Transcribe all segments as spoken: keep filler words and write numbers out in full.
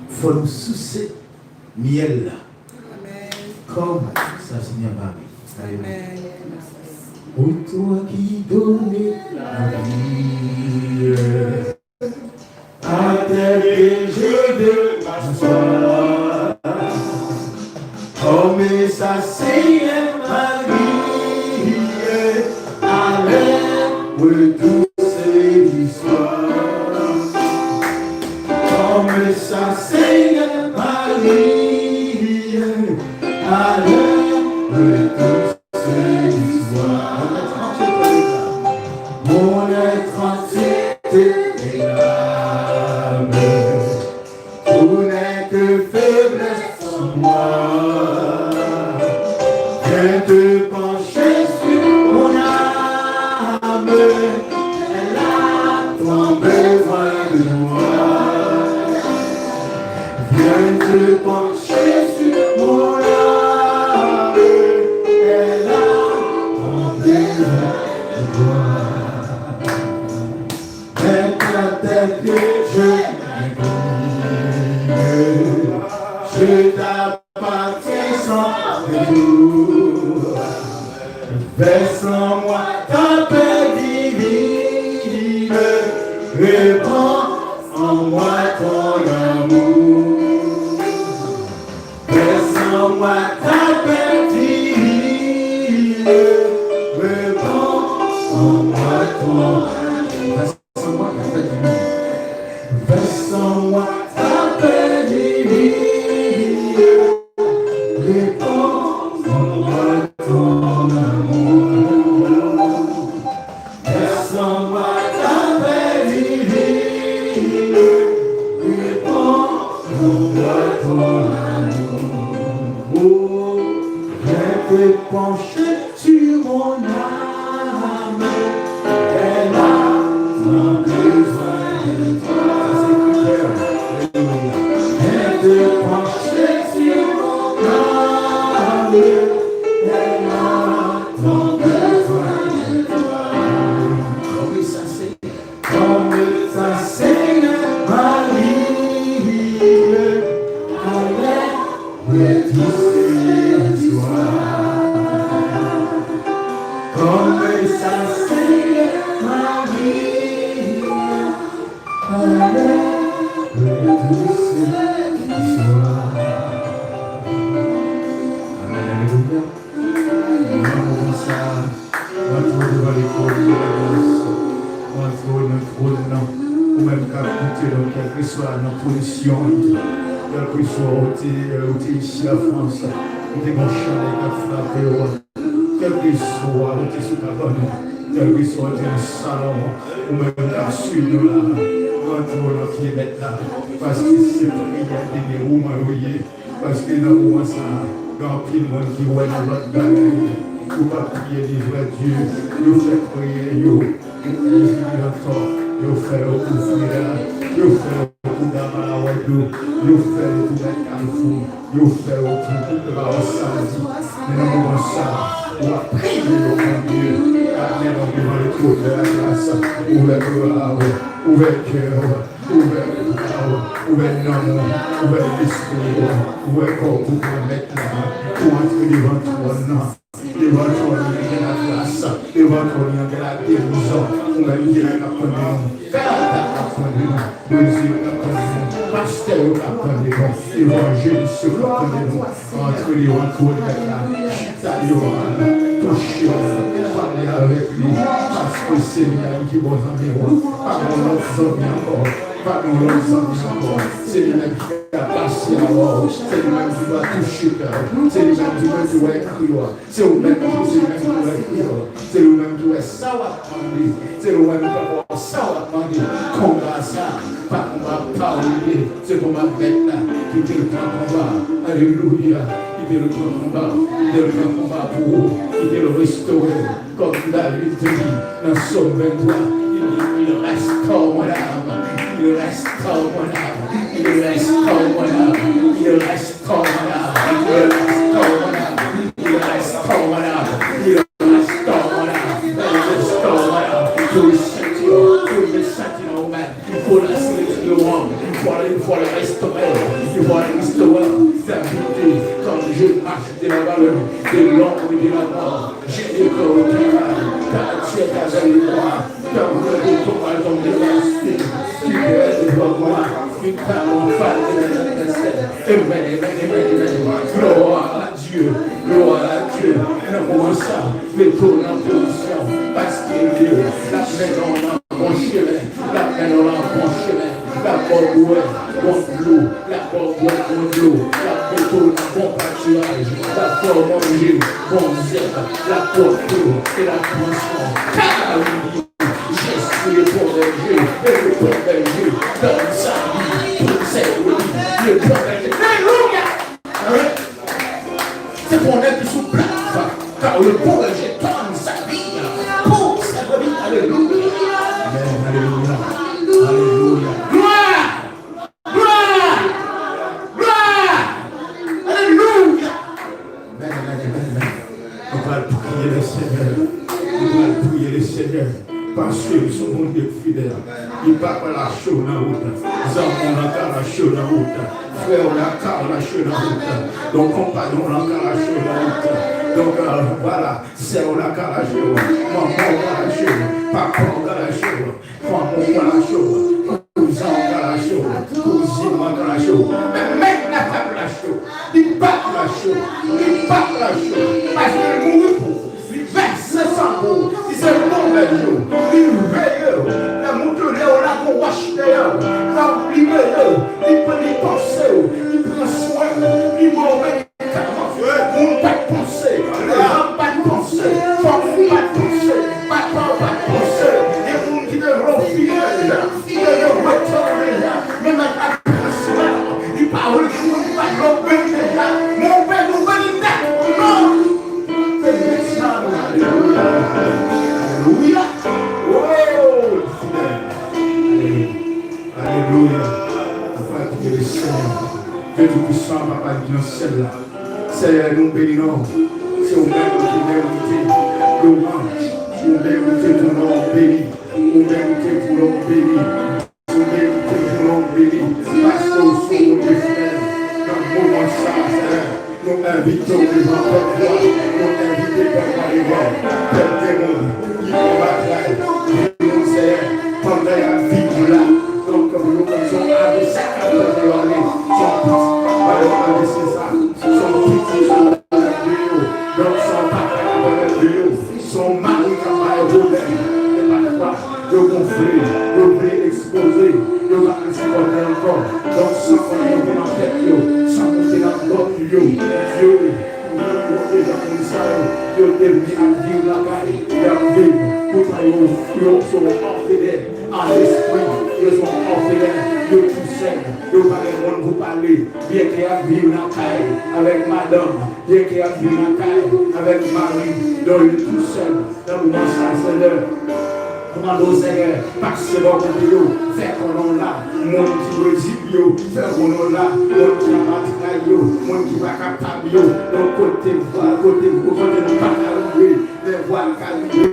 Fò nou souse myèl la. Kòm sa, Senyè, pa vle. Alelouya. Ou toi qui donnes la vie, à tes pieds je veux m'asseoir. Comme ça, Seigneur, ma vie, aller-retour, c'est l'histoire. Comme ça, Seigneur, ma vie, aller-retour, c'est l'histoire. Mon être entier te réclame. Tout n'est que faiblesse en moi. Viens te pencher sur mon âme. Elle a tant besoin de toi. Viens te pencher sur mon âme. Elle a tant besoin de toi. Mets à tes pieds, je m'incline. Je t'appartiens sans retour. Verse en moi ta paix divine. Répands en moi ton amour. Verse en moi ta paix divine. Répands en moi ton amour. Verse en moi ta paix divine. Verse en moi ta paix divine. Répands en moi ton amour. Verse en moi ta paix divine. Répands en moi ton amour. Viens te pencher sur mon âme. Elle a tant besoin de toi. Viens te pencher sur mon âme. Elle a tant besoin de toi. Comme ça, Seigneur, ma vie, aller-retour, c'est l'histoire. Comme ça, Seigneur, ma vie, aller-retour, c'est l'histoire. Amen, alelouya. Nan moman sa a, m antre w devan lekòl de la gras. M antre w nan twòn nan. Ou menm k ap koute nou, kèlkeswa nan pozisyon w, kèlkeswa ou te, ou te isi an Frans, ou te gen yon chalè k ap frape w, kèlkeswa ou te sou kabann ou, kèlkeswa ou te nan salon, ou menm k ap swiv nou la, m antre w nan pye Mèt la, paske se priyè de dewoulman yo ye. Paske nan moman sa a, gen anpil moun ki wè nan lòt bagay, yo pa priye devan Dye, yo fè priyè yo, yo vini antò, yo fè yo kou freda, yo fè yo kou dam a la wèdou, yo fè yo kou mèt kalfou, yo fè yo kou tout bagay sa di. Men nan moman sa a, w ap priye yo, Bondye, ap mennen w devan le twòn de la gras, ouvè glwa w, ouvè kè w. Ouvè, ouvè nanm ou, ouvè lespri ou, ouvè kò w pou pran Mèt la, pou antre devan twòn nan. Devan twòn li gen lagras, devan twòn li gen lagerizon. Ou menm ki la k ap tande nou, fè atak k ap tande nou, Bondye k ap tande nou, pastè yo k ap tande nou, evanjelis yo k ap tande nou. Antre devan twòn Mèt la, chita devan l, touche l, pale avèk li, paske se li menm ki bon zanmi w, pa gen lòt zanmi ankò, pa gen lòt zanmi ankò, se li menm ki ka pase avè w, se li menm ki va touche kè w, se li menm ki menm ki wè kri w, se ou menm ki, se li menm ki wè kri w, se li menm ki wè sa w ap mande, se li menm ki wè sa w ap mande, konba sa. Pa konba pa w li ye, se konba Mèt la. Kite l pran konba. Alelouya. Kite l pran konba. Kite l pran konba pou ou. Kite l restore. Kòm David te di nan Sòm venntwa, li di, il restaure mon âme. Il restaure mon âme. Il restaure mon âme. Il restaure mon âme. Il restaure mon âme. Il restaure mon âme. Il restaure mon âme. Il restaure mon âme. Tout le sentiment, tout le sentiment humain. Pour la sélection de l'homme, Voilà, il faut aller restaurer. Il faut aller restaurer. Servir comme je marche de la vallée de l'ombre et de la mort. J'ai des corps au travail, car tu es avec moi. Car le béton va tomber là-dessus. Tu es devant moi. Une femme en face de l'adversaire. Amen, amen, amen, amen. Gloire à Dieu, gloire à Dieu. Nan moman sa, mete w nan pozisyon, paske Dye l ap mennen w nan bon chemen, l ap mennen w nan bon chemen, l ap ba w bwè bon dlo, l ap ba w bwè bon dlo, l ap mete w nan bon patiraj, l ap fè w manje bon zèb, l ap pwòpte w e l ap pran swen w. Car il dit, je suis le bon berger, et le bon berger donne sa vie pour ses brebis. Le bon berger. Alléluia! Hein? Se pou yon nèg ki sou plas. Car le bon berger donne sa vie pour ses brebis. Alléluia. Amen. Alléluia. Alléluia. Gloire. Gloire. Gloire. Alléluia. Amen, amen, amen, amen. Nou pral priye le Senyè. Nou pral priye le Senyè. Paske li se yon Bondye ki fidèl. Li pa ka lache w nan wout. Zanmi w la ka lache w nan wout. Frè w la ka lache w nan wout. Donk, konpayon w la ka lache w nan wout. Donk, euh, vwala, sè w la ka lache w. Manman w ka lache w. Papa w ka lache w. Fanmi w ka lache w. Kouzan w ka lache w. Kouzin w ka lache w. Men, men, n ap lache w. Li p ap lache w. Li p ap lache w. Paske l mouri pou ou. Li vèse san pou ou. Li se bon bèl yo. Li veye w. Lè moun te lè w la gon wòch dèyè w. Nan li veye w. Li, li panse w. Li pran swen w. Li ba w medikaman. Moun pa t panse. Lejanm pa t panse. Fanmi pa t panse. Papa w pa t panse. Gen moun ki te vle w fini deja. Ki te vle w wete w deja. Men mèt la pran swen w. Li pa vle gen moun ki pa t vle w beni deja. Men ou beni, ou beni nèt. Non. Alelouya. Alelouya. Oh, Senyè. Alelouya. Alelouya. Alelouya. Dye Toupisan, Papa ki nan syèl la. Senyè, nou beni non w. Se ou menm ki merite lwanj. Ou merite pou non w beni. Ou merite pou non w beni. Ou merite pou non w beni, paske w se yon Bondye fidèl. Nan moman sa a, Senyè, nou envite w devan pèp la, nou envite pèp la devan w. Pèp gen moun ki gen batay, gen moun, Senyè, pandan y ap viv la. Donk, pou yo konn se yon A V C k ap fèt nan yo ale, se yon pitit, pa yon A V C sa, se yon pitit k ap pèmèt de yo. Donk, se yon papa k ap pèmèt de yo. Se yon mari k ap bay pwoblèm. E pafwa, yo gonfle, yo vle ekspoze, yo pa vle sipòte ankò. Donk, san konn monte nan tèt yo, san monte nan lòt yo, yo, yo deja moun sa yo, yo te vin ap viv lakay, y ap viv. Poutan yo, yo se yon òfelè a lespri, yo se yon òfelè, yo tousèl, yo pa gen moun pou pale, byenke y ap viv lakay avèk madanm, byenke y ap viv lakay avèk mari, donk yo tousèl. Nan moman sa, Senyè, nou mande w, Senyè, pase bò kote yo, fè konnen w la, moun ki redi yo, fè konnen w la, moun ki ap atray yo, moun ki pa kapab yo, nan kote vwa, kote, kote nou pa ka rive, men vwa n ka rive.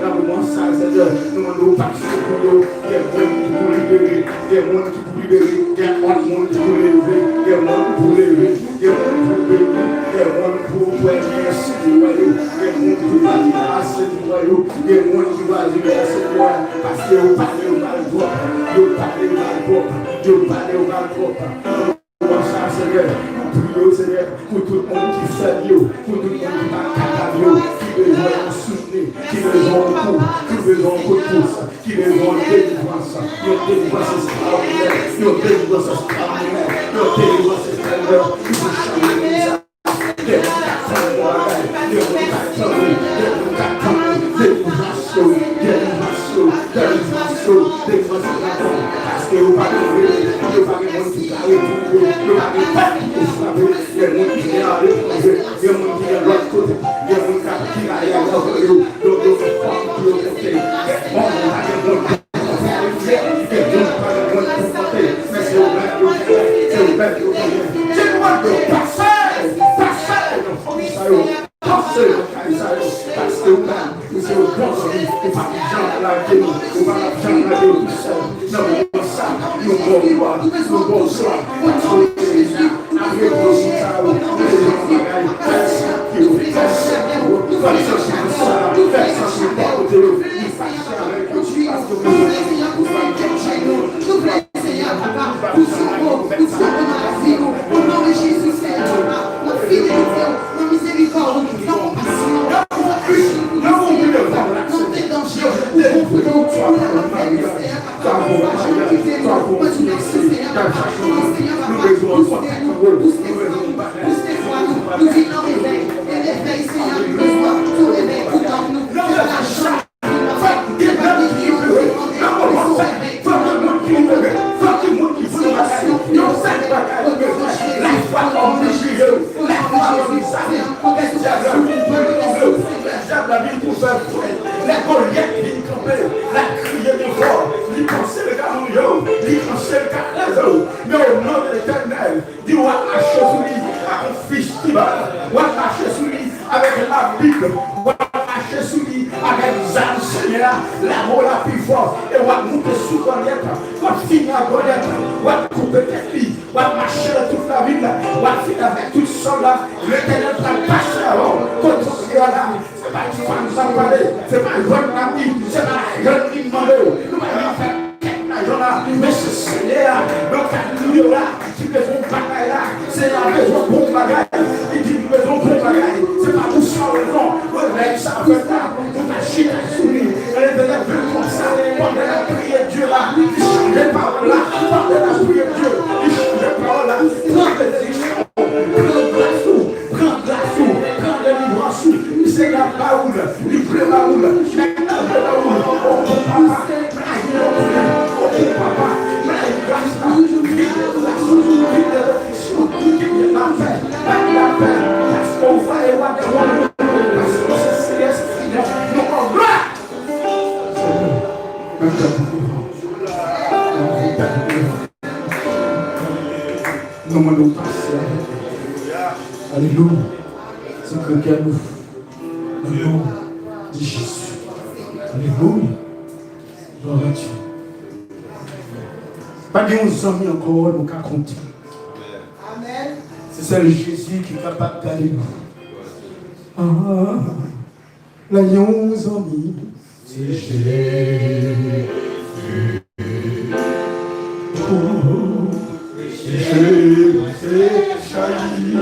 Nan moman sa, Senyè, nou mande w pase pou yo, gen moun ki pou libere, gen moun ki pou libere, gen moun ki pou leve, gen moun ki pou leve. Gen moun pou beni, gen moun pou premye sou yo, gen moun ki va vin ase pou yo, gen moun ki va vin ase pou yo, paske yo pale yo mal pwòp, yo pale yo mal pwòp, yo pale yo mal pwòp. Nan moman sa, Senyè, nou priye w, Senyè, pou tout moun ki fèb yo, pou tout moun ki pa kapab yo, ki bezwen yon soutni, ki bezwen yon kou, ki bezwen yon kout pous. Ki bezwen yon delivrans, yon delivrans estrawòdinè, yon delivrans estrawòdinè, yon delivrans estrawòdinè ki pou chanje legliz la. Gen moun k ap tann yon bagay, gen moun k ap tann, gen moun k ap tann delivrans yo, delivrans yo, delivrans yo, delivrans estrawòdinè. Paske yo pa gen vre, yo pa gen moun ki ka reponn yo, yo pa gen pèp ki pou frape, gen moun ki gen aletranje, gen moun ki gen lòt kote, gen moun k ap piraye avè yo, yo, yo fè fanmi pou yo monte. Gen moun pa gen moun. Gen moun pa gen moun pou konte, men se ou menm yo konnen, se ou menm yo konnen. Di nou yo pase, pase nan fanmi sa yo, pase nan kay sa yo, paske ou menm, ou se yon bon zanmi, ou pa janm lage nou, ou pa janm lage nou tousèl. Nan moman sa, nou ba w glwa, nou touche, o non de Jezi, nou bezwen touche, o non de Jezi, nou vle chak yo, nou vle chak yo, nou vle chak yo, nou vle Seyè papa, nou vle Seyè pou sa kèk je nou, nou vle Seyè papa, pou sa mo, pou sa mo nan lavi nou, o non de Jezi, Seyè papa, nan fidelite w, nan mizerikòd ou, nan konpasyon w, pou sa aji pou nou, Seyè papa, nan tan danje, ou bon pou nou, ou la avèk nou, Seyè papa. Dyab la vin pou fè frèt. Lè Golyat vin kanpe, l ap kriye byen fò. Li panse l ka manje w, li panse l ka kraze w. Men o non de Letènèl, di w ap mache sou li ak yon fistibal. W ap mache sou li avèk Labib. W ap mache sou li avèk zam Senyè a. Lame w la pi fò. E w ap moute sou Golyat. W ap fini ak Golyat. W ap koupe tèt li. W ap mache nan tout ravin la. W ap fini avèk tout sòl la. Letènèl pral pase avè w. Kote w ye a la, se pa yon fanm n ap pale. Se pa jèn n ap di. Se pa jèn ki mande w. Nou pa vin fè kèk lajan la. Men se Senyè a, nan kad li yo la, ki bezwen yon bagay la. Senyè a bezwen bon bagay. Li di nou bezwen bon bagay. Se pa pou sa rezon. Revèy sa fèt la. Nou ta chita sou li. Leve, leve konsa. Pandan n ap priye Dye la, li chanje pawòl la. Pandan n ap priye Dye, li chanje pawòl la. Pran benediksyon. Pran gras ou. Pran gras ou. Pran delivrans ou. Senyè a ba ou l. Li vle ba ou l. Nèg la vle ba ou l. O bon papa. Blayi nan konnen. O bon papa. Blayi gras la. Vide gras ou. Vide benediksyon. Vide lapè. Bay lapè. Paske w vwaye w ap devan nou. Paske w se Seyè, se Seyè. Nou ba w glwa. Menm jan pou devan. Nou mande w pase avèk nou. Alelouya. Sekretè nou. Nan non de Jezi. Alelouya. Glwa a Dye. Pa gen yon zanmi ankò nou ka konte. Se sèl Jezi ki kapab gade nou. Ah, la yon zanmi. Se Jezi. Oh, se Jezi, se Jezi.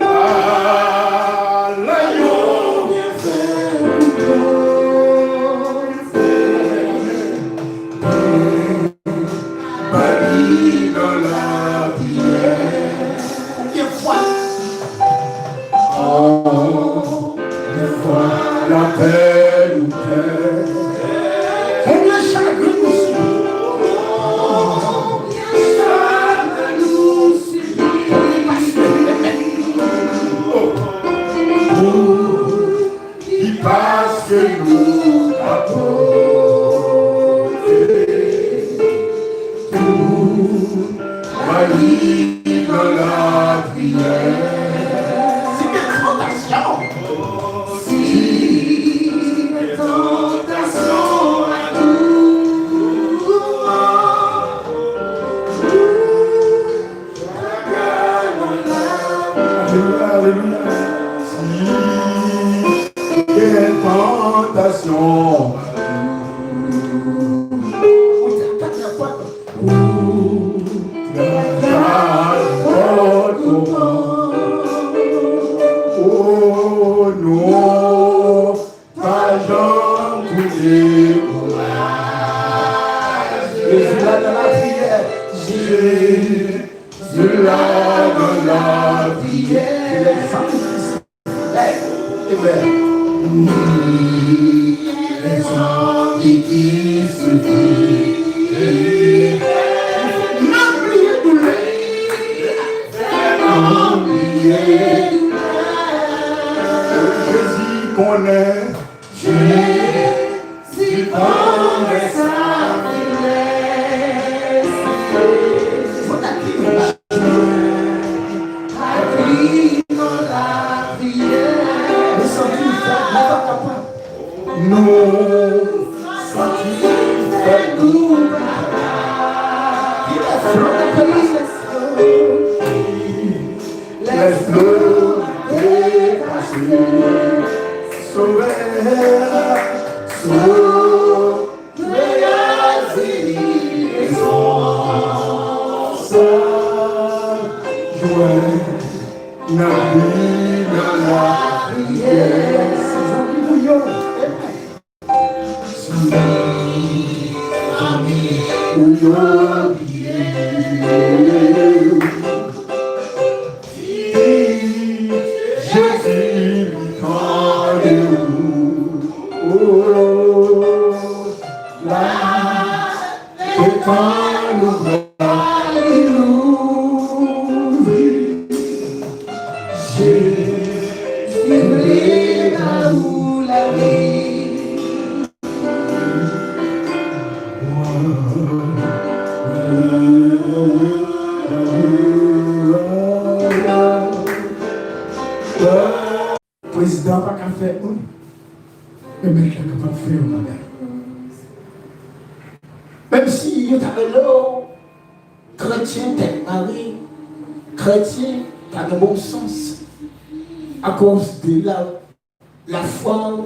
Ah, la yon byenfè pou kò m fè. Bay li nan lapriyè. Konbyen fwa? Konbyen fwa lapèn ou pè? Konbyen chagren nou sibi? Konbyen chagren nou sibi? Konbyen pastè? Li paske nou ka pote tout mali nan lapriyè. Si gen tantasyon, si gen tantasyon, Alelouya, alelouya. Si gen tantasyon, ou gad pòt ou. O non. Pa janm tou dekouraje. Jezi la nan lapriyè. Jezi la nan lapriyè. Lèzanmi ki sibi. Lèzanmi ki sibi. Nan bliye doulè. Nan bliye doulè. Jezi konnen. Jezi pa wè sa ki blese. Ak li nan lapriyè. Mezanmi, nou pa kapab. Lève le dépassé, Sovè, Sovè, Jésus, sa jwenn nan vi, nan lapriyè. Zanmi pou yo. Zanmi pou yo bliye. Jezi li tande ou. Oh, la, se tan nou pral louvri. Jezi vle ba ou lavi. Prezidan pa ka fè anyen, men mèt la kapab fè yon bagay. Menm si yo ta rele w kretyen tèt mare, kretyen pa gen bon sans, akoz de la, lafwa w,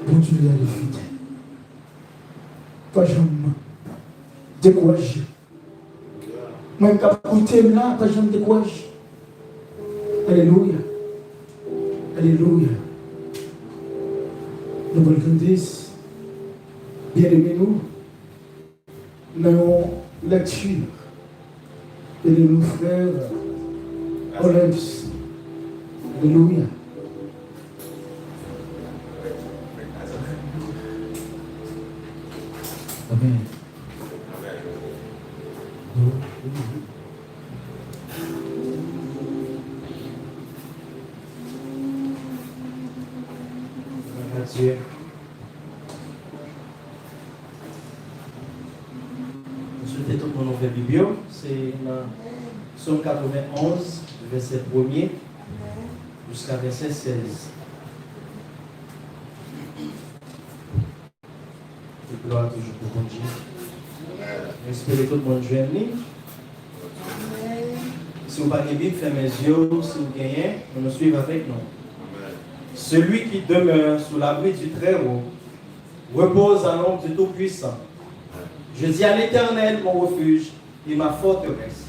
Bondye a li fidèl. Pa janm dekouraje. Mwen k ap koute m la, pa janm dekouraje. Alelouya. Alelouya. Nou pral kante, byeneme nou, nan yon lèkti. Byeneme nou, frè Orleans. Alelouya. Amèn. Glwa a Dye. Nou swete tout moun ouvè Bib yo. Se nan Sòm katrevenn onz, vèsè premye, jiska vèsè sèz. Tout glwa toujou pou Bondye. Mwen espere tout moun jwenn li. Si w pa gen Bib, fèmen zye w. Si w genyen, ann nou swiv avèk nou. Celui qui demeure sous l'abri du Très-Haut repose à l'ombre du Tout-Puissant. Je dis à l'Éternel, mon refuge et ma forteresse,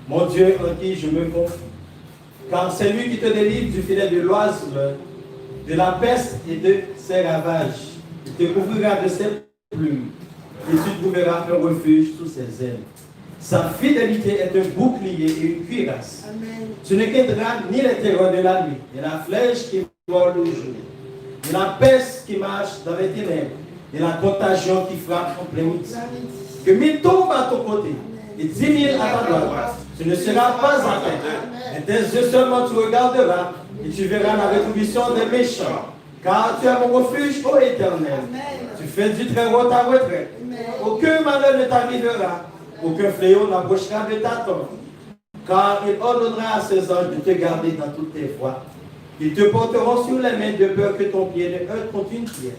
mon Dieu en qui je me confie. Car c'est lui qui te délivre du filet de l'oiseleur, de la peste et de ses ravages. Il te couvrira de ses plumes, et tu trouveras un refuge sous ses ailes. Sa fidélité est un bouclier et une cuirasse. Amen. Tu ne craindras ni les terreurs de la nuit, ni la flèche qui vole le jour, ni la peste qui marche dans les ténèbres, ni la contagion qui frappe en plein midi. Que mille tombent à ton côté et dix mille à ta droite, tu ne seras pas atteint. Mais tes yeux seulement tu regarderas et tu verras la rétribution des méchants. Car tu es mon refuge, ô Éternel. Tu fais du Très-Haut ta retraite. Aucun malheur ne t'arrivera, aucun fléau n'approchera de ta tente. Car il ordonnera à ses anges de te garder dans toutes tes voies. Ils te porteront sur les mains de peur que ton pied ne heurte contre une pierre.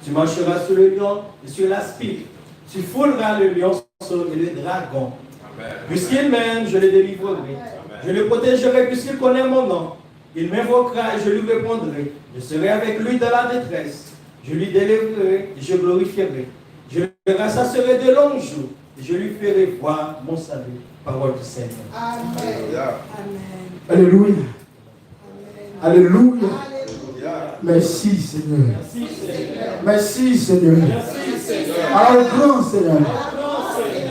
Tu marcheras sur le lion et sur l'aspic. Tu fouleras le lionceau et le dragon. Puisqu'il m'aime, je le délivrerai. Je le protégerai puisqu'il connaît mon nom. Il m'invoquera et je lui répondrai. Je serai avec lui dans la détresse. Je lui délivrerai et je glorifierai. Je le rassasierai de longs jours et je lui ferai voir mon salut. Parole du Seigneur. Amen. Alelouya. Amen. Alelouya. Alelouya. Mèsi, Senyè. Mèsi, Senyè. Mèsi, Senyè. Mèsi, Senyè. Aw gran, Senyè.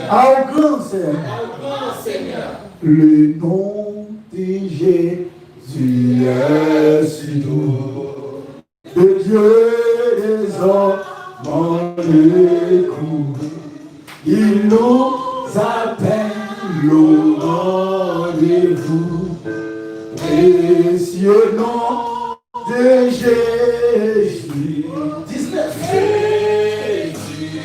Aw gran, Senyè. Aw gran, Senyè. Le nom de Jésus est si doux. De Dieu des hommes en écho, il nous appelle au rendez-vous. Précieux nom de Jésus. Dix-neuf. Jésus,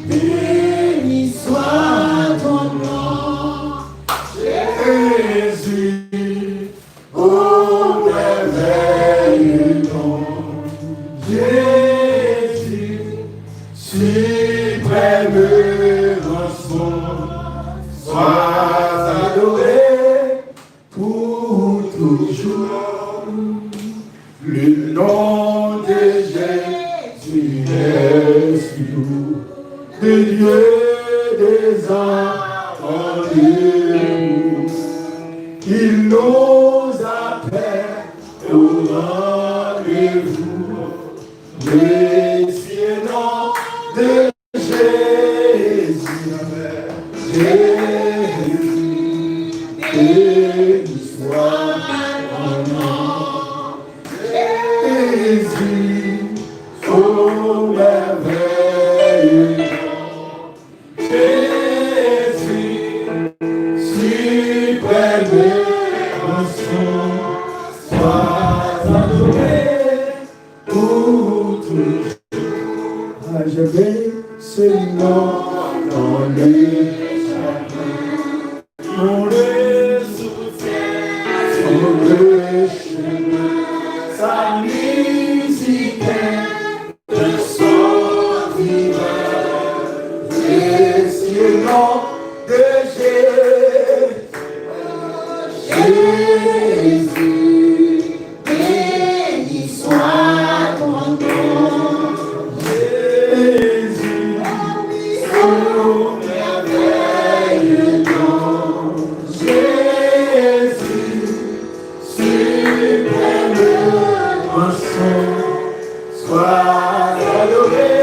béni soit ton nom, Jésus. Ô merveilleux nom, Jésus, suprême milieu des armes en debout, il nous appelle au rendez-vous. Précieux nom de Jésus, Jésus, béni soit ton nom. Jésus, ô merveilleux nom. Jésus, suprême rançon, sois adoré pour toujours. Ah, je vais, Seigneur, dans les chemins. Dans les soucis, dans les chemins, sa musique est un son divin. Précieux nom de Jésus. Jésus, béni soit ton nom. Jésus, ô merveilleux nom. Jésus, suprême rançon, sois adoré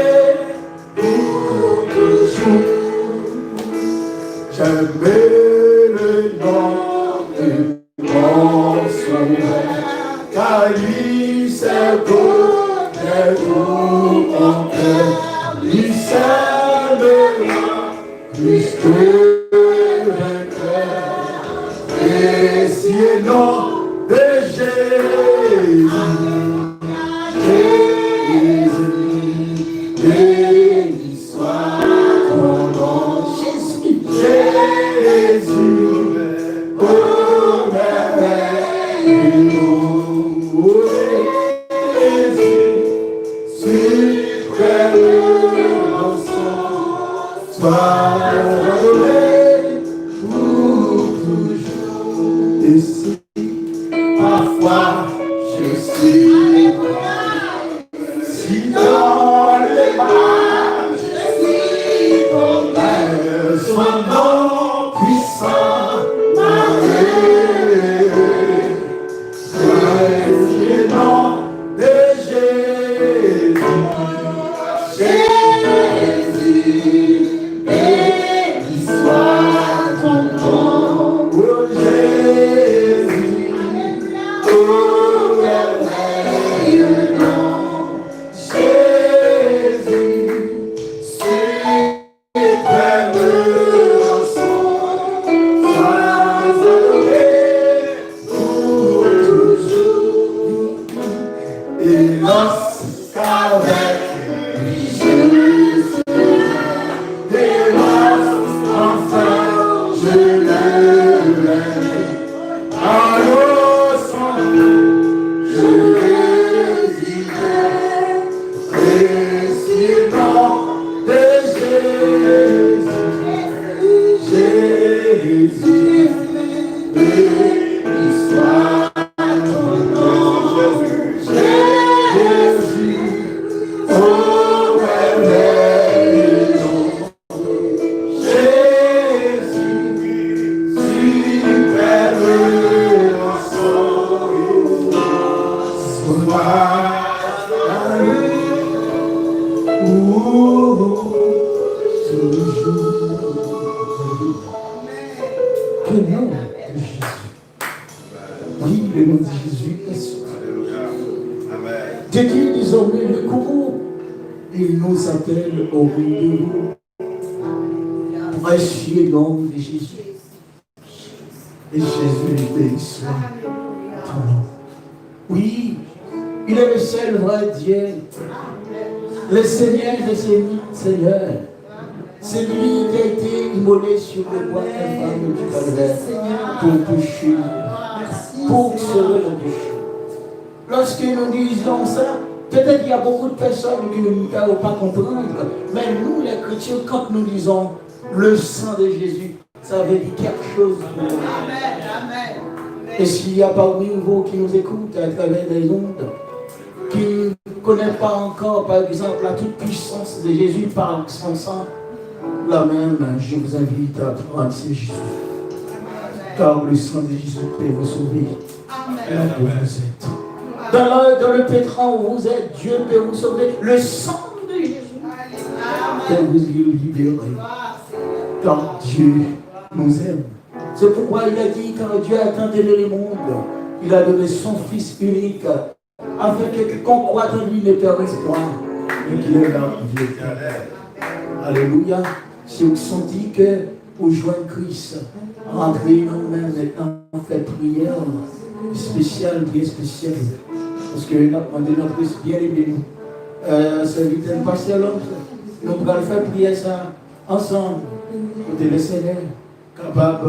pour toujours. J'aime le nom de mon Sauveur, car lui seul connaît tout mon cœur. Lui seul me rend plus que vainqueur. Précieux nom de Jésus. Jésus, béni soit ton nom. Jésus, Jésus, ô merveilleux nom. Jésus, suprême rançon, sois adoré pour toujours. Et si parfois je suis si dans le mal, je suis ton père, son nom puissant m'arrête. Précieux nom de Jésus. Jésus, béni soit ton nom. Oh Jésus, oh merveilleux nom. Jésus, suprême rançon, sois adoré pour toujours. Et lorsqu'avec lui je serai, et lorsqu'enfin je le verrai, alors sans crainte je résiderai. Précieux nom de Jésus, Jésus, béni soit ton nom, Jésus, ô merveilleux nom. Jésus, suprême rançon, sois adoré pour toujours. Que le nom de Jésus. Oui, le nom de Jésus est suprême. De qui nous avons le cours, il nous appelle au rendez-vous. Précieux nom de Jésus. Et Jésus, béni soit ton nom. Oui, il est le seul vrai Dieu, le Seigneur des seigneurs. C'est lui qui a été immolé sur le bois infâme du calvaire pour péché, pour sauver nos péchés. Lorsque nous disons ça, peut-être il y a beaucoup de personnes qui ne peuvent pas comprendre, mais nous les chrétiens, quand nous disons le sang de Jésus, ça veut dire quelque chose pour nous. Et s'il y a parmi vous qui nous écoutent à travers les ondes, qui ne connaît pas encore, par exemple, la toute-puissance de Jésus par son sang, Là même, je vous invite à prendre ce Jésus. Car le sang de Jésus peut vous sauver. Là où vous êtes. Dans le, dans le pétrin où vous êtes, Dieu peut vous sauver. Le sang de Jésus peut vous libérer. Car Dieu nous aime. C'est pourquoi il a dit, car Dieu a tant aimé le monde, il a donné son Fils unique, afin que quiconque croit en lui ne périsse point, mais qu'il ait la vie éternelle. Alelouya. Si w santi ke ou jwenn Kris, rantre nan ou menm, nou fè priyè espesyal, priyè espesyal. Paske n ap mande nan Kris byeneme nou. Euh, sèvitè n pastè Lòm, nou pral fè priyè sa ansanm. Kote Lesenyè kapab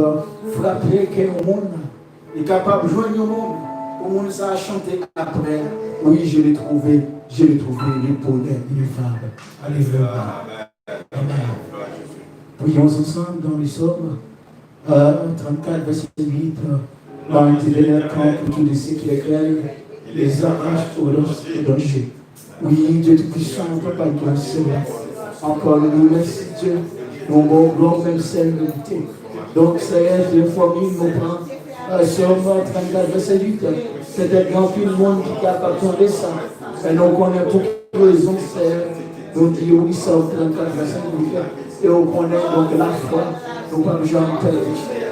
frape kè yon moun, li kapab jwenn yon moun, pou moun sa a chante apre, oui, je l'ai trouvé, je l'ai trouvé, le bonheur ineffable. Alelouya. Amen. Prions ensemble dans les psaumes, euh, trente-quatre, verset huit. L'Éternel campe autour de ceux qui le craignent, les arrache au, au danger. Oui, Dieu Tout-Puissant, papa, nou sèvi ankò, nou remèsi Dye, nou ba w glwa, ou menm sèl merite. Donk, Senyè, se fòmil nou pran, euh, Sòm trannkat, vèsè uit. Petèt gen anpil moun ki kapab tande sa, men nou konnen pou ki rezon, Senyè, nou di wi, Sòm trannkat, vèsè uit. E ou konnen, donk, lafwa, nou p ap janm pèdi.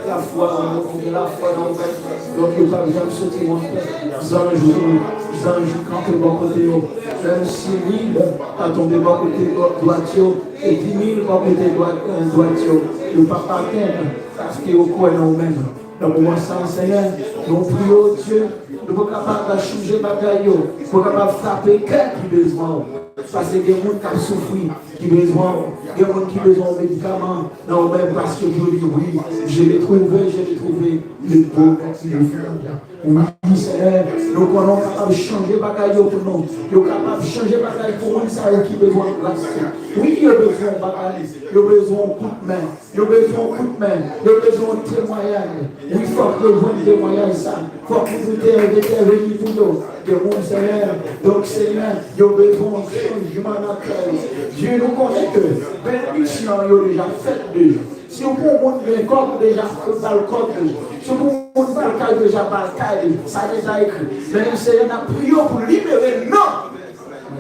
Lafwa, nou gen lafwa nan ou menm. Donk, yo p ap janm soti nan pè. Zanj ou, zanj ou kanpe bò kote yo. Menm si mil ta tonbe bò kote dwat yo, e di mil bò kote dwat, euh, dwat yo, yo p ap atenn, paske yo kwè nan ou menm. Nan moman sa a, Senyè, nou priye w, Dye, nou pou kapab chanje bagay yo, pou kapab frape kè ki bezwen w. Paske gen moun k ap soufri, ki bezwen w. Gen moun ki bezwen yon medikaman nan ou menm, paske pou yo di, wi, je l'ai trouvé, je l'ai trouvé, le bonheur ineffable. Wi, Senyè, nou konnen w kapab chanje bagay yo pou nou. Yo kapab chanje bagay pou moun sa yo ki bezwen gras. Wi, yo bezwen yon bagay. Yo bezwen yon kout men. Yo bezwen yon kout men. Yo bezwen yon temwayaj. Wi, fòk yo jwenn temwayaj sa. Fòk nou te entèveni pou yo. Gen moun, Senyè, donk, Senyè, yo bezwen yon chanjman nan kè yo. Dye, nou konnen ke benediksyon yo deja fèt deja. Si w pou yon moun gen kòb, ou deja ba l kòb li. Si w pou yon moun ba l kay, ou deja ba l kay li. Sa deja ekri. Men, Senyè, n ap priye w pou libere nanm.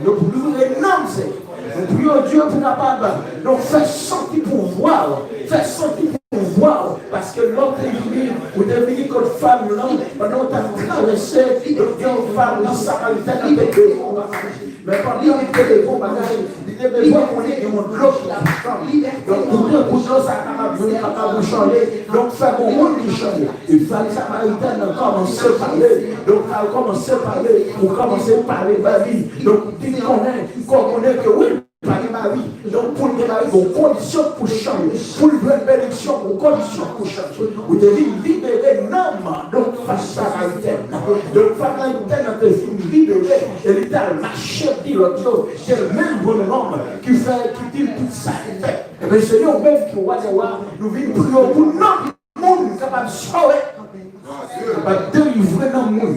Nou pou libere nanm, Senyè. Nou priye w, Dye, pou kapab, donk, fè santi pouvwa w. Fè santi pouvwa w. Paske lè w te vini, ou te vini kot fanm lan, pandan w t ap travèse, donk, gen yon fanm nan Samaritèn nan te bezwen yon bagay. Men pandan li te bezwen yon bagay, li te bezwen konnen gen yon dlo ki ap tann. Donk, pou ke pou dlo sa a kapab vini, kapab chanje, donk, fè gon moun ki chanje. E fanm Samaritèn nan kòmanse pale. Donk, lè l kòmanse pale, ou kòmanse pale ba li. Donk, ou di l konnen, ou konnen ke wi, pa gen mari. Donk, pou l gen mari, gon kondisyon pou chanje. Pou l jwenn benediksyon, gon kondisyon pou chanje. Ou te vin libere nanm, donk, fanm Samaritèn nan. Donk, fanm Samaritèn nan te fin libere, e li t al mache pi lòt yo, se menm bon nonm ki fè, ki di l tout sa ki fèt. Ebyen, Senyè, ou menm ki wa dè wa, nou vin priye w pou nanm moun kapab sove, kapab delivre nanm moun.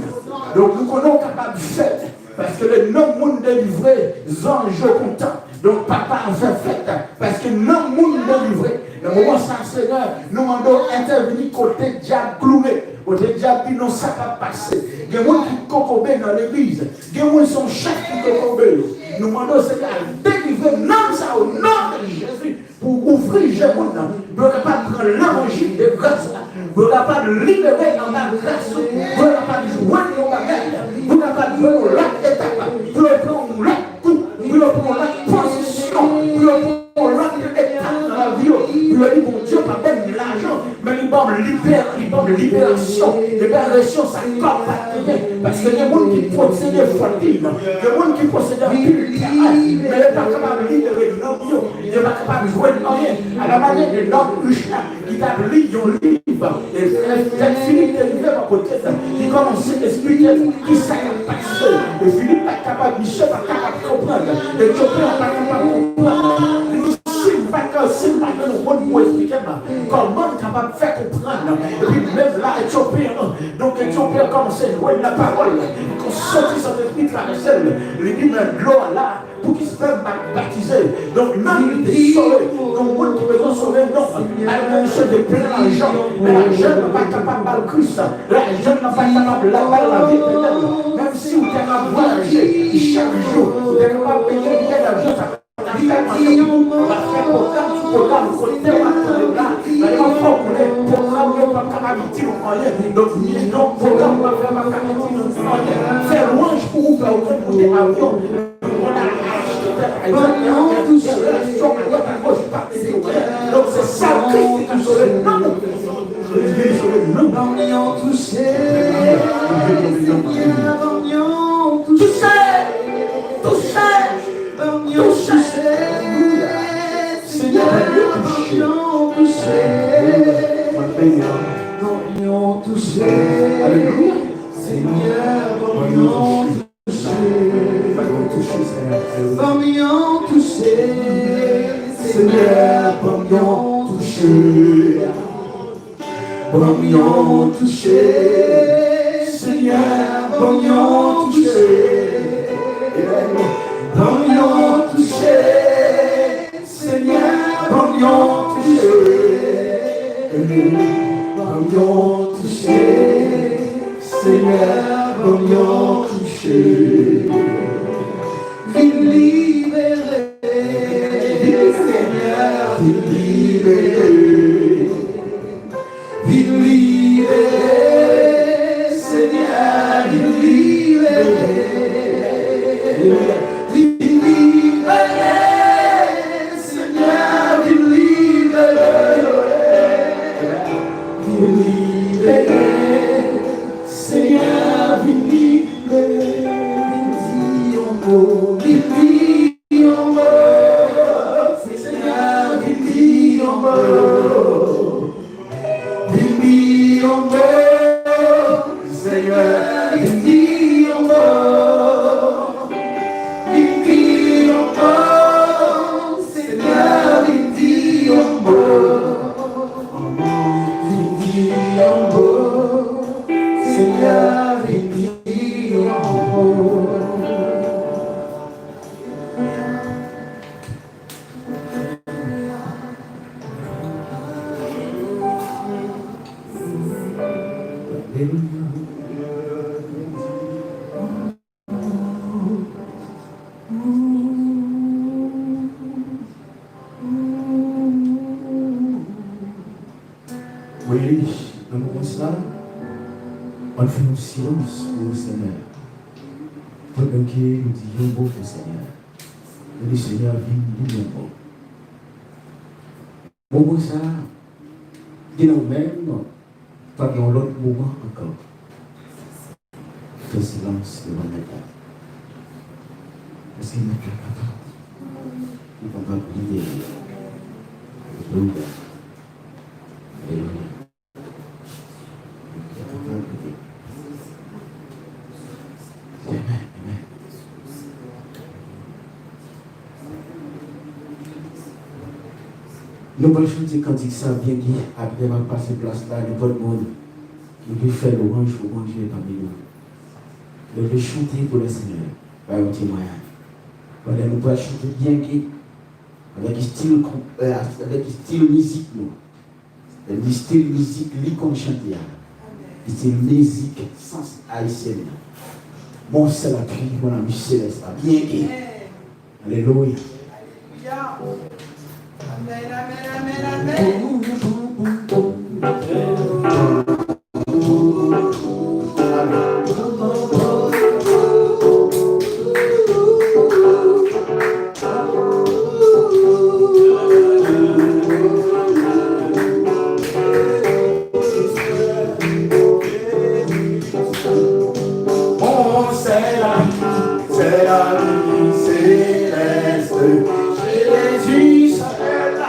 Donk, nou konnen w kapab fè l, paske lè nanm moun delivre, zanj yo kontan. Donk, Papa, fè fèt, paske nanm moun delivre. Nan moman sa, Senyè, nou mande w entèvini kote dyab klounen, kote dyab di non, sa p ap pase. Gen moun ki kokobe nan legliz, gen moun se yon chèf ki kokobe yo. Nou mande w, Senyè, al delivre nanm sa yo, o non de Jezi. Pou ouvri je moun nan, pou yo kapab pran levanjil de gras la, pou yo kapab libere anba gras ou, pou yo kapab jwenn yon bagay, pou yo kapab jwenn yon lòt etap, pou yo pran yon lòt kou, pou yo pran yon lòt pozisyon, pou yo pran yon lòt etap nan lavi yo, pou yo di, Bondye pa ban m lajan, men li ban m libè-, li ban m liberasyon. Liberasyon sa kò pa t genyen, paske gen moun ki posede fòtin, gen moun ki posede anpil travay, men yo pa kapab libere nanm yo. Yo pa kapab jwenn anyen. Alamanyè de nonm rich la ki t ap li yon liv, e frè, frè Filip te rive bò kote l, li kòmanse esplike l ki sa k ap pase. E Filip pa t kapab, misye pa t kapab konprann. Etyopi an pa t kapab konprann. Li di, si m pa ka, si m pa jwenn yon moun pou esplike m kòman m kapab fè konprann. Epi menm la, Etyopi an, donk Etyopi an kòmanse jwenn lapawòl. Li soti Sentespri travèse l. Li di, men dlo a la, pou Kris menm pa t batize. Donk, nanm li te sove. Yon moun ki bezwen sove nanm. Alò, misye te plen lajan. Men lajan nan pa t kapab ba l Kris. Lajan nan pa t kapab ba l lavi etènèl. Menm si w te ka vwayaje chak jou, ou te kapab peye biyè davyon, sa li tèlman gen pou ou, w ap fè pwogram sou pwogram, kote w ap tande la, men w ap fè w konnen pwogram yo p ap kapab itil ou anyen. Donk, yon pwogram w ap fè p ap kapab itil ou anyen. Fè lwanj pou ou, fè ou konn moute avyon. Ou konn al achte tèt, egzakteman, fè relasyon avèk agoch, pa peye w. Donk, se sa Kris te ka sove nanm ou. Li vin sove nanm. Ban m yon touche, Senyè, ban m yon touche. Touche! Touche! Touche! Senyè, ban m yon touche. Ban m yon touche. Alelouya. Senyè, ban m yon touche. Ban m yon touche, Senyè. Ban m yon touche. Senyè, ban m yon touche. Ban m yon touche, Senyè, ban m yon touche. Ban m yon touche, Senyè, ban m yon touche. Ban m yon touche, Senyè, ban m yon touche. Vin libere, Senyè, vin libere. Vin libere, Senyè, vin libere. Vin libere, Senyè, vin libere. Vin libere, Senyè, vin libere. Vin di yon mo, vin di yon mo. Senyè, vin di yon mo. Vin di yon mo, Senyè, vin di yon mo. Vin di yon mo, Senyè, vin di yon mo. Vin di yon mo, Senyè, vin di yon mo. Wi, nan moman sa, ann fè yon silans pou Senyè a. Pandan ke nou di yon mo pou Senyè a. Nou di, Senyè, vin di yon mo. Moman sa, gen nan ou menm, pa gen yon lòt moman ankò. Fè silans devan Mèt la. Paske Mèt la kapab. Li kapab libere. Alelouya. Alelouya. Li kapab libere. Amen, amen. Nou pral chante kantik sa byen byen, apre m ap pase plas la, nenpòt moun ki vle fè lwanj pou Bondye pami nou. Leve chante pou Lesenyè, bay yon temwayaj. Pandan nou pral chante byen byen, avèk estil, avèk estil mizik nou. Li estil mizik li konn chante a. Estil mizik sans ayisyèn nan. Mon seul appui, mon ami céleste, a byen gen. Alelouya. Amèn, amèn, amèn, amèn. Mon seul ami, seul ami céleste, Jésus seul.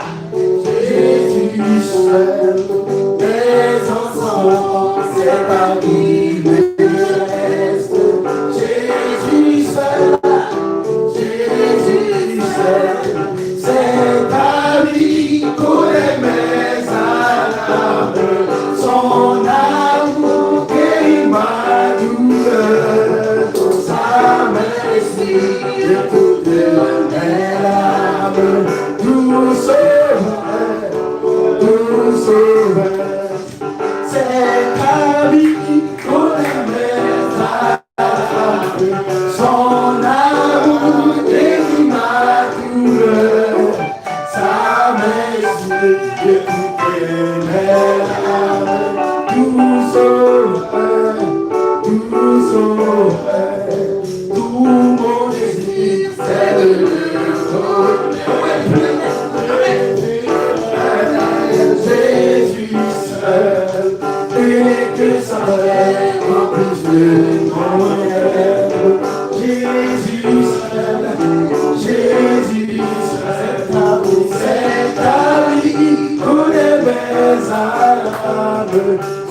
Jésus, écoutez mes larmes, doux sauveur, doux sauveur, tout mon désir, c'est de le retrouver. Jésus seul, et que sa paix remplisse mon être. Jésus seul, Jésus seul, c'est ta vie, couleur mes âmes,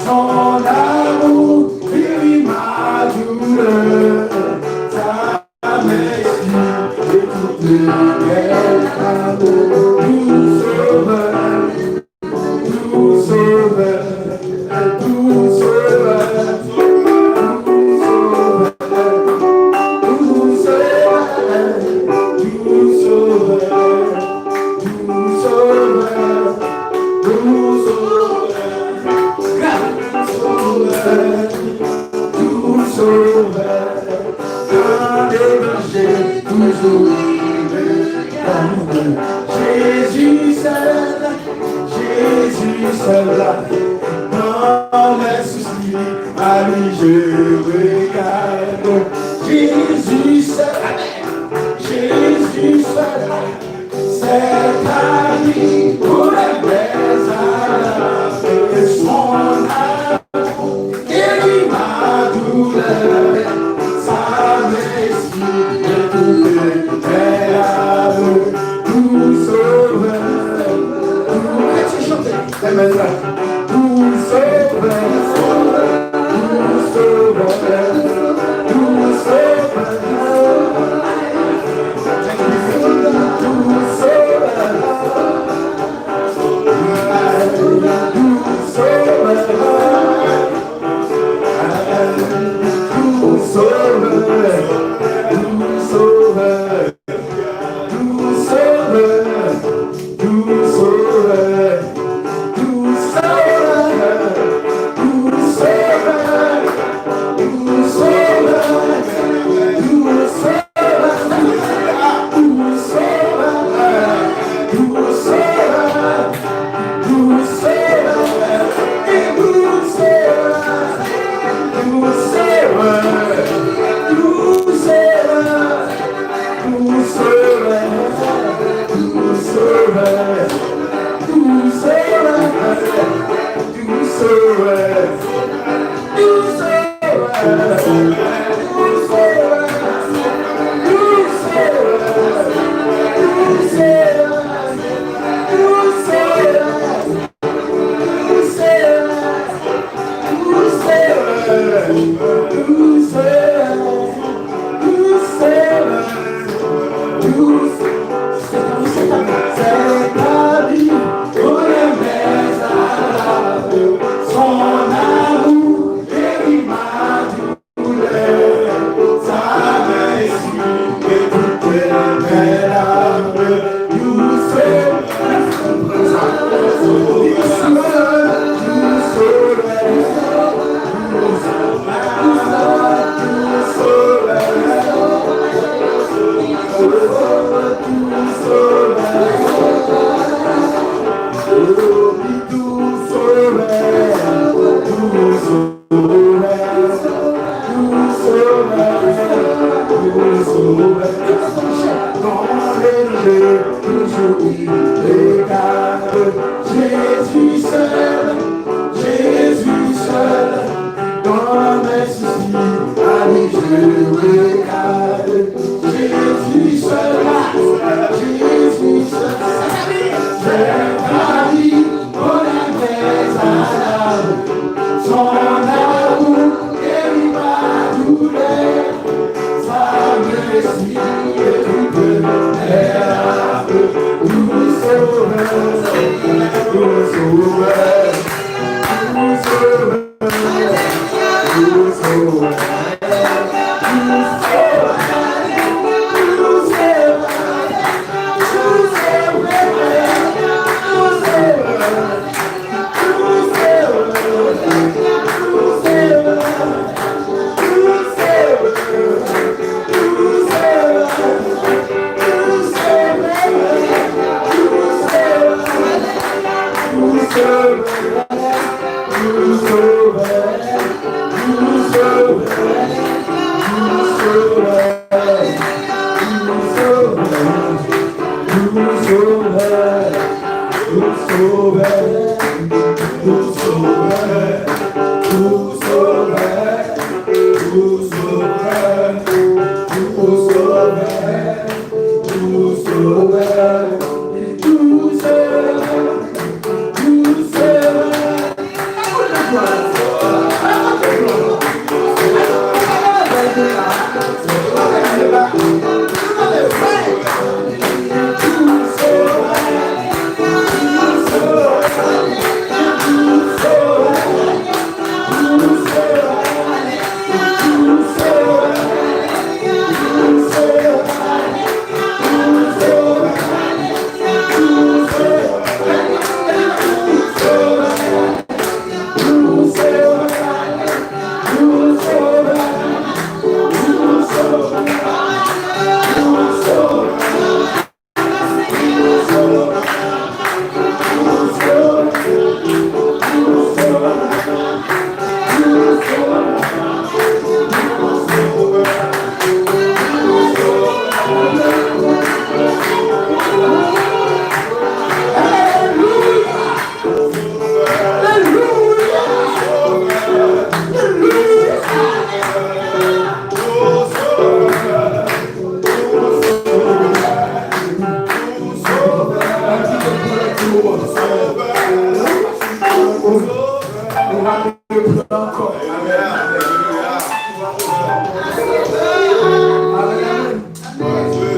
son amour guérit ma douleur. Sa mèsi de tout le bel amour, doux sauveur, doux sauveur, doux sauveur, doux sauveur, doux sauveur, doux sauveur, doux sauveur, doux sauveur, doux sauveur, doux sauveur. An evanjil toujou. Jésus seul, Jésus seul, dans les soucis, à lui je regarde. Jésus seul, Jésus seul, c'est ta vie pour les belles âmes et son amour. Guéris ma douleur, sa mèsi de tout le bel amour, doux sauveur, doux, doux sauveur, doux sauveur, doux sauveur, doux sauveur.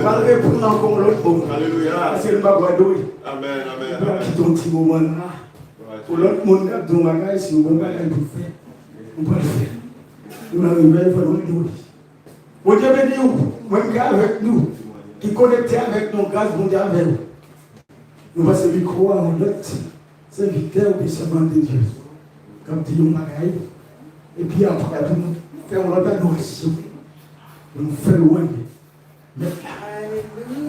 Pral reprann ankò yon lòt bò. Alelouya. Paske nou pa pral dwe. Amen, amen, amen. Nou pral kite yon ti moman la. Pou lòt moun k ap di yon bagay, si yon bon bagay pou fè, nou pral fè. Nou nan revèy, fò nou dwe. Bondye beni w, mwen ki avèk nou, ki konekte avèk nou, gras Bondye avè w. Nou pase mikwo a yon lòt sèvitè oubyen sèvant de Dye k ap di yon bagay, epi apre tou nou fè yon lòt adorasyon pou nou fè lwanj Mèt la.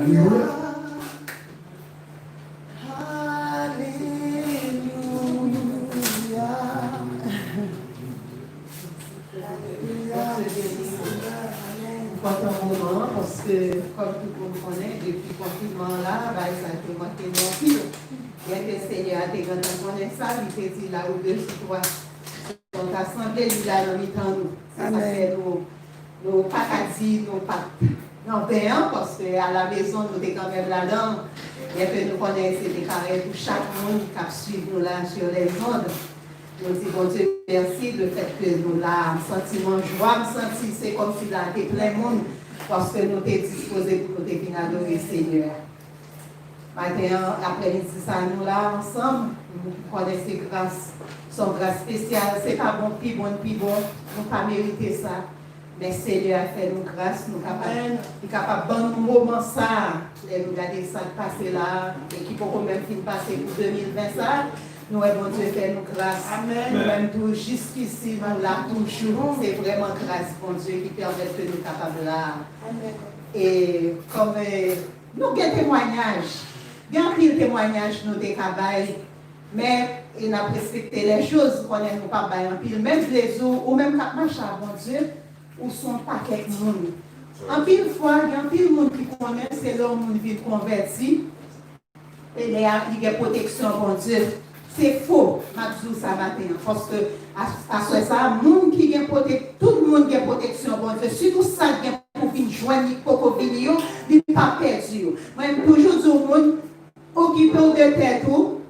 Alelouya. Alelouya. Alelouya. Kontan moman an, paske, kòm tout moun konnen, depi konfinman an la, bagay sa te manke nou anpil. Byenke Senyè a te gentan konnen sa, li te di, "La ou de sou twa." Donk, asanble li la nan mitan nou. Se sa k fè nou, nou pa ka di nou pa t nan ven an, paske a la mezon nou te kanmenm ladan l. Byenke nou konnen se te parèy pou chak moun k ap swiv nou la sur les ondes. Nou di Bondye mèsi de fèt ke nou la. M santi m an jwa, m santi se kòmsi la te plen moun, paske nou te dispoze pou nou te vin adore Senyè a. Maten an, aprèmidi sa, nou la ansanm, nou konnen se gras, se yon gras espesyal, se pa bon, pi bon, pi bon, nou pa merite sa. Men Senyè a fè nou gras, nou kapab, li kapab ban nou moman sa a. Lè nou gade sa k pase la a, e ki poko menm fin pase pou de mil ven sa a, nou wè Bondye fè nou gras. Nou menm tou, jiskisi, nou la toujou. Se vrèman gras Bondye ki pèmèt ke nou kapab la a. E kòm, e, Nou gen temwayaj. Gen anpil temwayaj nou te ka bay, men, e n ap respekte lè choz, konnen nou p ap bay anpil. Men m vle di w, ou menm k ap mache ak Bondye, ou se yon pakèt moun. Anpil fwa, gen anpil moun ki konnen se lè yon moun vin konvèti, e lè a, li gen pwoteksyon Bondye. Se fo, m ap di w sa maten an, paske a-, aswè sa a, moun ki gen pwotek-, tout moun gen pwoteksyon Bondye, sitou sa k gen pou vin jwenn li k poko vini yo, li p ap pèdi yo. Mwen, m toujou di w, moun, okipe w de tèt ou,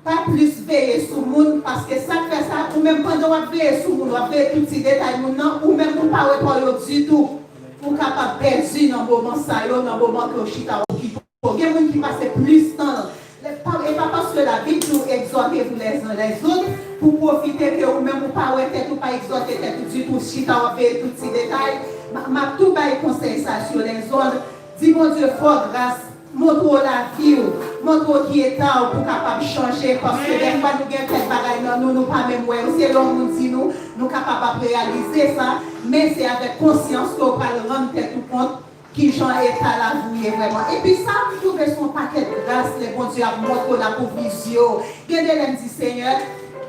pa plis veye sou moun, paske sa k fè sa, ou menm pandan w ap veye sou moun, w ap veye tout ti detay moun nan, ou menm ou pa wè pa w yo ditou. Ou kapab pèdi nan moman sa yo, nan moman ke w chita w okipe w. Gen moun ki pase plis tan, e pa, e pa paske Labib di w egzòte vou lèzen lèzòt, pou pwofite ke ou menm ou pa wè tèt ou, pa egzòte tèt ou ditou, chita w ap veye tout ti detay. M, m ap tou bay konsèy sa sou lèzòt. Di Bondye fè w gras, montre w lavi w, montre w ki eta w pou w kapab chanje, paske dèfwa nou gen kèk bagay nan nou, nou pa menm wè yo. Se lè yon moun di nou, nou kapab ap reyalize sa, men se avèk konsyans ke w pral rann tèt ou kont kijan eta lavi w ye vrèman. Epi sa, m twouve se yon pakèt gras lè Bondye ap montre w, l ap ouvri zye w. Gen de lè m di, Senyè,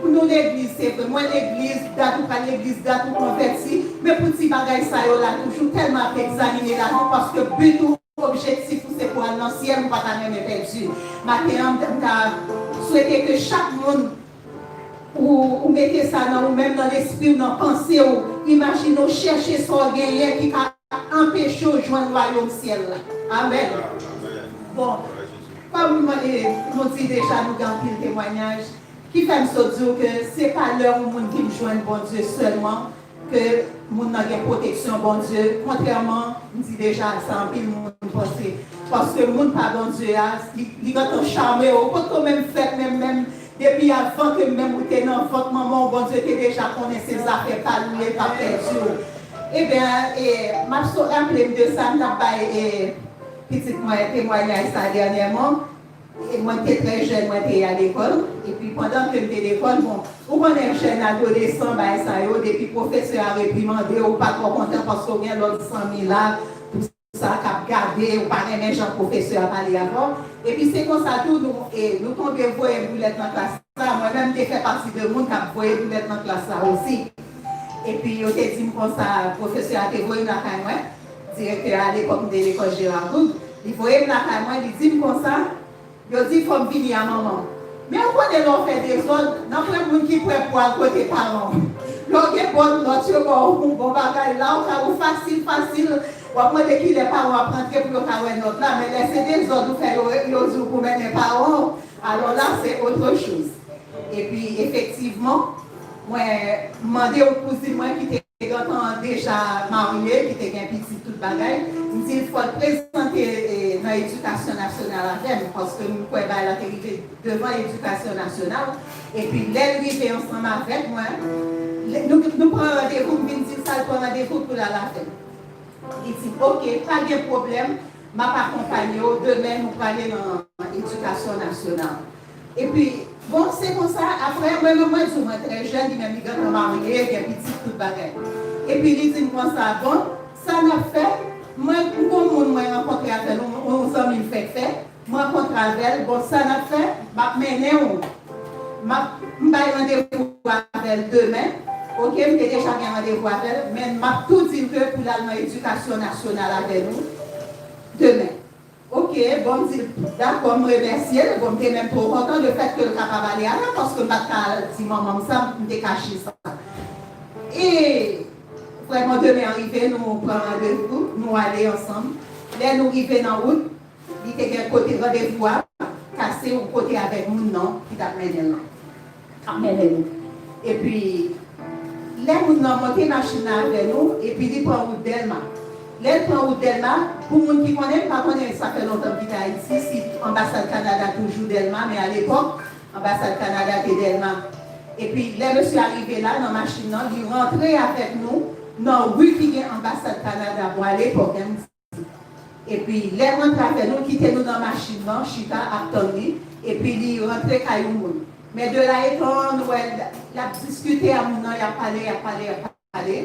pou nou legliz, se vre, mwen legliz, dat ou pral legliz, dat ou konvèti, men pou ti bagay sa yo la toujou, tèlman ap egzamine lavi w, paske bi w, objektif ou se pou al nan syèl, ou pa ta renmen pèdi. Maten an, m ta swete ke chak moun ou, ou mete sa nan ou menm, nan lespri w, nan panse w, imajine w chèche sa w genyen ki ka anpeche w jwenn wayòm syèl la. Amèn. Bon, kòm eh, nou di deja, nou gen anpil temwayaj, ki fè m sot di w ke se pa lè yon moun vin jwenn Bondye sèlman ke moun nan gen pwoteksyon Bondye, kontrèman, m di deja, sa anpil moun panse. Paske moun pa Bondye a, li, li gentan chame w, ou potko menm fèt, menm, menm, depi avan ke menm ou te nan vant manman w, Bondye te deja konnen se zafè pa l ou ye, l pa pèdi w. Ebyen, e, m ap so raple m de sa, m t ap bay e, pitit mwen temwayaj sa dènyèman. E mwen te trè jèn, mwen te al lekòl. Epi pandan ke m te lekòl, bon, ou konnen jèn adolesan, bagay sa yo, depi pwofesè a reprimande w, ou pa twò kontan paske w gen lòt zanmi la, sa k ap gade, ou pa renmen jan pwofesè a pale avè w. Epi se konsa tou, nou, e, nou tonbe voye boulèt nan klas la. Mwen menm, m te fè pati de moun k ap voye boulèt nan klas la osi. Epi yo te di m konsa, pwofesè a te voye m lakay mwen, direktè a, alepòk, m te lekòl Gérard Gourgue, li voye m lakay mwen, li di m konsa, yo di fò m vini a manman m. Men ou konnen lè w fè dezòd, nan pwen moun ki prè pou al kote paran w. Lè w gen bòn nòt, yo ba w yon bon bagay la, ou ka, ou fasil, fasil, w ap mande kilè paran w ap rantre pou yo ka wè nòt la, men lè se dezòd ou fè, yo, yo di w pou mennen paran w, alò la, se autre chose. Epi, efektivman, mwen mande yon kouzin mwen ki te gentan deja marye, ki te gen pitit, tout bagay, m di l fò l prezante, e, nan edikasyon nasyonal avè m, paske m kwè bagay la te rive devan edikasyon nasyonal. Epi lè l rive ansanm avèk mwen, lè, nou, nou pran randevou, m vin di l sa l pran randevou pou l al avè m. Li di, "Oke, pa gen pwoblèm, m ap akonpanye w, demen nou prale nan edikasyon nasyonal." Epi, bon, se konsa, apre, mwen menm, mwen di w, mwen trè jèn, li menm, li gentan marye, gen pitit, tout bagay. Epi, li di m konsa, "Bon, sa n ap fè, mwen, m gon moun mwen rankontre avè l, yon, yon zanmi m fèk fè, m rankontre avè l, bon, sa n ap fè, m ap mennen w, m ap, m bay randevou avè l demen, oke, m te deja gen randevou avè l, men m ap tou di l ke pou l al nan edikasyon nasyonal avè nou demen." Oke, bon, m di l, dakò, m remèsye l. Bon, m te menm twò kontan lefètke l kapab ale avè m, paske m pa t ka di manman m sa, m te kache sa. E vrèman, demen an rive, nou pran randevou, nou ale ansanm. Lè nou rive nan wout, li te gen kote randevou a, kase yon kote avèk moun nan ki t ap mennen l lan. K ap mennen nou. Epi, lè moun nan monte machin nan avè nou, epi li pran wout Dèlma. Lè l pran wout Dèlma, pou moun ki konnen, m pa konnen, sa fè lontan m kite Ayiti, si anbasad Kanada toujou Dèlma, men alepòk, anbasad Kanada te Dèlma. Epi, lè mesye a rive la, nan machin nan, li rantre avèk nou nan ri ki gen anbasad Kanada. Bon, alepòk, hein, m di. Epi, lè l rantre avè nou, l kite nou nan machin nan, chita, ap tann li, epi li rantre kay yon moun. Men de la etan, nou wè l, l ap diskite a moun nan, y ap pale, y ap pale, y ap pale.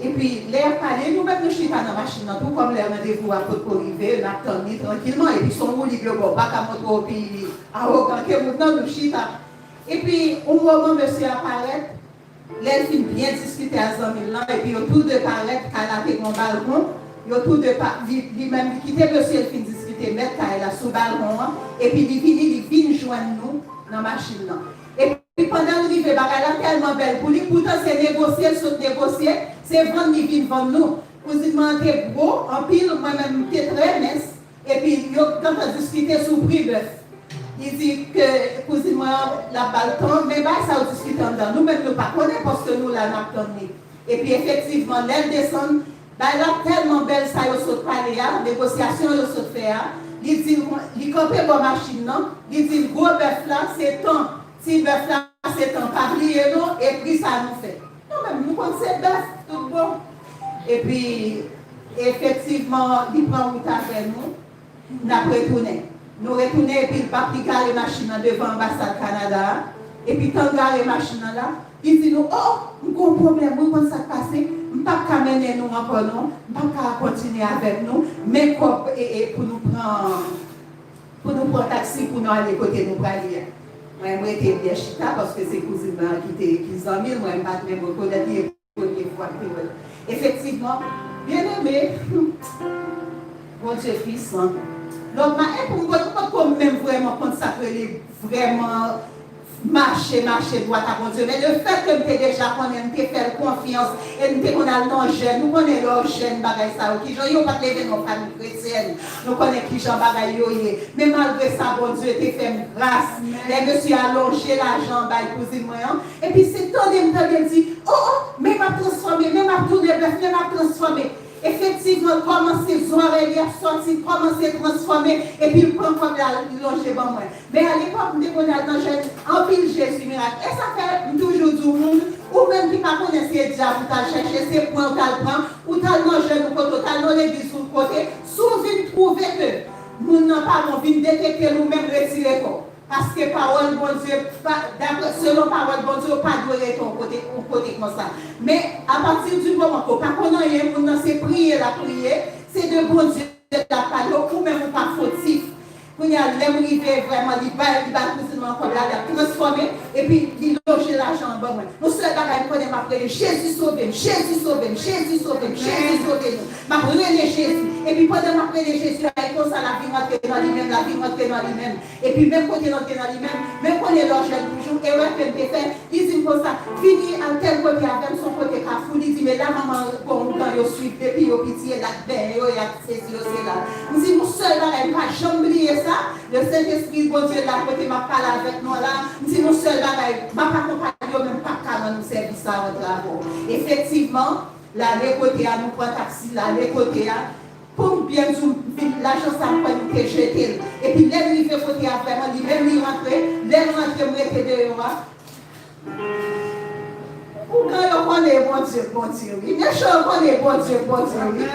Epi, lè y ap pale, nou menm nou chita nan machin nan tou, kòm lè randevou a potko rive, n ap tann li trankilman. Epi, se yon woulib yo ba w, pa ka montre w pi awogan ke moun nan, nou chita. Epi, yon moman, mesye a parèt, lè l fin byen diskite ak zanmi l lan, epi yo tou de parèt, kay la te gen yon balkon, yo tou de pa, li, li menm li kite mesye l fin diskite, mèt kay la, sou balkon an, epi li vini, li vin jwenn nou nan machin nan. Epi pandan l rive, bagay la tèlman bèl pou li, poutan se negosye l sot negosye, se vann li vin vann nou. Kouzin mwen an te gwo anpil, mwen menm m te trè mens, epi yo gentan diskite sou pri bèf. Li di ke kouzin mwen an, l ap ba l tan, men bagay sa yo diskite anndan. Nou menm nou pa konnen, paske nou la n ap tann li. Epi efektivman, lè l desann, bagay la tèlman bèl sa yo sot pale a, negosyasyon yo sot fè a, li di l, li kanpe bò machin nan, li di l gwo bèf la se tan, ti bèf la se tan, pa bliye non, e pri sa nou fè. Nou menm, nou konn se bèf, tout bon. Epi, efektivman, li pran wout avè nou, n ap retounen. Nou retounen, epi l pa, li gare machin nan devan anbasad Kanada a. Epi, tan l gare machin nan la, li di nou, "O, m gon pwoblèm, wi, konn sa k pase, m p ap ka mennen nou ankò, non. M p ap ka kontinye avèk nou, men kòb, e, e, pou nou pran, pou nou pran taksi, pou nou ale kote nou prale a." Mwen, m rete byen chita, paske se kouzin mwen an ki te, ki zanmi l, mwen, m pa t menm rekonèt li, e premye fwa m te wè l. Efektivman, byeneme, Bondye pwisan. Lòt ma-, e pou m, m potko menm vrèman konn sa k rele vrèman mache, mache dwat a Bondye. Men lefètke m te deja konnen, m te fè l konfyans, e m te konn al nan jèn. Nou konnen lè w jèn, bagay sa yo, kijan yo pa t leve nan yon fanmi kretyèn. Nou konnen kijan bagay yo ye. Men malgre sa, Bondye te fè m gras. Lè mesye a lonje lajan bay kouzin mwen an, epi se tande m tande l di, o, o, men m ap transfòme, men m ap tounen bèf, men m ap transfòme. Efektivman, kòman se zòrèy li ap sòti, kòman se transfòme, epi l pran kòb la, li lonje ban mwen. Men alepòk, m te konn al nan jèn anpil Jezi mirak. E sa fè m toujou di w, moun, ou menm ki pa konnen se dyab ou t al chèche, se pran ou t al pran, ou t al nan jèn ou kote, ou t al nan legliz ou kote, si w vin twouve ke moun nan pa bon, vin detekte l ou menm, retire kò w. Paske pawòl Bondye, pa, daprè, selon pawòl Bondye, ou pa dwe rete yon kote, yon kote konsa. Men, apati di moman ke w pa konn anyen, moun nan se priye l ap priye, se de Bondye l ap pale, ou menm ou pa fotif. Kounye a, lè m rive vrèman, li bay, li bay kouzin mwen kòb la, l ap transfòme, epi li lonje lajan an ban mwen. Yon sèl bagay m konnen, m ap rele, Jezi sove m, Jezi sove m, Jezi sove m, Jezi sove nou. M ap rele Jezi. Epi pandan m ap rele Jezi a, e konsa lavi m antre nan li menm, lavi m antre nan li menm. Epi menm kote l antre nan li menm, men konnen lè w jèn toujou, erè ke m te fè, li di m konsa, vini al tèl kote avè m, se yon kote kafou, li di, men la manman bon ougan yo swiv depi yo piti, e l ap benyen yo, e ap sesi yo, se la. M di, yon sèl bagay, m pa janm bliye sa, le Sentespri Bondye la kote m ap pale avèk nou la, m di, yon sèl bagay, m ap akonpanye yo, men m p ap ka rann ou sèvis sa antre avè w. Efektivman, l ale kote a, nou pran taksi, l ale kote a, pou m byen di w, vin lajan sa m pran, li te jete l. Epi lè l rive kote a vrèman, li menm li rantre, lè l rantre, m rete deyò a. Ougan yo konnen Bondye k Bondye, wi. Mechan yo konnen Bondye k Bondye, wi.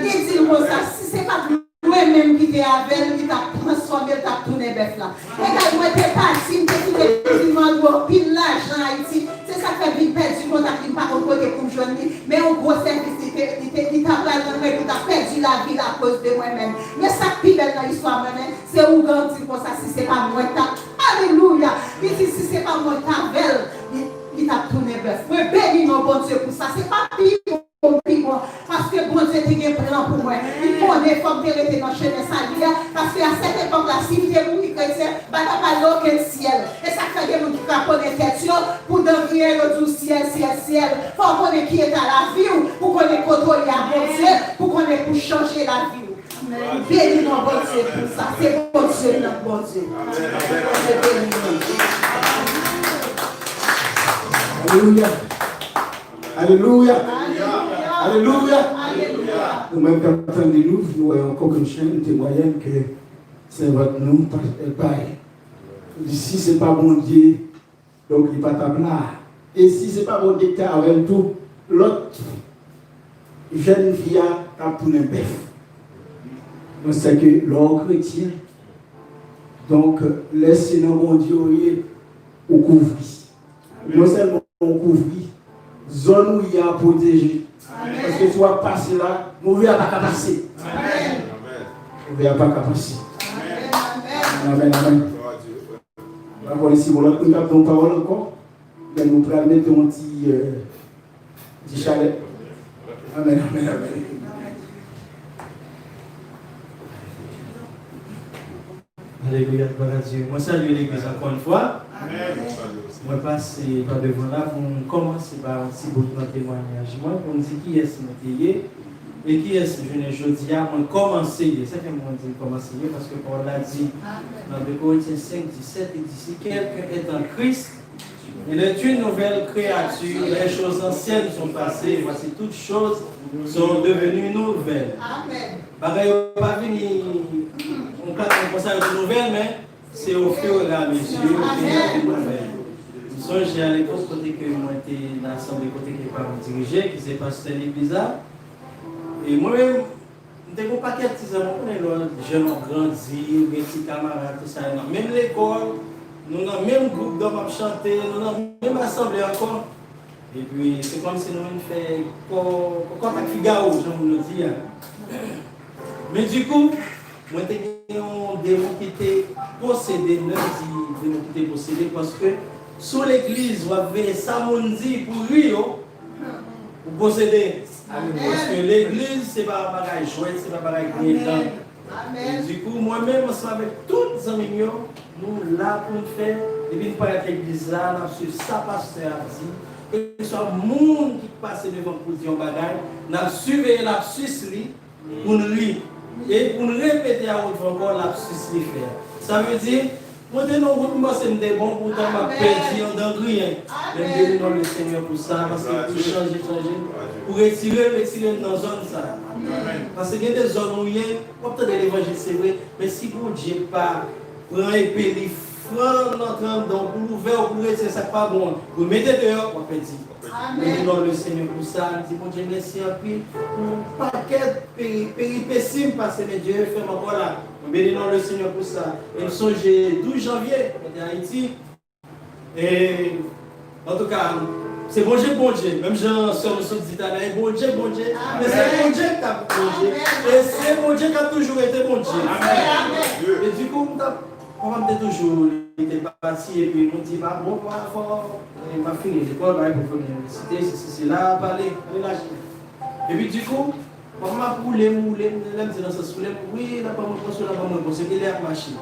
Li di l konsa, si se pa t mwen menm ki te avè l, li t ap transfòme l, t ap tounen bèf la. Egay, mwen te pati, m te kite kouzin mwen dwe anpil lajan Ayiti. Se sa k fè m vin pèdi kontak li, m pa konn kote pou m jwenn li. Men yon gwo sèvis li te, li te, li ta pral rann mwen, li ta pèdi lavi l akoz de mwen menm. Men sa k pi bèl nan istwa mwen menm, se ougan di konsa, si se pa mwen k ta, alelouya! Li di, si se pa mwen k t avè l, li, li t ap tounen bèf. Mwen beni non Bondye pou sa. Se pa pi bon, pi bon. Paske Bondye te gen plan pou mwen. Li konnen fò m te rete nan chemen sali a. Paske a sèt epòk la, si m te mouri kretyen, m pa t ap al nan okenn syèl. E sa k fè gen moun ki kraponnen tèt yo, pou dan griyen yo di w syèl, syèl, syèl. Fò w konnen ki eta lavi w, pou konnen kote w ye a Bondye, pou konnen pou chanje lavi w. Beni non Bondye pou sa. Se Bondye nan Bondye. Bondye beni nou. Alelouya. Alelouya. Alelouya. Nou menm k ap tande nou, nou wè yon kokennchenn temwayan ke sèvant nou, pastè bay. Li di, si se pa Bondye, donk li pa t ap la. E si se pa Bondye ki te avè l tou, lòt jèn fi a t ap tounen bèf. Donk, sèke lè w kretyen, donk, lè se nan Bondye w ye, ou kouvri. Non sèlman ou kouvri, zòn ou ye a pwoteje. Paske si w ap pase la, move a pa ka pase. Move a pa ka pase. Amèn, amèn. Pawòl isi, bon, lòt moun k ap ban w pawòl ankò, men nou pral mete yon ti, euh, ti chalè. Amèn, amèn, amèn. Alelouya, glwa a Dye. Mwen salye legliz ankò yon fwa. Mwen pase pa devan la pou m kòmanse ba yon ti bout nan temwayaj mwen, pou m di kiyès mwen te ye, e kiyès jounen jodi a mwen kòmanse ye. Sa fè mwen di m kòmanse ye, paske pawòl la di nan de Korentyen senk disèt, li di, si quelqu'un est en Christ, il est une nouvelle créature, les choses anciennes sont passées, voici toutes choses sont devenues nouvelles. Bagay yo pa vini yon kat konsa yo tou nouvèl, men se ofiramezi yo vini tou nouvèl. M sonje alepòk kote ke mwen te nan asanble kote ke papa m dirije, ki se pastè legliz la. E mwen menm, m te gen yon pakèt ti zanmi, ou konnen lè w jèn w ap grandi, ou gen ti kamarad, tou sa, nan menm lekòl, nou nan menm gwoup dòm ap chante, nou nan menm asanble ankò. Epi, se kòmsi nou vin fè kò, kò, kòkòt ak figaro, jan moun yo di a. Men dikou, mwen te gen yon demon ki te posede, m di demon ki te posede, paske sou legliz, w ap veye sa moun di pou ri yo, ou posede. Paske legliz, se pa bagay jwèt, se pa bagay gentan. Amèn. E dikou, mwen menm, ansanm avèk tout zanmi m yo, nou la pou n fè, depi n parèt legliz la, n ap swiv sa pastè a di. Kèlkeswa moun ki pase devan pou di yon bagay, n ap siveye lapsis li, pou n li. E pou n repete a wòt vwa ankò lapsis li fè a. Sa vle di, mwen te nan wout, m panse m te bon, poutan m ap pèdi anndan griyen. Men m beni non Lesenyè pou sa, paske pou chanje, chanje, pou retire, retire m nan zòn sa. Paske gen de zòn ou ye, w ap tande levanjil, se vre, men si Bondye pa pran epe li, fran l antre anndan w, pou l ouvè w, pou l retire sa k pa bon an, pou l mete deyò, w ap pèdi. Amèn. Beni non Lesenyè pou sa, m di Bondye mèsi anpil pou pakèt peri-, peripesi m pase, men Dye fè m ankò la. Mwen beni non Lesenyè pou sa. E m sonje douz janvye, mwen te Ayiti. E, antouka, se Bondye k Bondye. Menm jan sè nou sot di talè, e Bondye k Bondye. Men se Bondye k t ap Bondye. E se Bondye k ap toujou rete Bondye. Amèn. E dikou, m t ap, papa m te toujou, li te pati, epi nou di, pa bon, pa fò, e m ap fini lekòl, bagay pou fini inivèsite, sesi, sela, pale, pale lache. Epi dikou, papa m ap woule m, woule m, lè m di nan sans woule m, wi, l ap ban m repons, wi, l ap ban m repons, epi lè y ap mache.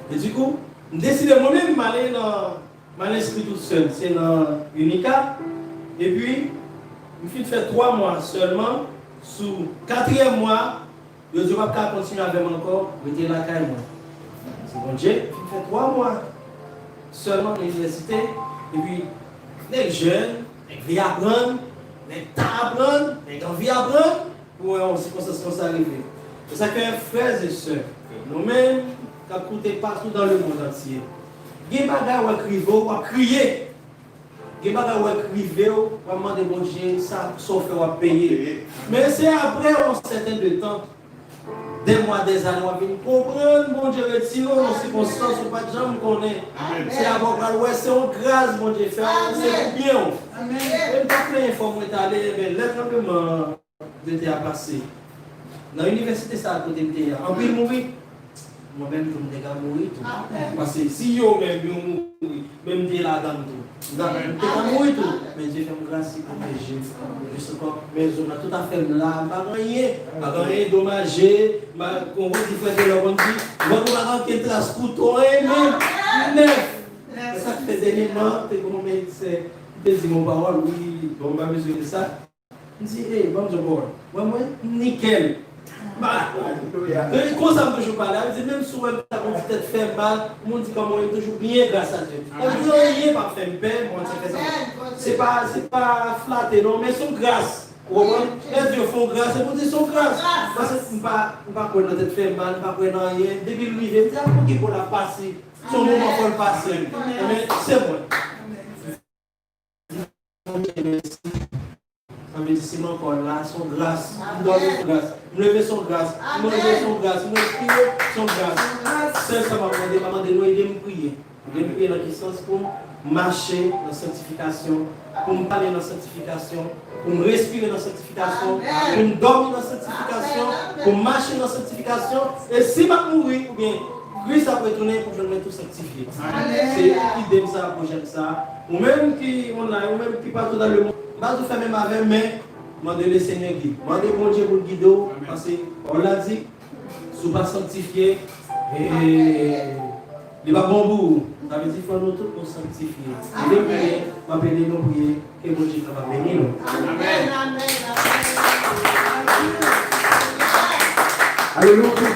E dikou, m deside mwen menm m ale nan, m al enskri tout sèl, se nan Unica. Epi, m fin fè twa mwa sèlman, sou katriyèm mwa, yo di yo p ap ka kontinye avè m ankò, rete lakay mwen. Se Bondye, m fin fè twa mwa sèlman nan inivèsite, epi nèg jèn, nèg vle aprann, nèg ta aprann, nèg anvi aprann, pou wè yon sikonstans konsa rive. Se sa ke frè e sè, nou menm k ap koute patou dans le monde entier, gen bagay w ap rive w, w ap kriye. Gen bagay w ap rive w, w ap mande Bondye, sa, sa w fè, w ap peye. Men se apre yon sèten de tan, dè mwa, dè zane, w ap vin konprann Bondye retire w nan sikonstans ou pa t janm konnen. Se apre w pral wè se yon gras Bondye fè w, se pou byen w. E m t ap plenyen fò mwen t ale, men lè tranbleman de tè a pase. Nan inivèsite sa a kote m te ye a, anpil mouri. Mwen menm tou, m te ka mouri tou. Paske si yo menm yo mouri, men m te ladan l tou. M ta, m te ka mouri tou. Men Dye fè m gras, li pwoteje m. Jis ankò, men zòn nan tout afè m la, m pa gen anyen. M pa gen anyen domaje. M pa, kon ou di frè Telò konn di, vant ou pa gen okenn tras kouto, anyen menm. Nèf. Se sa k fè dènyèman, te gen yon medsen, li te di m yon pawòl, wi, bon, m pa bezwen di sa. M di, ey, ban m di w pawòl. Wè mwen, m nikèl. Ba, e konsa m toujou pale. Sa vle di, menm si w wè m ta konn di tèt fè m mal, moun di kòman m toujou byen, gras a Dye. Sa vle di, anyen p ap fè m pè, mwen ti fè sa. Se pa, se pa flate, non, men se yon gras. Ou konprann? Lè Dye fè yon gras, se pou di se yon gras. Paske m pa, m pa kwè nan tèt fè m mal, m pa kwè nan anyen. Depi l rive, m di, a, pou ki bò l ap pase? Se yon moman fò l pase. Ebyen, se mwen. Bondye mèsi. Sa vle di, si m ankò la, se yon gras. M dòmi, se yon gras. M leve, se yon gras. M manje, se yon gras. M respire, se yon gras. Sèl sa m ap mande, m ap mande nou ede m priye. Ede m priye nan ki sans? Pou m mache nan sanktifikasyon, pou m pale nan sanktifikasyon, pou m respire nan sanktifikasyon, pou m dòmi nan sanktifikasyon, pou m mache nan sanktifikasyon. E si m ap mouri, oubyen Kris ap retounen, pou jwenn mwen tou sanktifye. Se ide m sa, pwojè m sa. Ou menm ki online, ou menm ki patou nan lemonn, m pa di w fè menm avè m, men mande Lesenyè gid. Mande Bondye pou l gide w, paske pawòl la di, si w pa sanktifye, e, li pa bon pou ou. Sa vle di, fò nou tout nou sanktifye. Ede m priye, m ap ede nou priye, ke Bondye kapab beni nou. Amèn, amèn, amèn. Alelouya.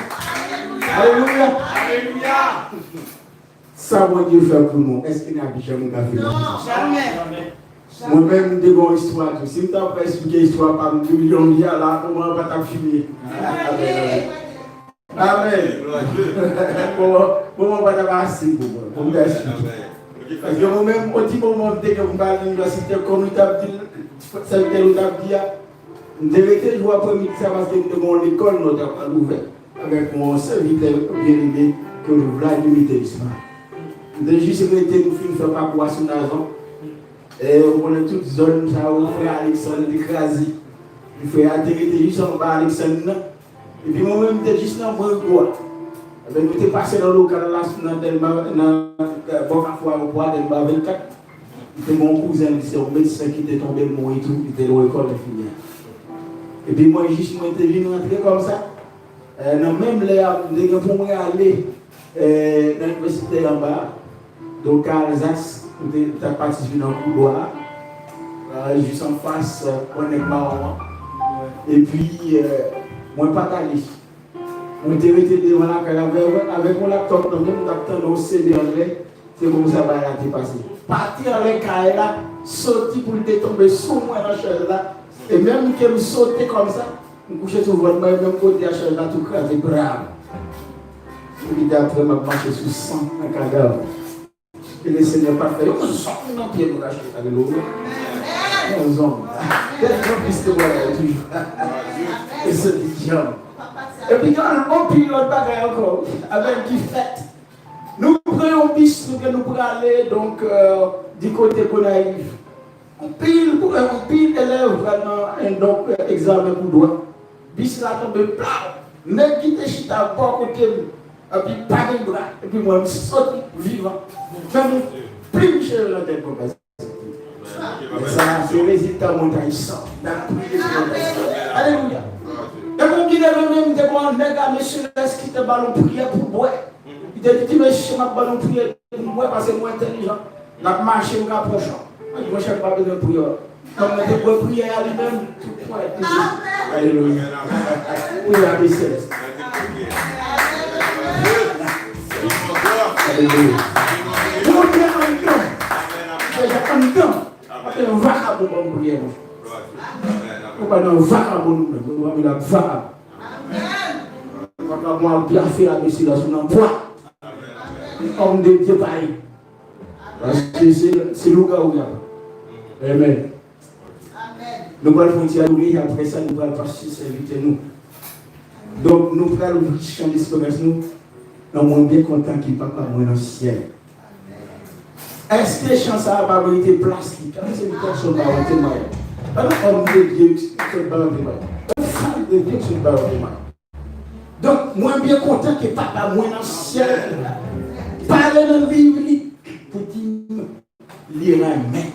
Alelouya. Alelouya. Sa Bondye fè pou nou, èske n ap janm ka fini? Non. Jamè. Mwen menm, m te gen yon istwa tou. Si m ta pral esplike istwa pa m, yon milyon vye a la, moman an pa t ap fini. Amèn, amèn. Amèn. Bon, bon, moman an pa t ap ase pou mwen, pou m ta esplike. Paske mwen menm, yon ti moman, m te gen pou m pral inivèsite, kòm li t ap di, sèvitè nou t ap di a, m te rete jou aprèmidi sa, paske m te gen yon lekòl nou t ap pral ouvè avèk yon sèvitè byeneme ke nou Vladimir Thérisma. M te jis rete, nou fin fè pakou a sou Nazon. E, ou konnen tout zòn sa yo, frè Alexandre te kraze. Epi frè a te rete jis anba Alexandre nan. Epi mwen menm, m te jis nan bò rigo a. Ebyen, nou te pase nan lokal la, nan Dèlma, nan, nan bò kafou ayewopò a, Dèlma vennkat. M te gen yon kouzen, li se yon medsen ki te tonbe mouri tou, li te lekòl enfimyè. Epi mwen jis, mwen te vin rantre kòmsa. Eh, nan menm lè a, m te gen pou mwen ale, eh, nan inivèsite anba a. Donk, a Alzas, m te, m t ap patisipe nan kou dwa a, eh, jis anfas, eh, bò nèg mawon an. Epi, eh, mwen pa t ale. Mwen te rete devan lakay avè, avèk yon laptòp nan men m, m t ap tande yon C D anglè. Se konsa bagay la te pase. Pati anlè kay la, soti pou l te tonbe sou mwen nan chèz la. E menm ke m sote kòmsa, m kouche sou vant mwen, menm kote a chèz la tou kraze, bra! Epi dapre m ap mache sou san nan kadav. E Lesenyè pa t fè yon zong nan pye m rache. Alelouya. Yon zong. Tèt plis ke bagay toujou. E se di dyanm. Epi gen anpil lòt bagay ankò avè m ki fèt. Nou pran yon bis, nou gen nou prale, donk, euh, di kote Gonayiv. Anpil, anpil elèv pral nan, euh, donk, euh, egzamen pou dwa. Bis la tonbe, plaw! Nèg ki te chita bò kote m, epi pa gen bra, epi mwen, m soti vivan. Menm yon plim cheve nan tèt mwen pa soti. Men sa, se rezilta montaj sa. N ap priye pou montaj sa. Alelouya. E mwen ki leve menm, m te gen yon nèg ame selès ki te ba l yon priyè pou bwè. Li te di, "Ti mesye, m ap ba nou priyè pou mwen, paske mwen entèlijan. N ap mache, m ka pran chan." Mwen di, "Monchè, m pa bezwen priyè." Kòm mwen te bwè priyè a li menm, tout pwen. Alelouya. Priyè a mesye. Alelouya. Bondye anndan. Deja anndan. Ap yon vakabon ban m priyè, monchè. Ou pa nan vakabon nou menm. Nou pa vin ak vakabon. Vakabon ap byafe a mesye la sou nan pwa. Homme de Dieu pa ye. Paske se, se lougawou y ap. Amen. Nou pral fè yon ti adore, apre sa, nou pral pase sèvitè nou. Donk, nou pral ouvri chan desperans nou nan mwen byen kontan ki papa mwen nan syèl. Èske chan sa a pa merite plas li? Kèlkeswa pèsonn pa yon temway. Pa yon homme de Dieu ki sot ba yon temway. Pa yon femme de Dieu ki sot ba yon temway. Donk, mwen byen kontan ke papa mwen nan syèl pale nan liv li pou di m li renmen.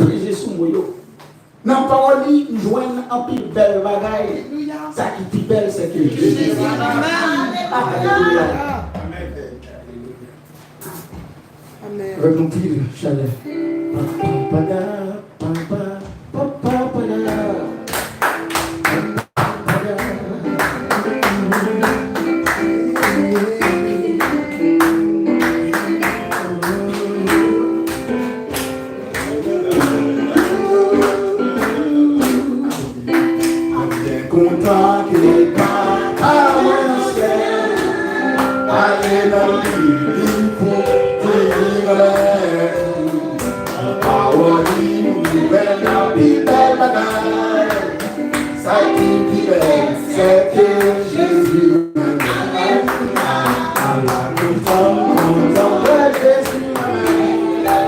Peze sou mo yo. Nan pawòl li, m jwenn anpil bèl bagay. Sa ki pi bèl, se ke Jezi. Alelouya. Avèk anpil chalè. Papa, papa, papa, papa. Mwen byen kontan ke papa mwen nan syèl pale nan liv li pou di li renmen. Pawòl li nouvèl la pi bèl bagay. Sa ki pi bèl, se ke Jezi renmen. Ala kontan, kontan, wè Jezi renmen.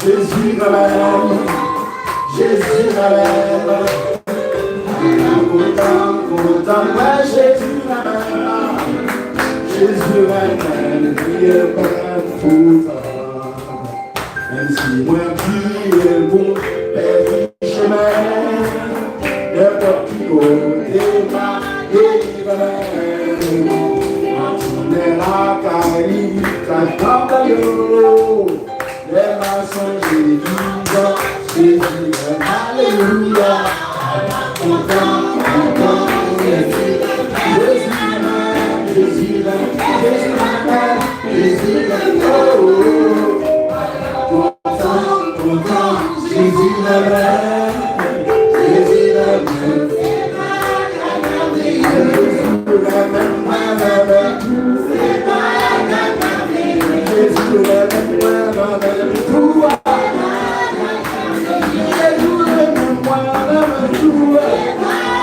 Jezi renmen. Jezi renmen. Ala kontan, kontan, wè Jezi renmen. Jezi renmen, li renmen tout tan. Menm si mwen vire pou m pèdi chemen, nenpòt ki kote m ale li renmen. M ap tounen lakay li, kay papa yo. Lè m ap sonje vivan, Jezi renmen, alelouya. Kontan, kontan, Jezi, Jezi renmen, Jezi renmen, Jezi renmen, Jezi renmen, oh, oh, oh. Kontan, kontan, Jezi renmen, Jezi renmen. Jezi renmen mwen, renmen. Jezi renmen mwen, renmen. Jezi renmen mwen, renmen.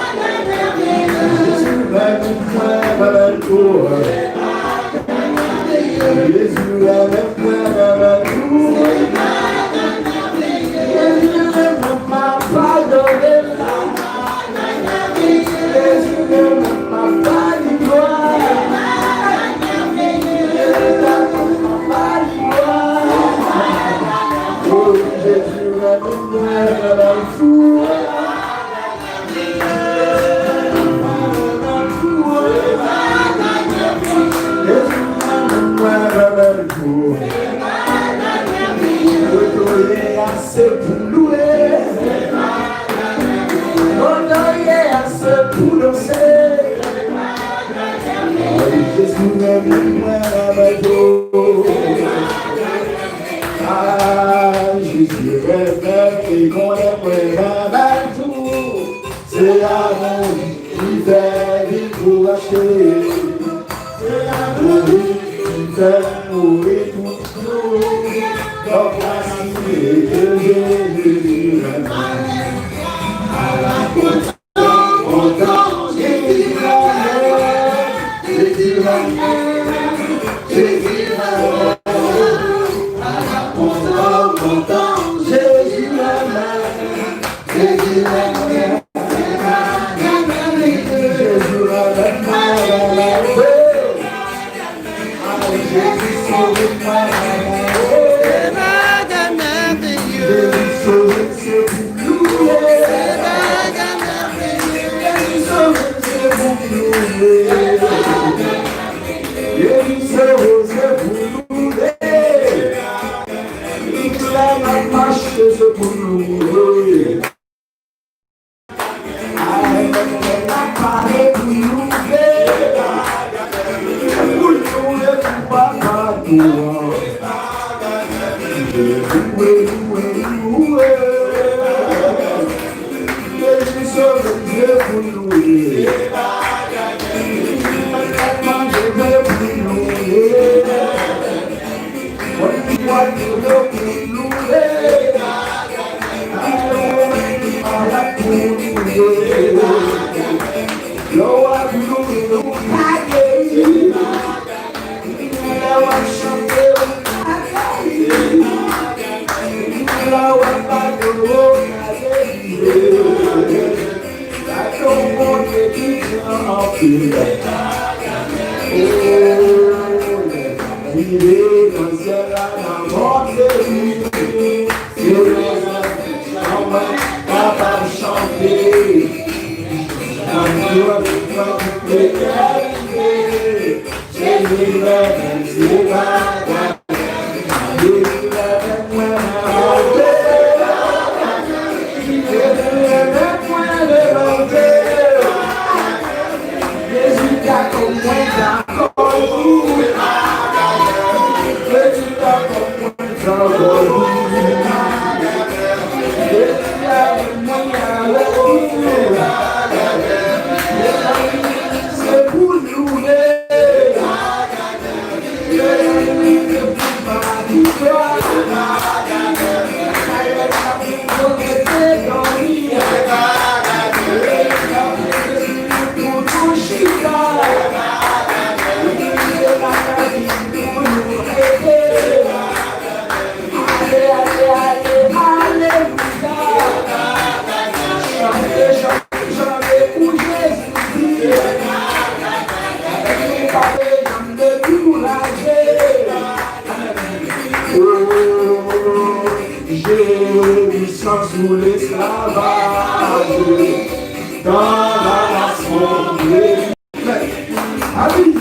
a se pou louwe. Kontan ye a se pou danse. Ay, Jezi renmen mwen avèk ou. Ah, Jezi renmen e konnen mwen renmen tou. Se amou li fè vin pou rachte. Se amou li fè mouri pou nou. Donk, mèsi ke Jezi renmen. Ala kontan, kontan, Jezi renmen. Jezi renmen. Jezi renmen. Ala kontan, kontan, Jezi renmen. Jezi renmen. Jezi renmen. Jezi sove mwen. Jezi sove se pou louwe. Jezi sove se pou louwe. Jezi sove se pou louwe. Tout lè m ap mache se pou louwe. Ay, lè n ap pale pou louwe. Pou louwe pou Papa nou an. Louwe, louwe, louwe. Jezi sove Dye pou louwe. Manje Dye pou louwe. Mwen ki wè Dye pou louwe. Mwen ki malad pou louwe. Lè w ap louwe, ou pa geri. Lè w ap chante, ou pa geri. Lè w ap bat, ou pa delivre. Gade yon Bondye ki gran anpil. O, lè m ap rive nan syèl la, m ap montre li. Se rezon an mwen kapab chante. Nan Bondye an tout etènite. Jezi renmen, se pa gade. Jezi renmen mwen anpil. Jezi renmen mwen anpil. Jezi dakò mwen dakò. Jezi dakò mwen dakò. Jezi avèk mwen avèk ou. Se pou nou ye. Ale, ale, ale, alelouya. Chante, chante, chante pou Jezi. Nou pa bezwen dekouraje. Oh, Jezi sans ou lesklavaj. Dans la rason. Amen. Amen.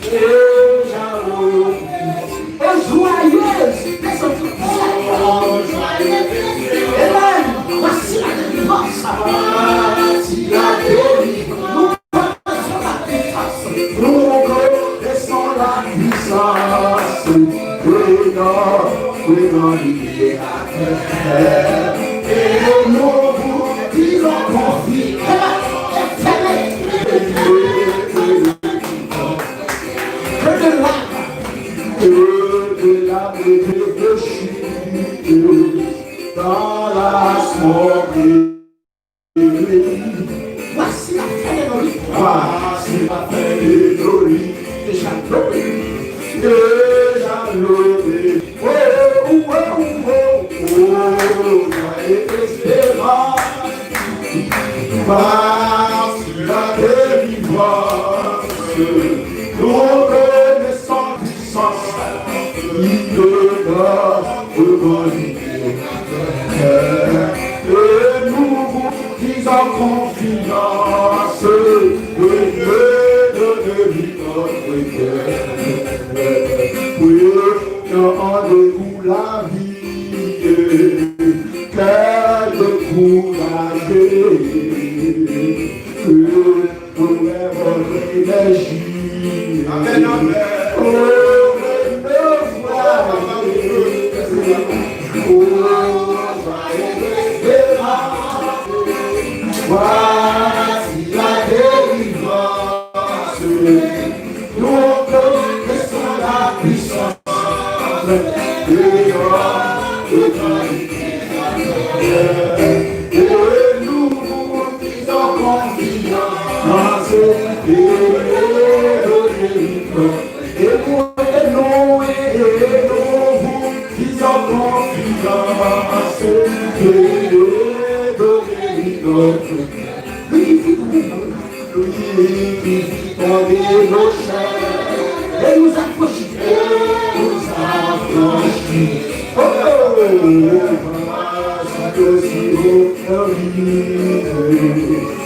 Deja, oh, joyeuse. Amen. Voici la délivrance. Voici la délivrance. Nou konnen son la pwisans. Nou konnen son la pwisans. Pregan, pregan li ye. E nou pou di l konfime. Ke de la, ke de la, ke de chute dans la soirée. Voici la fin de nos vies. Voici la fin de nos vies. Déjà loué. Déjà loué. Oh, oh, oh, oh, oh, la espérance. Parce que la délivrance, nous connaissons puissance, il donne au monde. E nou pou di l konfidans, Dieu de délivrance. Pran randevou lavi, kè dekouraje. Doulè vòlè enèji. Amèn, amèn. O, renouvelé. O, voici la délivrance. Nous reconnaissons la puissance. Et nous, nous disons confiance. Et nous, et nous, et nous, nous disons confiance. Et nous, Wi, vit, wi, vit, tonbe nos chaînes et nous affranchit, et nous affranchit. Oh, parce que si vous arrivez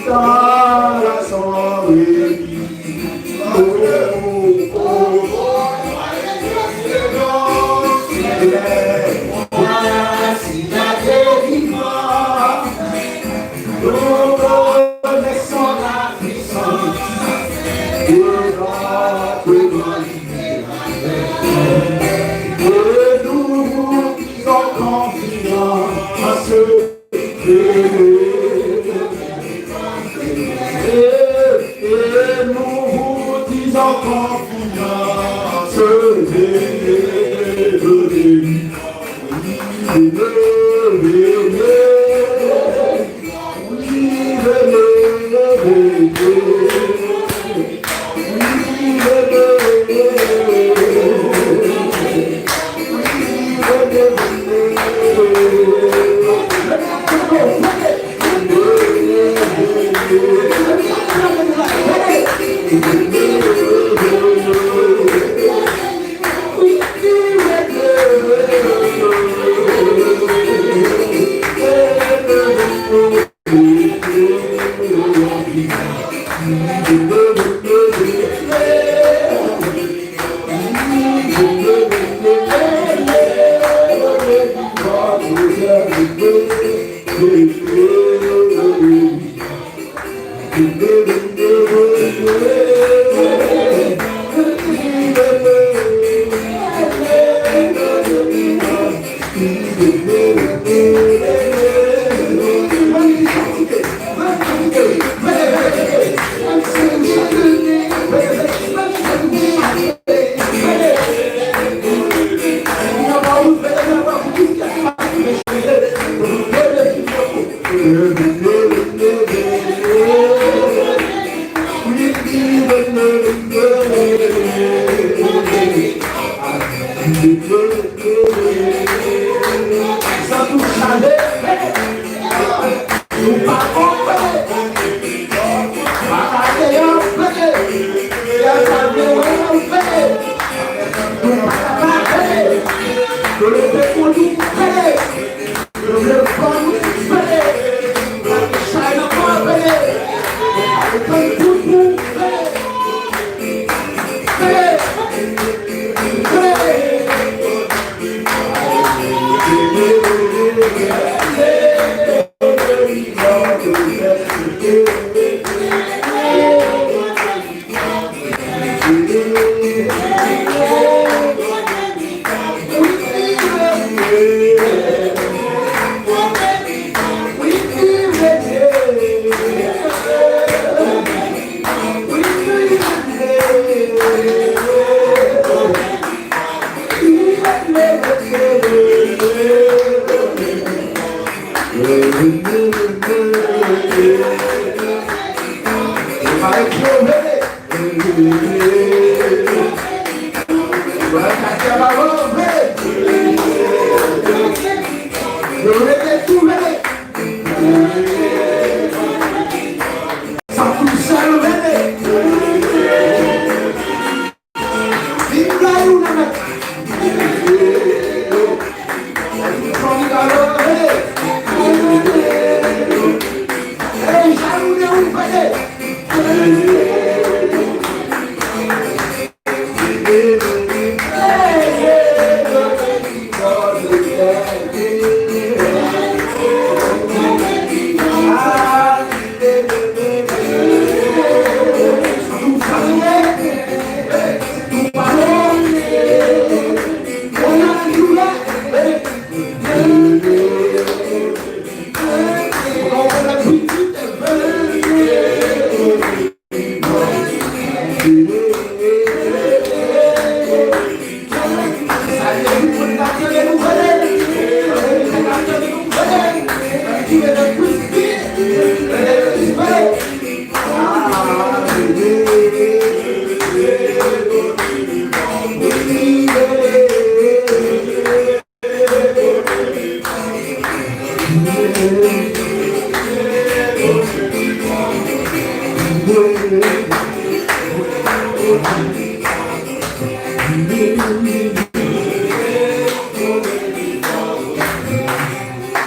dans la soirée, oh, oh, oh, voici la délivrance. Nous connaissons la puissance de notre grand libérateur. Et nous vous disons confiance. Et, et nous vous disons confiance.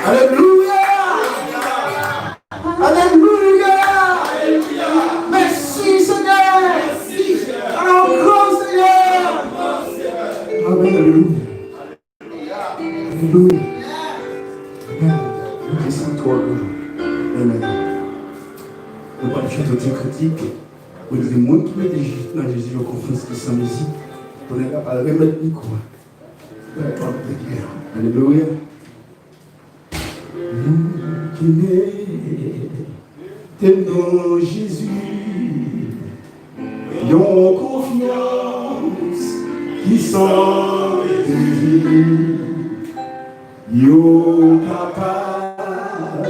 Alelouya! Alelouya! Mèsi, Senyè! Ankò, Senyè! Amèn, alelouya! Alelouya! Amèn! Bondye sa twò gran! Amèn! Nou pral chante yon ti kantik pou di moun ki mete Je- nan Jezi yo konfyans ki san mezi. Kounye a, n ap al remèt mikwo a. Alelouya! Moun ki mete nan Jezi yon konfyans ki san mezi, yo kapab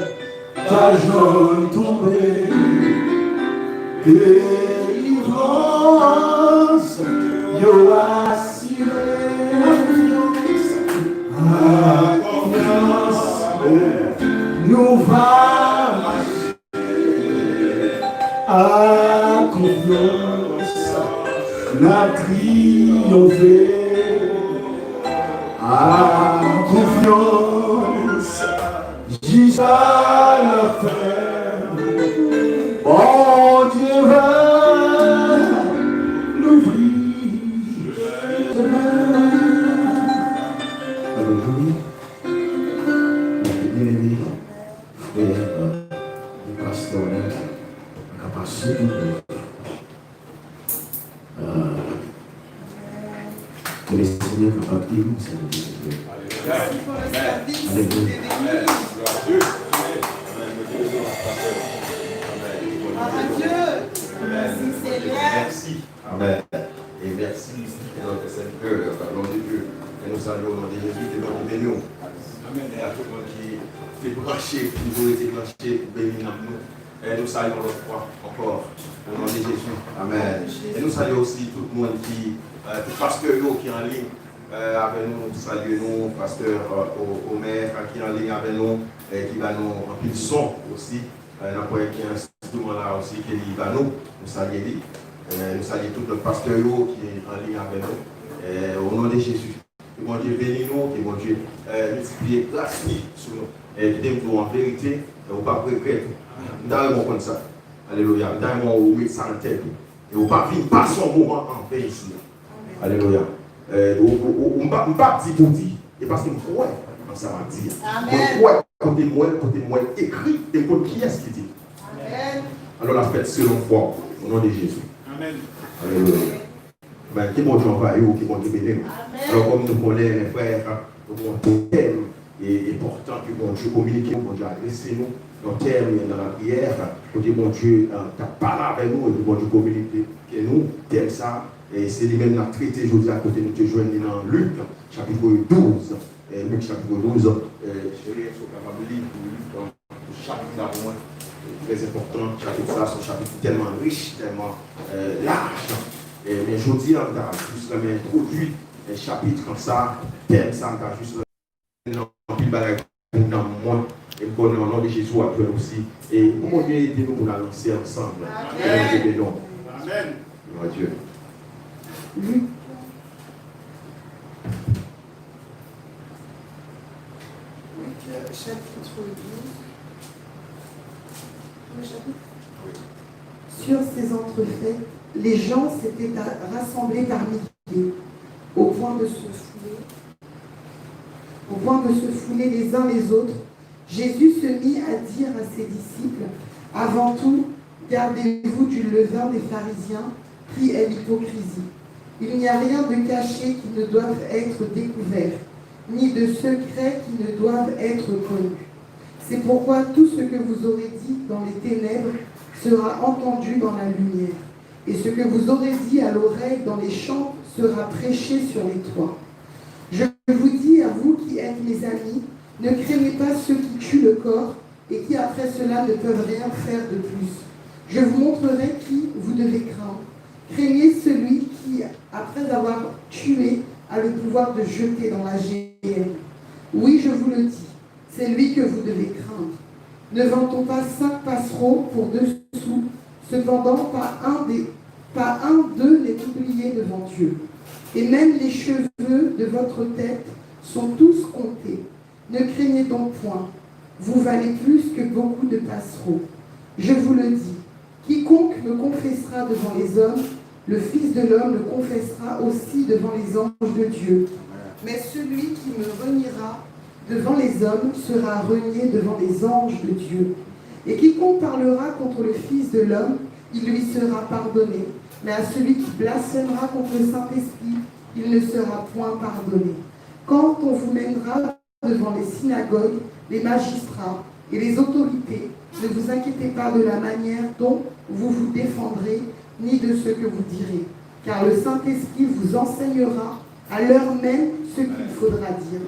pa janm tonbe. Delivrans yo asire. Ak konfyans nou va mache. Ak konfyans n ap triyonfe. Ak konfyans jiska lafen, Bondye va louvri chemen. Alelouya. Byeneme, frè, e pastè, nou ka pase pou nou. Ah, ke le Seigneur kapab ede nou, sa nou bezwen. Alelouya. Amèn. Amèn. Amèn. Amèn. Amèn. Amèn. Amèn. E mèsi, e lòt sèvitè, e lòt sèvitè, e lòt sèvitè, e nou salye o non de Jezi, ke Bondye beni w. Amèn. E a tout moun ki te branche, ki toujou rete branche pou beni nanm nou. E nou salye w yon lòt fwa ankò, o non de Jezi. Amèn. E nou salye osi tout moun ki, e, tout pastè yo ki an liy, e, avè nou, nou salye nou, pastè, e, O- Omer, ki an liy avè nou, e, ki ba nou anpil son osi. E, n ap wè gen enstriman la osi ke li ba nou. Nou salye li. E, nou salye tout lòt pastè yo ki an liy avè nou. E, o non de Jezi. Ke Bondye beni nou, ke Bondye, e, miltipliye gras li sou nou. E, kite m di w an verite, e, ou p ap regrèt. M ta renmen w konn sa. Alelouya. M ta renmen w met sa nan tèt ou. E ou pa vin pase yon moman an ven isi a. Alelouya. E, ou, ou, ou, ou, m pa, m pa di pou di, e paske m kwè nan sa m ap di a. Amèn. Mwen kwè kote m wè, kote m wè ekri, e m konn kiyès ki di. Amèn. Alò, l ap fèt selon fwa w, o non de Jezi. Amèn. Alelouya. Amèn. Ke Bondye anvayi w, ke Bondye beni w. Amèn. Alò, kòm nou konnen, mes frères, nou gen yon tèm e enpòtan ke Bondye kominike nou, Bondye adrese nou, yon tèm nan lapriyè, kote Bondye, e, t ap pale avè nou, epi Bondye kominike nou tèm sa, e se li menm n ap trete jodi a, kote nou te jwenn li nan Lik, chapit douz, e, Lik, chapit douz, e, Jerry, si w kapab li pou Lik, e, chapit la pou mwen, e, trè enpòtan, chapit sa, se yon chapit ki tèlman rich, tèlman, e, laj, e, men jodi a, m ta jis renmen entwodui, e, chapit sa, tèm sa, m ta jis nan anpil bagay pou nanm mwen. E m konnen o non de Jezi w ap jwenn osi. E pou Bondye ede nou pou n avanse ansanm. Amèn. Ke Bondye beni w. Amèn. Glwa a Dye. Lik. Lik, chapit douz. Le chapitre. Sur ces entrefaits, les gens s'étaient rassemblés par milliers, au point de se fouler, au point de se fouler les uns les autres. Jésus se mit à dire à ses disciples, avant tout, gardez-vous du levain des pharisiens, qui est l'hypocrisie. Il n'y a rien de caché qui ne doive être découvert, ni de secret qui ne doive être connu. C'est pourquoi tout ce que vous aurez dit dans les ténèbres sera entendu dans la lumière, et ce que vous aurez dit à l'oreille dans les champs sera prêché sur les toits. Je vous dis, à vous qui êtes mes amis, ne craignez pas ceux qui tuent le corps et qui après cela ne peuvent rien faire de plus. Je vous montrerai qui vous devez craindre. Craignez celui qui, après avoir tué, a le pouvoir de jeter dans la géhenne. Oui, je vous le dis, c'est lui que vous devez craindre. Ne vantons pas cinq passereaux pour deux sous, cependant pas un des, pas un d'eux n'est oublié devant Dieu. Et même les cheveux de votre tête sont tous comptés. Ne craignez donc point, vous valez plus que beaucoup de passereaux. Je vous le dis, quiconque me confessera devant les hommes, le Fils de l'homme le confessera aussi devant les anges de Dieu. Mais celui qui me reniera devant les hommes sera renié devant les anges de Dieu. Et quiconque parlera contre le Fils de l'homme, il lui sera pardonné, mais à celui qui blasphémera contre le Saint-Esprit, il ne sera point pardonné. Quand on vous mènera devant les synagogues, les magistrats et les autorités, ne vous inquiétez pas de la manière dont vous vous défendrez, ni de ce que vous direz, car le Saint-Esprit vous enseignera à l'heure même ce qu'il faudra dire.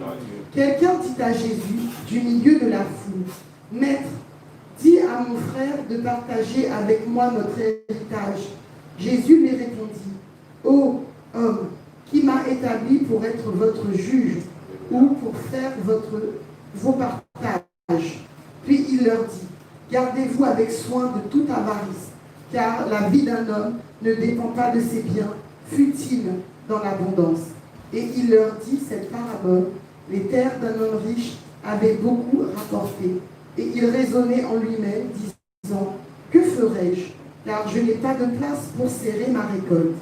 Quelqu'un dit à Jésus du milieu de la foule, Maître, dis à mon frère de partager avec moi notre héritage. Jésus lui répondit, Ô homme, qui m'a établi pour être votre juge ou pour faire votre, vos partages? Puis il leur dit, Gardez-vous avec soin de toute avarice, car la vie d'un homme ne dépend pas de ses biens, fût-il dans l'abondance. Et il leur dit cette parabole, Les terres d'un homme riche avaient beaucoup rapporté, et il raisonnait en lui-même, disant, Que ferai-je, car je n'ai pas de place pour serrer ma récolte?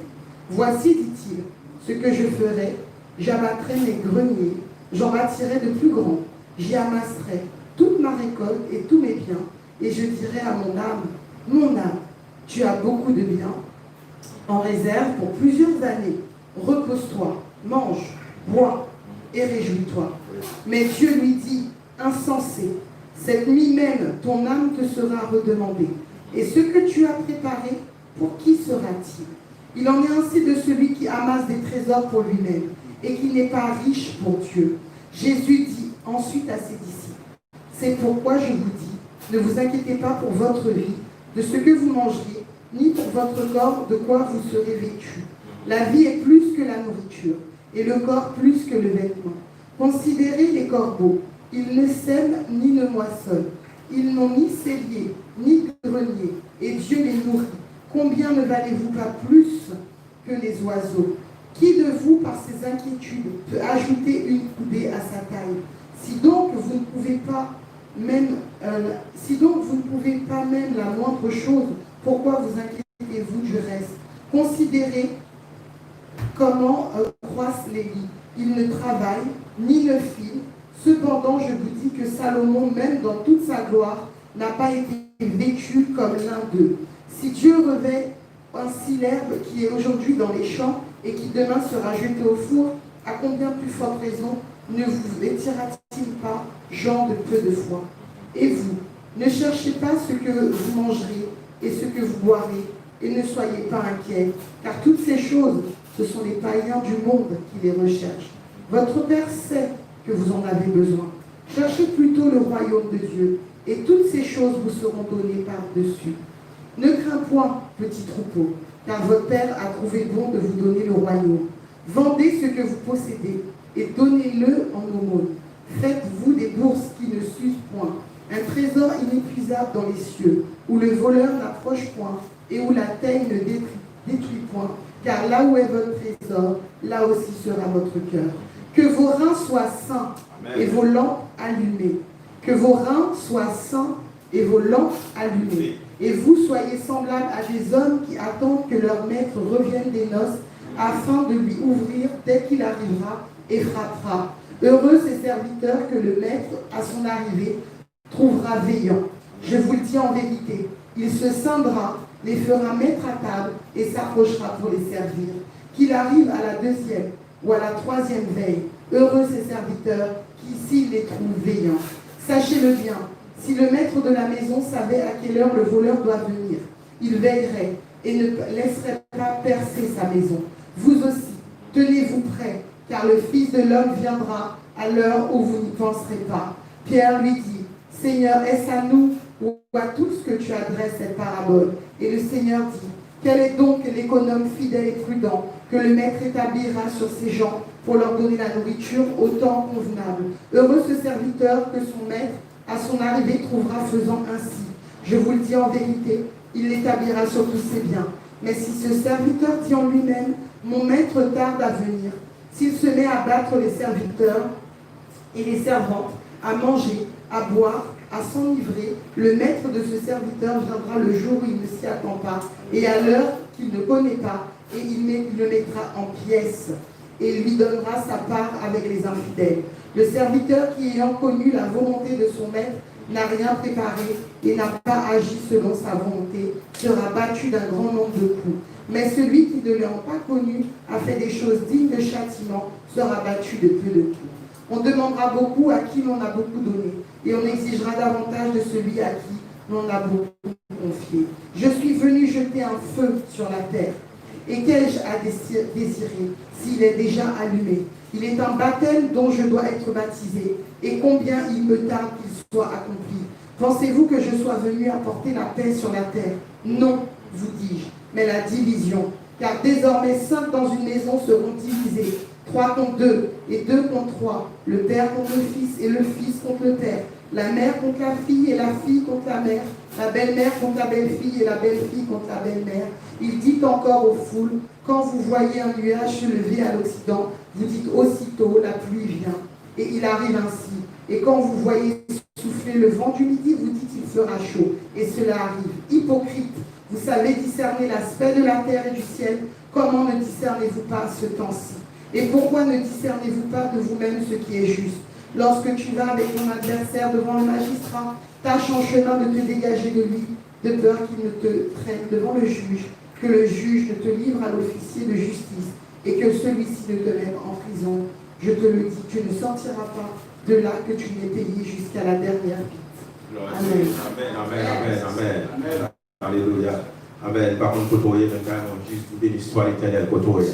Voici, dit-il, ce que je ferai, j'abattrai mes greniers, j'en bâtirai de plus grands, j'y amasserai toute ma récolte et tous mes biens, et je dirai à mon âme, Mon âme, tu as beaucoup de biens en réserve pour plusieurs années, repose-toi, mange, bois, et réjouis-toi. Mais Dieu lui dit, Insensé, cette nuit même ton âme te sera redemandée. Et ce que tu as préparé, pour qui sera-t-il? Il en est ainsi de celui qui amasse des trésors pour lui-même et qui n'est pas riche pour Dieu. Jésus dit ensuite à ses disciples, C'est pourquoi je vous dis, ne vous inquiétez pas pour votre vie, de ce que vous mangerez, ni pour votre corps, de quoi vous serez vêtus. La vie est plus que la nourriture, et le corps plus que le vêtement. Considérez les corbeaux, ils ne sèment ni ne moissonnent, ils n'ont ni cellier, ni grenier, et Dieu les nourrit. Combien ne valez-vous pas plus que les oiseaux? Qui de vous, par ses inquiétudes, peut ajouter une coudée à sa taille? Si donc vous ne pouvez pas même, euh, si donc vous ne pouvez pas même la moindre chose, pourquoi vous inquiétez-vous du reste? Considérez comment, euh, croissent les lys. Ils ne travaillent, ni ne filent. Cependant, je vous dis que Salomon, même dans toute sa gloire, n'a pas été vêtu comme l'un d'eux. Si Dieu revêt ainsi l'herbe qui est aujourd'hui dans les champs et qui demain sera jetée au four, à combien plus forte raison ne vous vêtira-t-il pas, gens de peu de foi? Et vous, ne cherchez pas ce que vous mangerez et ce que vous boirez, et ne soyez pas inquiets, car toutes ces choses, ce sont les païens du monde qui les recherchent. Votre Père sait que vous en avez besoin. Cherchez plutôt le royaume de Dieu, et toutes ces choses vous seront données par-dessus. Ne crains point, petit troupeau, car votre Père a trouvé bon de vous donner le royaume. Vendez ce que vous possédez et donnez-le en aumône. Faites-vous des bourses qui ne s'usent point, un trésor inépuisable dans les cieux, où le voleur n'approche point et où la taie ne détruit, détruit point, car là où est votre trésor, là aussi sera votre cœur. Que vos reins soient sains et vos lampes allumées. Que vos reins soient sains et vos lampes allumées. Et vous, soyez semblables à des hommes qui attendent que leur maître revienne des noces afin de lui ouvrir dès qu'il arrivera et frappera. Heureux ce serviteur que le maître, à son arrivée, trouvera veillant. Je vous le dis en vérité, il se scindra, les fera mettre à table et s'approchera pour les servir. Qu'il arrive à la deuxième ou à la troisième veille, heureux ces serviteurs qui, s'ils les trouvent veillants. Sachez-le bien, si le maître de la maison savait à quelle heure le voleur doit venir, il veillerait et ne laisserait pas percer sa maison. Vous aussi, tenez-vous prêts, car le Fils de l'homme viendra à l'heure où vous n'y penserez pas. Pierre lui dit, Seigneur, est-ce à nous ou à tous que tu adresses cette parabole? Et le Seigneur dit, Quel est donc l'économe fidèle et prudent que le maître établira sur ses gens pour leur donner la nourriture au temps convenable? Heureux ce serviteur que son maître, à son arrivée, trouvera faisant ainsi. Je vous le dis en vérité, il l'établira sur tous ses biens. Mais si ce serviteur dit en lui-même, Mon maître tarde à venir, s'il se met à battre les serviteurs et les servantes, à manger, à boire, à s'enivrer, le maître de ce serviteur viendra le jour où il ne s'y attend pas et à l'heure qu'il ne connaît pas, et il met- le mettra en pièces et lui donnera sa part avec les infidèles. Le serviteur qui, ayant connu la volonté de son maître, n'a rien préparé et n'a pas agi selon sa volonté sera battu d'un grand nombre de coups. Mais celui qui, ne l'ayant pas connu, a fait des choses dignes de châtiment sera battu de peu de coups. On demandera beaucoup à qui l'on a beaucoup donné, et on exigera davantage de celui à qui l'on a beaucoup confié. Je suis venu jeter un feu sur la terre, et qu'ai-je à dési- désirer s'il est déjà allumé? Il est un baptême dont je dois être baptisé, et combien il me tarde qu'il soit accompli. Pensez-vous que je sois venu apporter la paix sur la terre? Non, vous dis-je, mais la division. Car désormais cinq dans une maison seront divisés, trois contre deux et deux contre trois, le père contre le fils et le fils contre le père, la mère contre la fille et la fille contre la mère, la belle-mère contre la belle-fille et la belle-fille contre la belle-mère. Il dit encore aux foules, Quand vous voyez un nuage se lever à l'occident, vous dites aussitôt, La pluie vient. Et il arrive ainsi. Et quand vous voyez souffler le vent du midi, vous dites, Il fera chaud. Et cela arrive. Hypocrites, vous savez discerner l'aspect de la terre et du ciel, comment ne discernez-vous pas ce temps-ci? Et pourquoi ne discernez-vous pas de vous-même ce qui est juste? Lorsque tu vas avec ton adversaire devant le magistrat, tâche en chemin de te dégager de lui, de peur qu'il ne te traîne devant le juge, que le juge ne te livre à l'officier de justice et que celui-ci ne te mette en prison. Je te le dis, tu ne sortiras pas de là que tu n'aies payé jusqu'à la dernière pièce. Amen. Amen, amen, amen, amen. Alelouya. Amen. M pa konn kote w ye, men m ta renmen w jis di, Beni swa Letènèl kote w ye.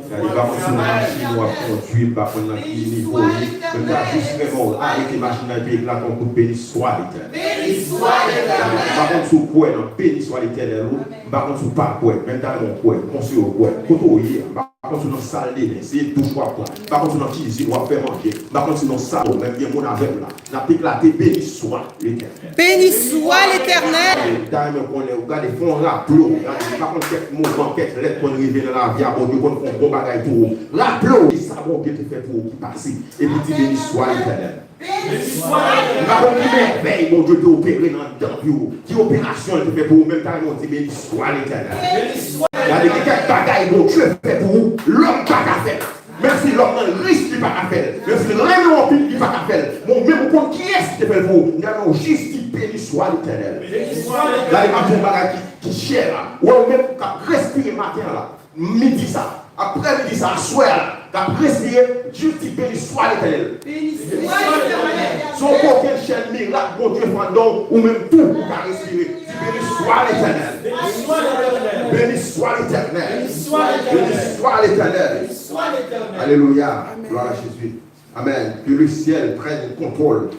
Gade, m pa konn si w nan machin w ap kondui, m pa konn nan ki nivo w ye, men m ta jis renmen w arete machin nan epi eklate yon kout Beni swa Letènèl. Beni swa Letènèl. M pa konn si w kwè nan Beni swa Letènèl ou, m pa konn si w pa kwè, men m ta renmen w kwè, m konseye w kwè. Kote w ye a, m pa konn si w nan saldeben, se douch w ap pran, m pa konn si w nan kizin w ap fè manje, m pa konn si w nan salon, men gen moun avè m la. N ap eklate, Beni swa Letènèl. Beni swa Letènèl. M ta renmen konnen, ou gade, fè yon raple w, gade, m pa konn kèk moman, kèk lèt konn rive nan lavi a, Bondye konn fè yon bon bagay pou ou. Raple w de sa Bondye te fè pou ou ki pase, epi di, Beni swa Letènèl. Beni swa Letènèl. M pa konn ki mèvèy Bondye te opere nan anndan vi w, ki operasyon l te fè pou ou, men m ta renmen w di, Beni swa Letènèl. Beni swa Letènèl. Gade, gen kèk bagay Bondye fè pou ou, lòm pa ka fè l. Menm si lòm nan rich, li pa ka fè l. Menm si l renmen w anpil, li pa ka fè l. Men w menm, ou konn kiyès ki te fè l pou ou. M ta renmen w jis di, Beni swa Letènèl. Beni swa Letènèl. Gade, m ap di w yon bagay ki, ki chè la. Ou wè, ou menm k ap respire maten an la, midi sa, aprèmidi sa, aswè a la, k ap respire, jis di, Beni swa Letènèl. Beni swa Letènèl. Se yon kokenn chèn mirak Bondye fè anndan w, ou menm tou, ou ka respire. Di, Beni swa Letènèl. Beni swa Letènèl. Beni swa Letènèl. Beni swa Letènèl. Beni swa Letènèl. Alelouya. Amen. Gloire à Jésus. Amen. Que le ciel prenne contrôle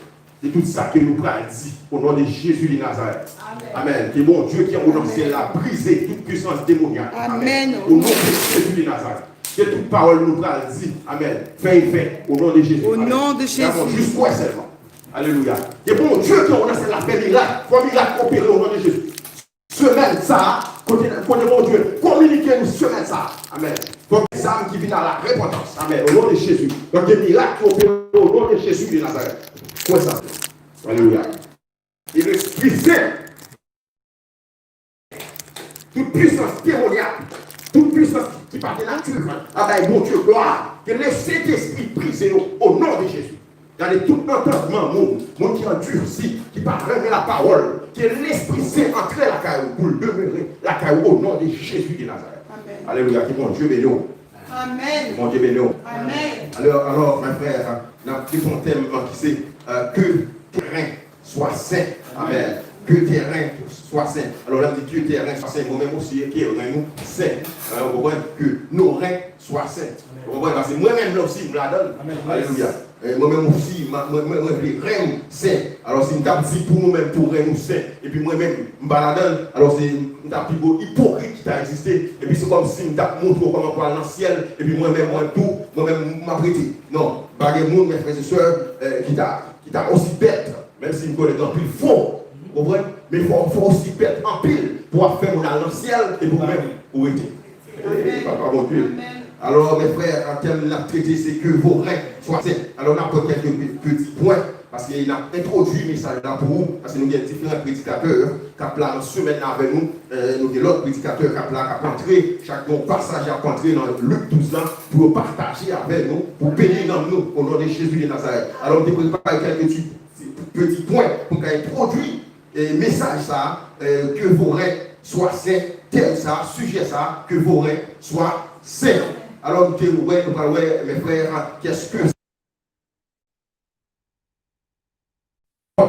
de tout sa ke nou pral di, au nom de Jésus de Nazareth. Amen. Amen. Ke Bondye ki anwo nan syèl la brize tout pwisans demonyak. Amen. Amen. Au nom de Jésus de Nazareth. Ke tout pawòl nou pral di, amen, fè efè, au nom de Jésus. Au nom de Jésus. Amen. Gade, jis kwè sèlman. Alelouya. Ke Bondye ki anwo nan syèl la fè mirak. Fè mirak opere, au nom de Jésus. Semèn sa a, kote, kote Bondye kominike nou semèn sa a. Amen. Fòk gen zam ki vin a la repantans. Amen. Au nom de Jésus. Fòk gen mirak ki opere, au nom de Jésus de Nazareth. Kwè sa. Alelouya. E Lespri Sen Tout pwisans demonyak, tout pwisans ki pa gen nati, a bay Bondye glwa. Ke Lesentespri brize yo, o non de Jezi. Gade tout antandman moun, moun ki andisi, ki pa renmen lapawòl. Ke Lespri Sen antre lakay ou, pou l demere lakay ou, o non de Jezi de Nazarèt. Alelouya, ke Bondye beni w. Ke Bondye beni w. Alò, alò, mè frè, n ap trete yon tèm ki se, euh, ke tèren swa sen. Amèn. Ke tèren swa sen. Alò, lè m di ke tèren swa sen, mwen menm osi, ke ren nou sen. Hein, ou konprann? Ke nou ren swa sen. Ou konprann? Paske mwen menm la osi, m ladan l. Alelouya. Eh, mwen menm osi, mwen, mwen, mwen vle ren m sen. Alò, si m t ap di pou nou menm, pou ren nou sen, epi mwen menm, m pa ladan l, alò, se, m t ap pi gwo ipokrit ki ta egziste. Epi se kòmsi m t ap montre w kòman pou al nan syèl, epi mwen menm, mwen tou, mwen menm, m ap rete. Non, pa gen moun, mè frè e sè, eh, ki ta, ki ta osi bèt. Menm si m konnen gen anpil fo, ou konprann? Men fò, fò osi bèt anpil pou w ap fè moun al nan syèl epi ou menm ou rete. Eh, Papa Bondye. Alò, mè frè, tèm n ap trete se ke vo ren swa sen. Alò, n ap pran kèlke pe-, peti pwen, paske n ap entwodui mesaj la pou ou, paske nou gen diferan predikatè k ap la nan semèn nan avè nou. Eh, nou gen lòt predikatè k ap la, k ap antre, chak gen yon pasaj y ap antre nan Lik douz lan pou yo pataje avè nou, pou beni nanm nou, o non de Jezi de Nazarèt. Alò, m te prepare kèlke ti peti pwen pou m ka entwodui, eh, mesaj sa a, eh, ke vo ren swa sen, tèm sa a, sijè sa a, ke vo ren swa sen. Alò, nou te wè, nou pral wè, mè frè, kèske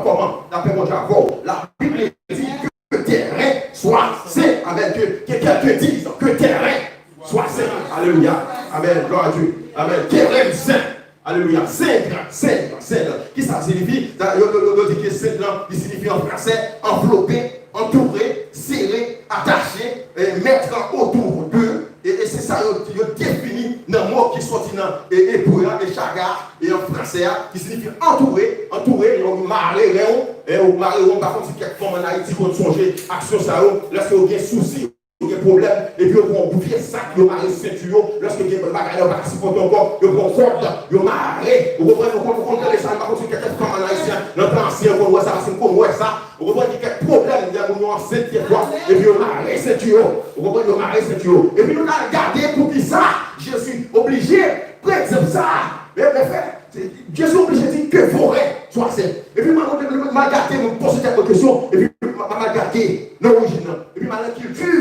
kòman, lapè Bondye avè w. Labib di ke tèren swa sen. Amèn. Que, que quelqu'un dise que tèren swa sen. Alelouya. Amèn. Glwa a Dye. Amèn. Ke ren m sen. Alelouya. Sen, sen, sen. Kisa l siyifi? Sa, yo, yo, yo, yo di ke sen lan, li siyifi an fransè, anvlope, antoure, sere, atache, eh, mettre autour de, e, e se sa yo, yo defini nan mo ki soti nan, e, ebre a, e chaga a, e an fransè a, ki siyifi antoure, antoure, yo mare ren w, e ou mare ren w, m pa konn si kèk fanm ann Ayiti konn sonje aksyon sa yo, lèske yo gen sousi, yo gen pwoblèm, epi yo pran yon vye sak, yo mare senti yo, lèske gen bagay la, yo pa ka sipòte ankò, yo pran yon kòd, yo mare, ou konprann, ou konn, ou konn tande sa, m pa konn si kèk fanm ann Ayiti, nan tan ansyen, yo konn wè sa, paske m konn wè sa, ou konprann, gen kèk pwoblèm, lè moun yo ansent, dèfwa, epi yo mare senti yo, ou konprann, yo mare senti yo. Epi nou al gade poukisa Jezi oblije pran egzanp sa a. Men, men frè, se, Jezi oblije di ke vo ren swa sen. Epi mwen, mwen, mwen, mwen al gade, mwen poze tèt mwen kesyon, epi mwen, mwen al gade nan orijin nan. Epi mwen al nan kilti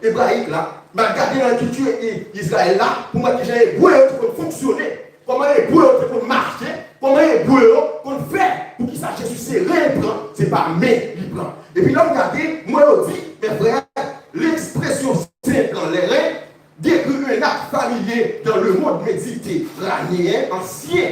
ebrayik la, mwen al gade nan kilti i-, Izrayèl la, pou mwen kijan ebre yo te konn fonksyone. Kòman ebre yo te konn mache, kòman ebre yo konn fè, poukisa Jezi se ren l pran, se pa men li pran. Epi lè m gade, mwen yo di, men frè, lekspresyon sen lan, les reins, décrit un acte familier dans le monde méditerranéen ancien.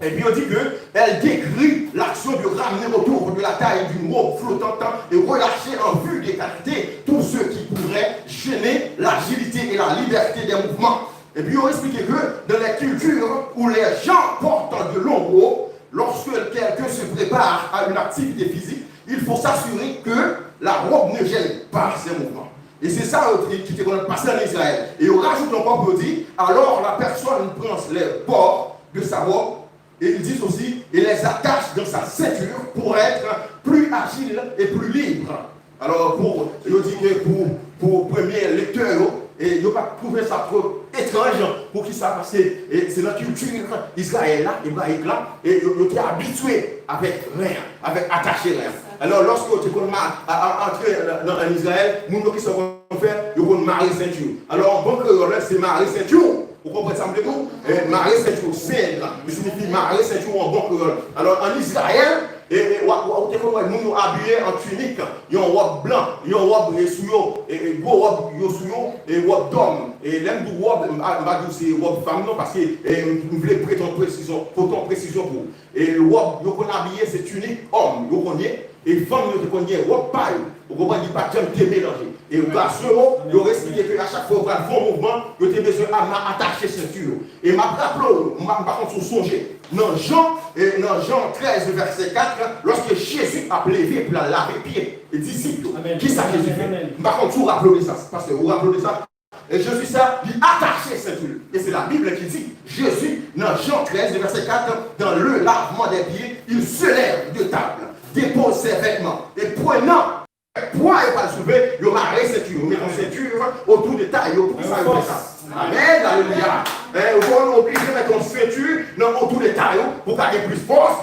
Epi yo di ke elle décrit l'action de ramener autour de la taille d'une robe flottante et relâcher en vue d'écarter tout ce qui pourrait gêner l'agilité et la liberté des mouvements. Epi yo esplike ke dans les cultures où les gens portent de longues robes, lorsque quelqu'un se prépare à une activité physique, il faut s'assurer que la robe ne gêne pas ses mouvements. E se sa yo te, ki te konn pase ann Izrayèl. E yo rajoute ankò pou yo di, alors la personne prend les bords de sa robe, et il dit aussi, et les attache dans sa ceinture pour être plus agile et plus libre. Alò, pou, yo di ke pou, pou premye lektè yo, e yo pa t twouve sa twò etranj. Poukisa? Paske, e, se nan kilti Izrayèl la, ebrayik la, e yo, yo te abitye avèk ren an, avèk atache ren an. Alò, lòske yo te konn ma-, a, a, antre nan, nan, ann Izrayèl, moun yo ki sa yo konn fè, yo konn mare senti yo. Alò, an bon kreyòl, se mare senti w. Ou konprann sa m vle di w? E, mare senti w, sendra, li siyifi mare senti w an bon kreyòl. Alò, ann Izrayèl, e, e, w a, w a, ou te konn wè moun yo abiye an tinik, yon wòb blan, yon wòb, e, sou yo, e, e, gwo wòb yo sou yo, e, wòb dòm. E, lè m di w wòb, m pa, m pa di w se wòb fanm non, paske, e, m, m vle prete yon presizyon, pote yon presizyon pou ou. E wòb yo konn abiye, se tinik òm yo konn ye, e fanm yo te konn gen wòb pa yo. Ou konprann, li pa t janm te melanje. E gason yo, yo esplike ke a chak fwa yo pral fè yon mouvman, yo te bezwen ama-, atache senti yo. E m ap raple w, m pa, m pa konn si w sonje, nan Jan, e nan Jan trèz, vèsè kat, lòske Jezi ap leve pou l al lave pye disip yo, kisa Jezi fè? M pa konn si w raple w de sa, pastè, ou raple w de sa? E Jezi sa, li atache senti l. E se Labib ki di, Jésus, nan Jan trèz, vèsè kat, dans le lavement des pieds, il se lève de table, dépose ses vêtements, et prenant pwa yo pral soulve, yo mare senti yo, yo met yon senti otou de tay yo. Poukisa yo fè sa? Amèn, alelouya. Hein, ou konn oblije met yon senti nan otou de tay ou pou w ka gen plis fòs,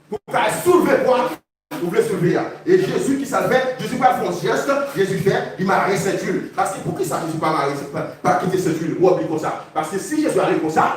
pou w ka soulve pwa ou vle soulve a. E Jezi, kisa l fè? Jezi pral fè yon jès, Jezi fè, li mare senti l. Paske poukisa Jezi pa mare, pa, pa kite senti l, wòb li konsa? Paske si Jezi ale konsa,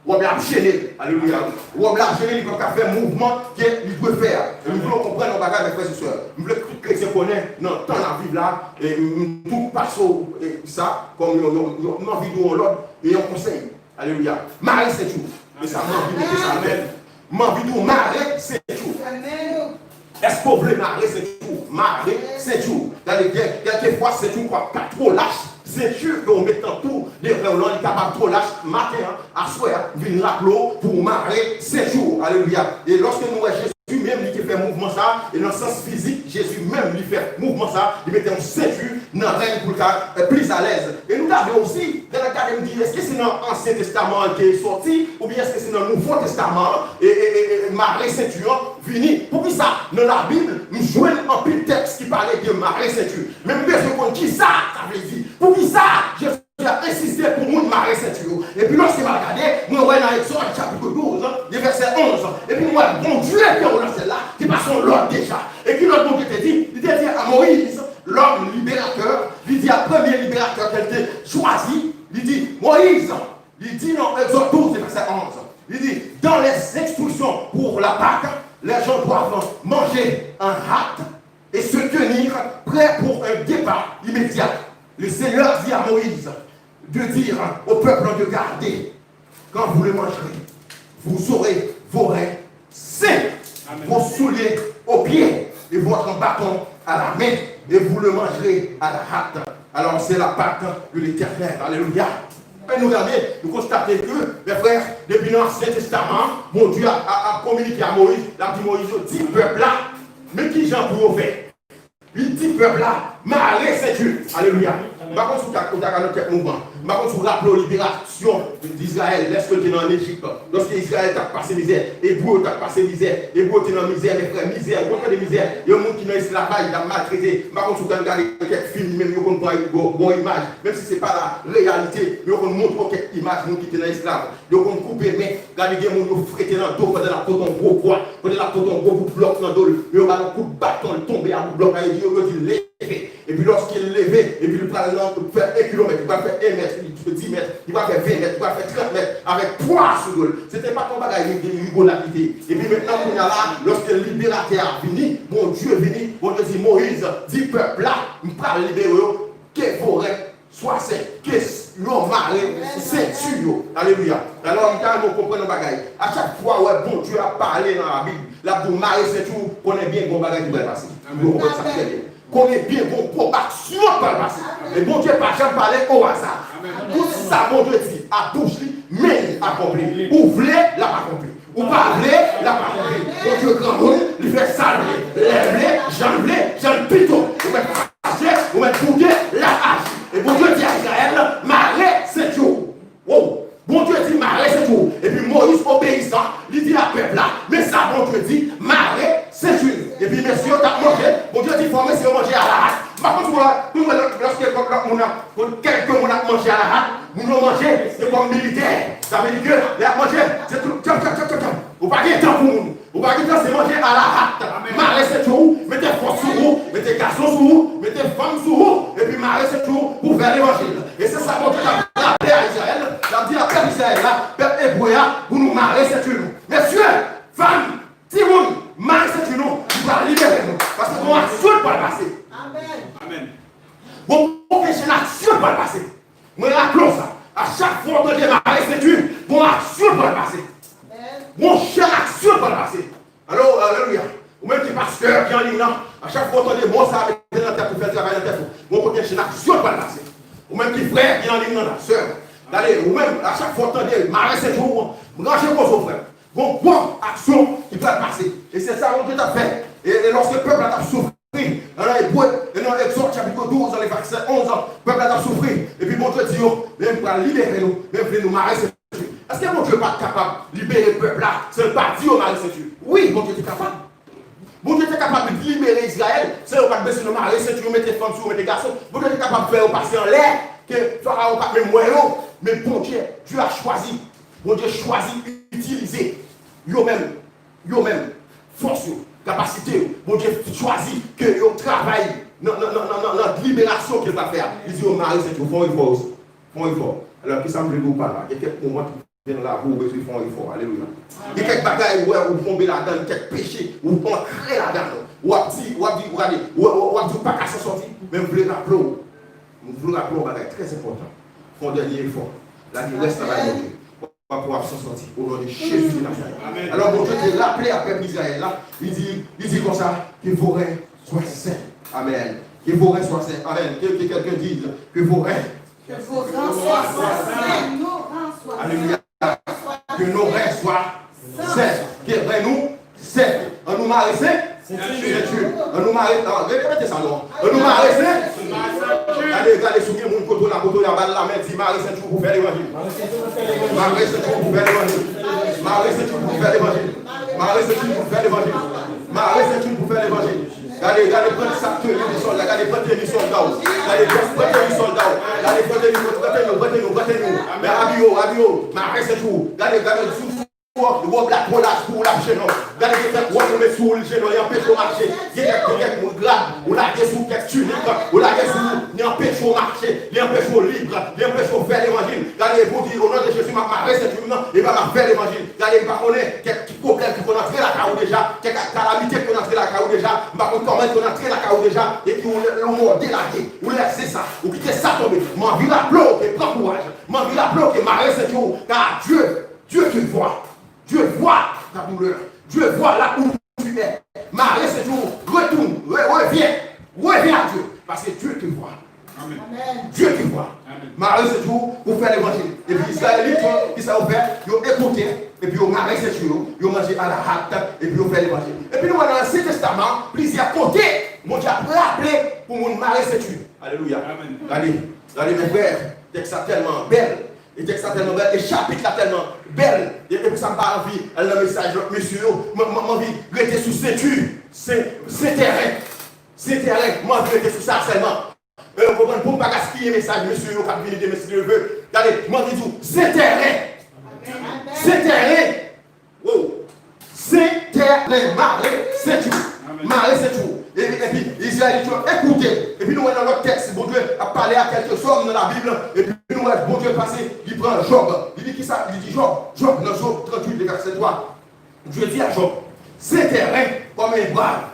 wòb la ap jene l. Alelouya. Wòb la ap jene l, li p ap ka fè mouvman ke li dwe fè a. E m vle w konprann yon bagay, mes frères et sœurs. M vle tout kretyen konnen nan tan n ap viv la, e m, m tou pase w, e sa, kòm yon, yon, yon, m anvi di w yon lòd, e yon konsèy. Alelouya. Mare senti w. E sa, m anvi mete sa avè l. M anvi di w, mare senti w. Èske w vle mare senti w? Mare senti w. Gade, gen, kèlkefwa senti w ka, ka twò lach. Senti ke w met nan tou devan w lan, li kapab twò lach. Maten an, aswè a, m vin raple w pou w mare senti w. Alelouya. E lòske nou wè Jezi menm, li te fè mouvman sa, e nan sans fizik, Jezi menm, li fè mouvman sa, li mete yon senti nan ren pou l ka, eh, plis alèz. E nou ta vle osi, lè n ap gade, m di, èske se nan Ansyen Testaman an ke l sòti, oubyen èske se nan Nouvo Testaman an, e, e, e, e mare senti an vini? Poukisa nan Labib, m jwenn anpil tèks ki pale de mare senti? Men m bezwen konn kisa sa vle di. Poukisa Jezi ap ensiste pou moun mare senti yo? Epi lòske m al gade, mwen wè nan Egzòd chapit douz, de vèsè onz, epi m wè Bondye ki anwo nan syèl la, te pase yon lòd deja. E ki lòd Bondye te di? Li te di a Moyiz, lòm liberatè, li di a premye liberatè ke l te chwazi, li di, Moyiz, li di nan Egzòd douz, vèsè onz, li di, dans les instructions pour la Pâque, les gens doivent manger en hâte et se tenir prêts pour un départ immédiat. Le Seigneur dit à Moïse de dire au peuple de garder quand vous le mangerez, vous aurez vos reins sains, vos souliers aux pieds et votre bâton à la main, et vous le mangerez à la hâte. Alors c'est la Pâque de l'Éternel. Alléluia. E nou gade, nou konstate ke, mes frères, depi nan Ansyen Testaman, Bondye ap, ap, ap kominike a Moyiz, l ap di Moyiz, yo di pèp la, men kijan pou yo fè. Li di pèp la, mare senti. Alelouya. M pa konn si w ta, ou ta ka nan kèk mouvman. M pa konn si w raple w liberasyon Izrayèl, lèske l te nan Ejip. Lòske Izrayèl t ap pase mizè, Ebre yo t ap pase mizè, Ebre yo te nan mizè, mes frères, mizè, ou konn tande mizè, yon moun ki nan esklavaj, l ap maltrete. M pa konn si w konn gade kèk fim, menm yo konn pran bon, bon imaj, menm si se pa la reyalite, men yo konn montre w kèk imaj moun ki te nan esklav. Yo konn koupe men, gade gen moun yo frete nan do pandan l ap pote yon gwo pwa, pandan l ap pote yon gwo bout blòk nan do l, men yo ba l yon kout baton, l tonbe a bout blòk la, yo di, yo, yo di l leve. Epi lòske l leve, epi l pral nan, fè en kilomèt, li pral fè en mèt, dis mèt, li pral fè ven mèt, li pral fè trant mèt, avèk pwa sou do l. Se te pa t yon bagay rigolad li te ye. Epi mentnan, kounye a la, lòske liberatè a vini, Bondye vini, Bondye di, Moyiz, di pèp la, m pral libere yo, ke vos reins soient sains, ke s-, yo mare senti yo. Alelouya. Alò, m ta renmen w konprann yon bagay. A chak fwa w wè Bondye ap pale nan Labib, l ap di w mare senti w, konnen byen gen yon bagay ki pral pase. Yo konprann sa trè byen. Konnen byen gon pwobaksyon k pral pase. E Bondye pa janm pale o aza. Tout sa Bondye di a bouch li, men li akonpli. Ou vle, l ap akonpli. Ou pa vle, l ap akonpli. Bondye granmoun, li fè sa l vle, lè l vle, jan l vle, jan l pito. Ou mèt fache, ou mèt boude, l ap aji. E Bondye di a Izrayèl, mare senti w. Wow! Bondye di mare senti w. Epi Moyiz obeyisan, li di a pèp la, men sa Bondye di, mare senti w. Epi mesye yo t ap manje, Bondye di fò mesye yo manje alahad. M pa konn si w wè, pou w wè lòske lòt, lòt moun nan, pou kèlke moun ap manje alahad, moun yo manje, se kòm militè. Sa vle di ke lè y ap manje, se tout, tchòp, tchòp, tchòp, tchòp, tchòp. Ou pa gen tan pou moun. Ou pa gen tan, se manje alahad. Mare senti w, mete fòs sou ou, mete gason sou ou, mete fanm sou ou, epi mare senti w pou fè levanjil. E se sa Bondye t ap raple a Izrayèl, l ap di a pèp Izrayèl la, pèp ebre a, pou nou mare senti nou. Mesye, fanm, timoun, mare senti nou, nou pral libere nou. Paske gon aksyon k pral pase. Amèn. Gon, gon chenn aksyon k pral pase. Mwen raple w sa. A chak fwa w tande mare senti, gon aksyon pral pase. Gon chenn aksyon pral pase. Alo, alelouya. Ou menm ki pastè, ki an liy nan, a chak fwa w tande mo sa a, mete nan tèt ou, fè travay nan tèt ou. Gon kote chenn aksyon pral pase. Ou menm ki frè, ki an liy nan, la sè. Gade, ou menm, a chak fwa w tande mare senti w, ranje koze w, frè. Gon gwo aksyon ki pral pase. E se sa Bondye t ap fè. E, e lòske pèp la t ap soufri, nan Ebre, e nan Egzòd chapit douz, nan vèsè onz, pèp la t ap soufri. Epi Bondye di yo, men m pral libere nou, men m vle nou mare senti. Èske Bondye pa t kapab libere pèp la san l pa di yo mare senti? Wi, Bondye te kapab. Bondye te kapab libere Izrayèl san yo pa t bezwen mare senti yo, mete fanm sou yo, mete gason. Bondye te kapab fè yo pase anlè, ke Farawon pa t menm wè yo. Men Bondye, Dieu a choisi. Bondye chwazi itilize yo menm, yo menm, fòs yo, kapasite yo. Bondye chwazi ke yo travay nan, nan, nan, nan, nan, nan liberasyon ke l va fè a. Li di yo mare senti yo, fè yon efò yo. Fè yon efò. Alò, kisa m vle di w pa la? Gen kèk moman ki vin la pou ou bezwen fè yon efò. Alelouya. Gen kèk bagay ou wè ou tonbe ladan, kèk peche ou antre ladan. W ap di, w ap di, w ap di, w, w, w ap di ou pa ka sòti, men m vle raple w. M vle raple w yon bagay trè enpòtan. Fè yon dènye efò. Lage rès nan bagay Bondye. W ap, w ap sòti. O non de Jezi de Nazarèt. Alò, Bondye te raple a pèp Izrayèl la, li di, li di konsa, que vos reins soient sains. Amen. Que vos reins soient sains. Amen. Que, que quelqu'un dise, que vos reins Que vos reins soient sains. Alelouya. Que nos reins soient sains. Que ren nou sèf. An nou mare sen, senti. An nou mare, ah, re-, repete sa non. An nou mare sen. Gade, gade, si w gen moun kote w la, kote w la, ba l lamen, di mare senti w pou fè levanjil. Mare senti w pou fè levanjil. Mare senti w pou fè levanjil. Mare senti w pou fè levanjil. Mare senti w pou fè levanjil. Gade, gade, pran sa teni de sòlda, gade, pran teni sòlda w. Gade, pran, pran teni sòlda w. Gade, pran teni, pran teni, pran teni, pran teni. Men abiye w, abiye w. Mare senti w. Gade, gade, sou, sou wòb, wòb la twò laj pou w, l ap jennen w. Gade, gen kèk wòb ou met sou w, l jennen w, li anpeche w mache. Gen kèk, gen kèk grad, ou lage sou kèk tinik, ou lage sou, li anpeche w mache, li anpeche w lib, li anpeche w fè levanjil. Gade, pou di, o non de Jezi, m ap mare senti m nan, e pa m ap fè levanjil. Gade, m pa konnen kèk pwoblèm ki konn antre lakay ou deja, kèk kalamite ki konn antre lakay ou deja, m pa konn kòman li konn antre lakay ou deja, epi ou, ou mòde lage, ou lèse sa, ou kite sa tonbe. M anvi raple w ke pran kouraj, m anvi raple w ke mare senti w, car Dieu, Dieu te voit, Dieu voit ta douleur, Dieu voit là où tu es. Mare senti w, retourne, re-, reviens, reviens à Dieu, parce que Dieu te voit. Amen. Dieu te voit. Amen. Mare senti w pou fè levanjil. Epi Izrayelit yo, kisa yo fè? Yo ekoute, epi yo mare senti yo, yo manje a la hat, epi yo fè levanjil. Epi nou wè nan Ansyen Testaman, plizyè kote, Bondye ap raple pou moun mare senti. Alelouya. Amen. Gade, gade, men frè, tèks la tèlman bèl. E tèks la tèlman bèl, e chapit la tèlman bèl. E, e pou sa m pa anvi al nan mesaj lòt mesye yo. M, m, m anvi rete sou senti, sen, sen tèren. Sen tèren, m anvi rete sou sa sèlman. E, w konprann, pou m pa gaspiye mesaj mesye yo k ap vini demen si Dye vle. Gade, m anvi di w, sen tèren. Sen tèren. Wow. Sen tèren, mare senti w. Mare senti w. E, epi, Izrayelit yo ekoute. Epi nou wè nan lòt tèks, Bondye ap pale a kèlke zòm nan Labib la. Epi nou wè Bondye pase, li pran Jòb. Li di kisa? Li di Jòb, Jòb, nan Jòb tranntuit, vèsè twa. Dieu dit à Job, ces terrains comme un bras,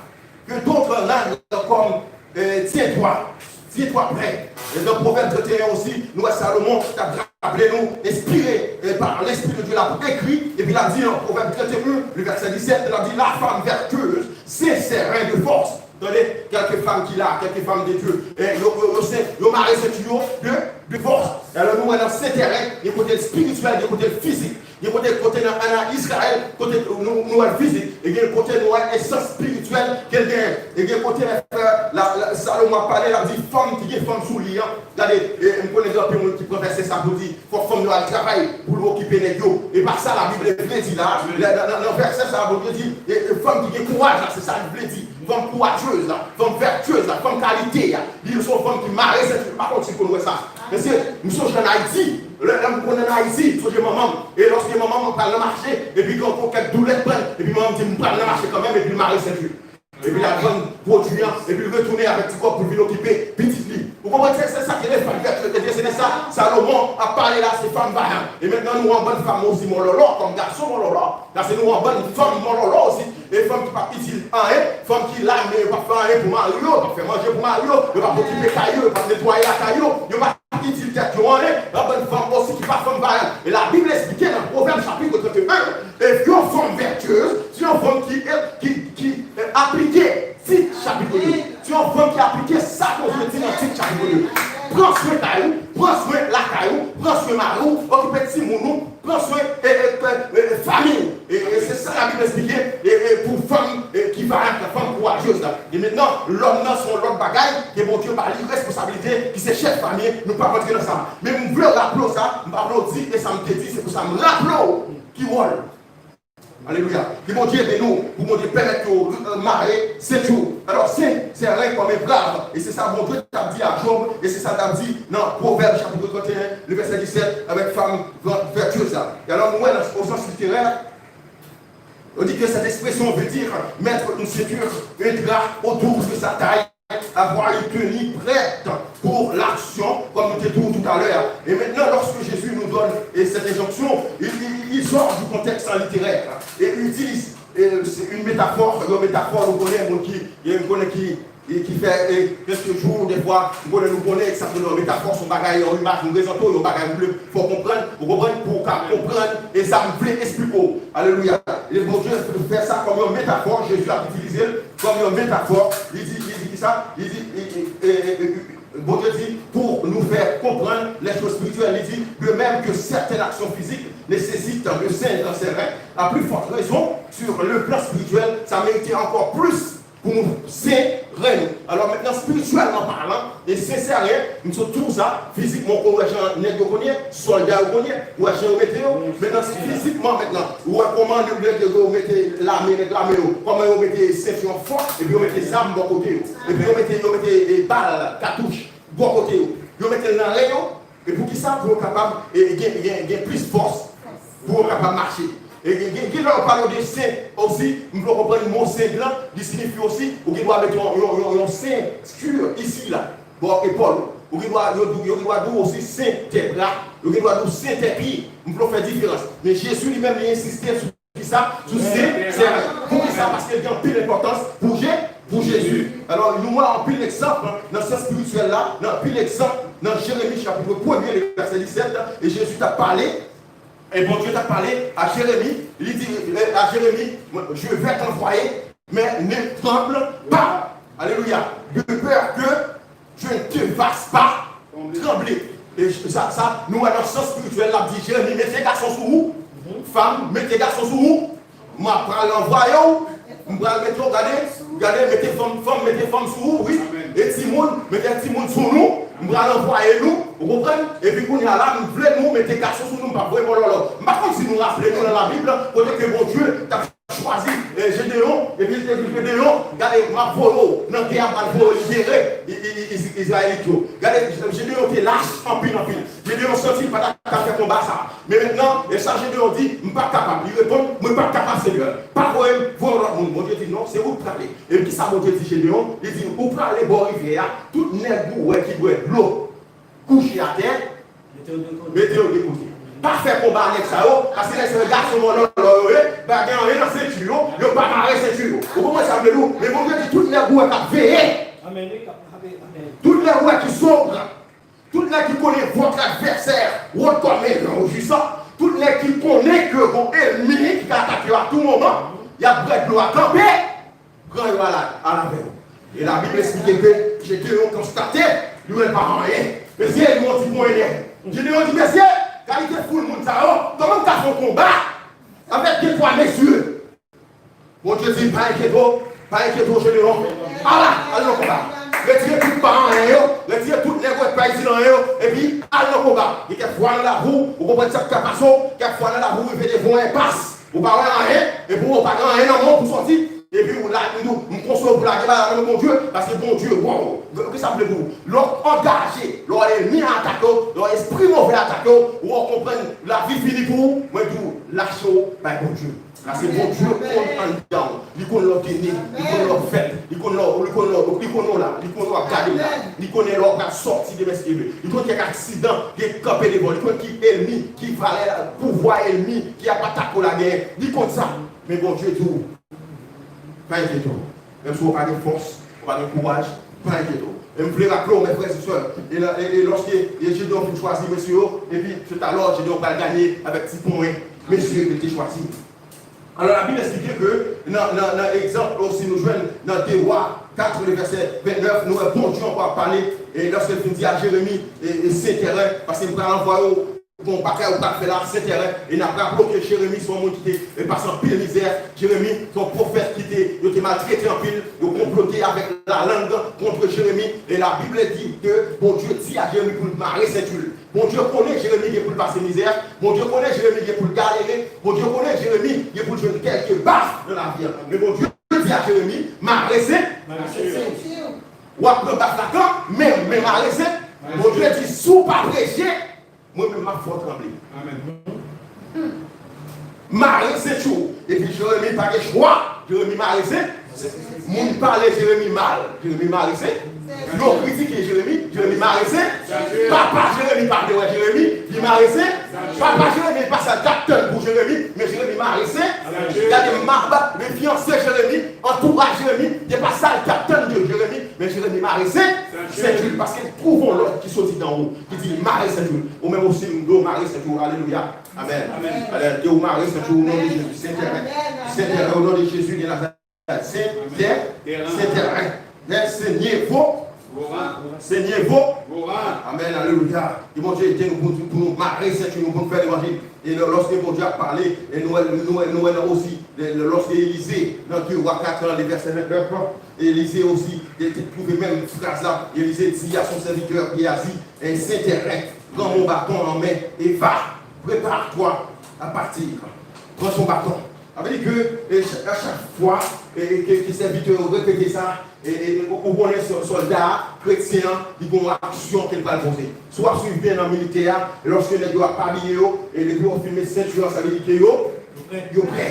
que d'autres règnent comme, euh, tiens-toi, tiens-toi prêt. E nan Pwovèb trannteyen osi, nou wè Salomon t ap raple nou, enspire, euh, par l'Esprit de Dieu, l ap ekri, epi l ap di nan Pwovèb trannteyen, le vèsè disèt, l ap di, la femme vertueuse, c'est ses reins de force. Tande, kèlke fanm ki la, kèlke fanm de Dye, eh, yo, yo, yo se, yo mare senti yo de, de fòs. Alò, nou wè nan sen tèren, gen kote l espirityèl, gen kote l fizik. Gen kote, kote nan, nan Izrayèl, kote nou, nou wè l fizik. E gen kote nou wè esans espirityèl ke l genyen. E gen kote, eh, la, la, Salomon ap pale, l ap di fanm ki gen fanm sou li an. Gade, eh, m konnen gen anpil moun ki pran vèsè sa pou di, fòk fanm yo al travay pou yo okipe nèg yo. E pa sa Labib vle di la. Nan, nan, nan, nan vèsè sa, Bondye di, e, e fanm ki gen kouraj la, se sa li vle di. Fanm kourajez la, fanm vètyez la, fanm kalite a. Li se yon fanm ki mare senti, m pa konn si konn wè sa. Mesye, m sonje ann Ayiti, lè, lè m konn ann Ayiti, m sonje manman m. E lòske manman m pral nan mache, epi gen yon kèk doulè k pran l, epi manman m di m pral nan mache kanmenm, epi l mare senti. Epi l al vann pwodui an, epi l retounen avèk ti kòb pou l vin okipe pitit li. Ou konprann? Se, se sa ki rele fanm vètyez. Ebyen, se de sa Salomon ap pale la, se fanm vayan. E mentnan, nou wè yon bann fanm osi mòlòlò, kòm gason mòlòlò. Paske nou wè yon bann fanm mòlòlò osi. E fanm ki p ap itil anyen, fanm ki la, men yo p ap fè anyen pou mari yo, yo p ap fè manje pou mari yo, yo p ap okipe kay yo, yo p ap netwaye lakay yo, yo p ap itil tèt yo anyen, yon bann fanm osi ki pa fanm vayan. E Labib esplike nan Pwovèb chapit trannteyen, e yon fanm vètyez, se yon fanm ki, ki, ki, eh, aplike tit chapit de. Se yon fanm ki aplike sa Bondye di nan tit chapit de. Pran swen kay ou, pran swen lakay ou, pran swen mari w, okipe timoun ou, pran swen, e, e, e, e, fanmi w. E, e se sa Labib esplike, e, e pou fanm, e, ki vayan, fanm kourajez la. E mentnan, lòm nan se yon lòt bagay, ke Bondye ba li responsablite, ki se chèf fanmi, nou p ap antre nan sa. Men m vle raple w sa, m pa vle w di, e sa m te di, se pou sa m raple w ki wòl. Alelouya. Ke Bondye ede nou, pou Bondye pèmèt yo, euh, mare sent yo. Alò, sen, se rèy kòm eprav. E se sa Bondye t ap di a Jòb, e se sa l t ap di nan Pwovèb chapit trannteyen, le vèsè disèt, avèk fanm vè-, vètyez la. E alò, nou wè nan, au sens littéraire, on dit que cette expression veut dire mettre une ceinture, un drap autour de sa taille, avoir une tenue prête pour l'action, comme nous te disons tout à l'heure. Et maintenant, lorsque Jésus nous donne, eh, cette injonction, il, il, il sort du contexte littéraire et il utilise, eh, c'est une métaphore, une métaphore, nou konnen, moun ki, eh, nou konnen ki, eh, ki fè, eh, kèlke jou, defwa, nou konnen, nou konnen, sa se yon metafò, se yon bagay, yon imaj, nou prezante w yon bagay, nou vle fè w konprann, ou konprann, pou w ka konprann, e sa m vle eksplike w. Alelouya. E Bondye fè sa kòm yon metafò, Jezi ap itilize l kòm yon metafò. Li di, li di ki sa? Li di, e, e, e, e, e, Bondye di, pou nou fè konprann les choses spirituelles, li di, de même que certaines actions physiques nécessitent de saints dans ses reins, à plus forte raison, sur le plan spirituel, ça mérite encore plus pou nou sen rèy nou. Alò, mentnan, espirityèlman palan, e sen se rèy, m sot tou sa, fizikman, ou wè jan nèg yo konn ye, sòlda yo konn ye, ou wè jan yo mete yo. Mentnan, fizikman, mentnan, ou wè kòman nèg yo mete lame, nèg lame yo, kòman yo mete sentiyon fò, epi yo mete zam bò kote yo. Epi yo mete, yo mete, e, bal, katouch, bò kote yo. Yo mete l nan rèy yo, e pou ki sa? Pou yo kapab, e, gen, gen, gen plis fòs. Pou yo kapab mache. E gen, gen, gen lè yo pale de sen osi, m vle w konprann mo sen blan, li siyifi osi, ou gen dwa mete yon, yon, yon, yon senti isi la, bò epòl ou. Ou gen dwa, yo, yo gen dwa di w osi senti bra, yo gen dwa di w senti pye. M vle w fè diferans. Men Jezi li menm, li ensiste sou ki sa? Sou sen, sen. Pou ki sa? Paske l gen anpil enpòtans pou Je-, pou Jezi. Alò, nou wè anpil egzanp nan sans espirityèl la, nan anpil egzanp nan Jeremi chapit premye, le vèsè disèt, e Jezi t ap pale, e Bondye t ap pale a Jeremi, li di, eh, a Jeremi, je vais t'envoyer, mais ne tremble pas. Alelouya. De peur que je ne te fasse pas trembler. E sa, sa, nou wè nan sans espirityèl, l ap di, Jeremi, mete gason sou ou, fanm, mete gason sou ou, m ap pral anvwaye w, m pral mete w, gade, gade, mete fanm, fanm, mete fanm sou ou, wi, e timoun, mete timoun sou nou, m pral anvwaye nou, ou konprann? Epi kounye a la, m vle nou mete gason sou nou, m p ap voye bòlòlò. M pa konn si nou raple nou nan Labib, kote ke Bondye t ap chwazi, eh, Jedeyon, epi l te di Jedeyon, gade, m ap voye w nan tè a, m pral voye w libere I-, I-, I-, Iz-, Izrayelit yo. Gade, Jedeyon te lach anpil, anpil. Jedeyon santi l pa ta ka fè konba sa. Men mentnan, e sa Jedeyon di, m p ap kapab. Li reponn, mwen p ap kapab, Senyè. Pa voye m, voye yon lòt moun. Bondye di, non, se ou k prale. E ki sa Bondye di Jedeyon? Li di, ou prale bò rivyè a, tout nèg ou wè ki bwè dlo kouche atè, mete yo de kote. Pa fè konba a nèg sa yo, paske nèg sa yo gason vòlò yo ye, pa gen anyen nan senti yo, yo pa mare senti yo. Ou konprann sa m vle di w? Men Bondye di tout nèg ou wè k ap veye, tout nèg ou wè ki sòt, tout nèg ki konnen vòt advèsè wòt kòm yon jisan, tout nèg ki konnen ke gon ènmi ki ka atake yo a tou moman, y ap bwè dlo a kanpe, pran yo al, al avè w. E Labib esplike ke Jedeyon konstate, li wè l pa anyen. Mesye, li yon ti ponyè. Jedeyon di, mesye, kalite foul moun sa yo, kòman m ka fè yon konba avèk de twa mesye? Bondye di, pa enkyete w, pa enkyete w, Jedeyon. Ala, al nan konba. Retire tout pa anyen yo, retire tout nèg ou wè k pa itil anyen yo, epi al nan konba. Gen kèk fwa nan lavi w, ou konprann sa k ka pase w, kèk fwa nan lavi w, ou rive devan yon enpas. Ou pa wè anyen, epi ou pa gen anyen nan men w pou sòti, epi ou la, m di w, m konseye w pou lage bagay la nan men Bondye, paske Bondye, waw, ki sa m vle di w? Lè w angaje, lè w ènmi an atake w, lè w espri move atake w, ou konprann lavi fini pou ou, mwen di w, lache w bay Bondye. Paske Bondye konn anndan w, li konn lè w te ne, li konn lè w fèt, li konn lè w, li konn lè w, li konn lè w la, li konn lè w ap gade m la, li konnen lè w pral sòti demen si Dye vle, li konn kèk aksidan ki kanpe devan w, li konn ki ènmi, ki valè, pouvwa ènmi ki ap atake w la genyen, li konn sa. Men Bondye di w, pa enkyete w. Menm si w pa gen fòs, w pa gen kouraj, pa enkyete w. E m vle raple w, mes frères et sœurs, e, la- e, e lòske e Jedeyon fin chwazi mesye yo, epi se talè Jedeyon pral ganye avèk ti ponyè mesye ke l te chwazi. Alò, Labib esplike ke nan, nan, nan egzanp osi nou jwenn nan de Wa kat, le vèsè vennèf, nou wè Bondye ankò ap pale, e lòske l fin di a Jeremi, e, e sen tèren, paske m pral anvwaye w, bon, bagay ou pral fè la, sen tèren, e n ap raple w ke Jeremi se yon moun ki te, e, pase anpil mizè. Jeremi se yon pwofèt ki te, yo te maltrete anpil, yo konplote avèk lalang kont Jeremi, e Labib di ke Bondye di a Jeremi pou l mare senti l. Bondye konnen Jeremi gen pou l pase mizè, Bondye konnen Jeremi gen pou l galere, Bondye konnen Jeremi gen pou l jwenn kèlke baf nan lavi a. Men Bondye di a Jeremi, mare senti w. W ap pran baf la kanmenm, men mare senti w. Bondye di, si w pa preche, mwen menm m ap fè w tranble. Mare senti w. Epi Jeremi pa gen chwa. Jeremi mare senti. Moun pale Jeremi mal. Jeremi mare senti. Yo kritike Jeremi. Jeremi mare senti. Papa Jeremi pa vle wè Jeremi. Li mare senti. Papa Jeremi pa sa l t ap tann pou Jeremi. Men Jeremi mare senti. Gade, maba, men fiyanse Jeremi, antouraj Jeremi, se pa sa l t ap tann de Jeremi. Men Jeremi mare senti. Senti l paske l twouve yon lòd ki soti d anwo, ki di l mare senti l. Ou menm osi, m di w mare senti w. Alelouya. Amèn. Amèn. Alè, ke ou mare senti w o non de Jezi. Sentèren. Sentèren o non de Jezi de Nazarèt. Sentè-, Sentèren. Lè Senyè vo. Senyè vo. Amèn. Alelouya. Ke Bondye ede nou pou, pou nou mare senti nou, pou nou fè levanjil. E lè, lòske Bondye ap pale, e nou wè, nou wè, nou wè nan osi, lè, lè, lòske Elize, nan de Wa kat lan, le vèsè vennèf, Elize osi, te, te twouve menm fraz la, Elize di a son sèvitè Geyazi, e Sentèren, pran mon baton an men, e va, prépare-toi à partir. Pran ton baton. Sa vle di ke, e, ch-, a chak fwa, e, ke, ke sèvitè yo repete sa, e, e, ou, ou konnen sò-, sòlda a, kretyen an, li gen yon aksyon ke l pral poze. Si w ap swiv byen nan militè a, lòske nèg yo ap abiye yo, e depi yo filme senti yo, sa vle di ke yo, yo prè.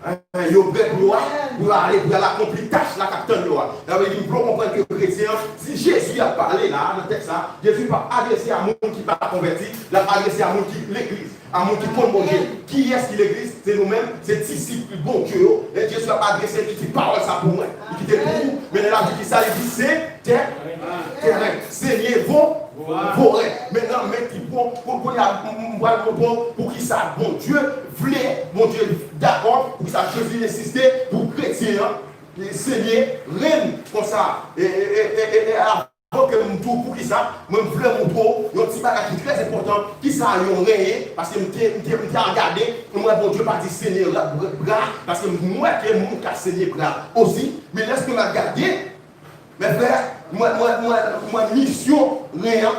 Hein, yo prè pou yo a, pou yo ale, pou yo al akonpli tach la k ap tann yo a. Sa vle di, m vle w konprann ke kretyen an, si Jezi ap pale la, nan tèks la, Jezi p ap adrese a moun ki pa konvèti, l ap adrese a moun ki legliz, a moun ki konn Bondye. Kiyès ki legliz? Se nou menm, se disip Bondye yo. E Jezi ap adrese, li di pawòl sa pou mwen. Li kite l pou ou. Men lè l ap di ki sa, li di se tè-, tèren. Senyè vo-, vorè. Mentnan, men ki bon, pou, pou, pou, m, m pral montre w poukisa Bondye vle, Bondye dakò, poukisa Jezi ensiste pou kretyen an, Senyè, renn konsa. E, e, e, e, e, e, avan ke m di w poukisa, mwen m vle montre w yon ti bagay ki trè enpòtan, kisa yon ren ye, paske m te, m te, m te al gade, m wè Bondye pa di Senyè bra, bra, paske m wè ke moun ka senye bra osi, men lèske m al gade, Mes frères, m wè, m wè, m wè, m wè misyon ren an,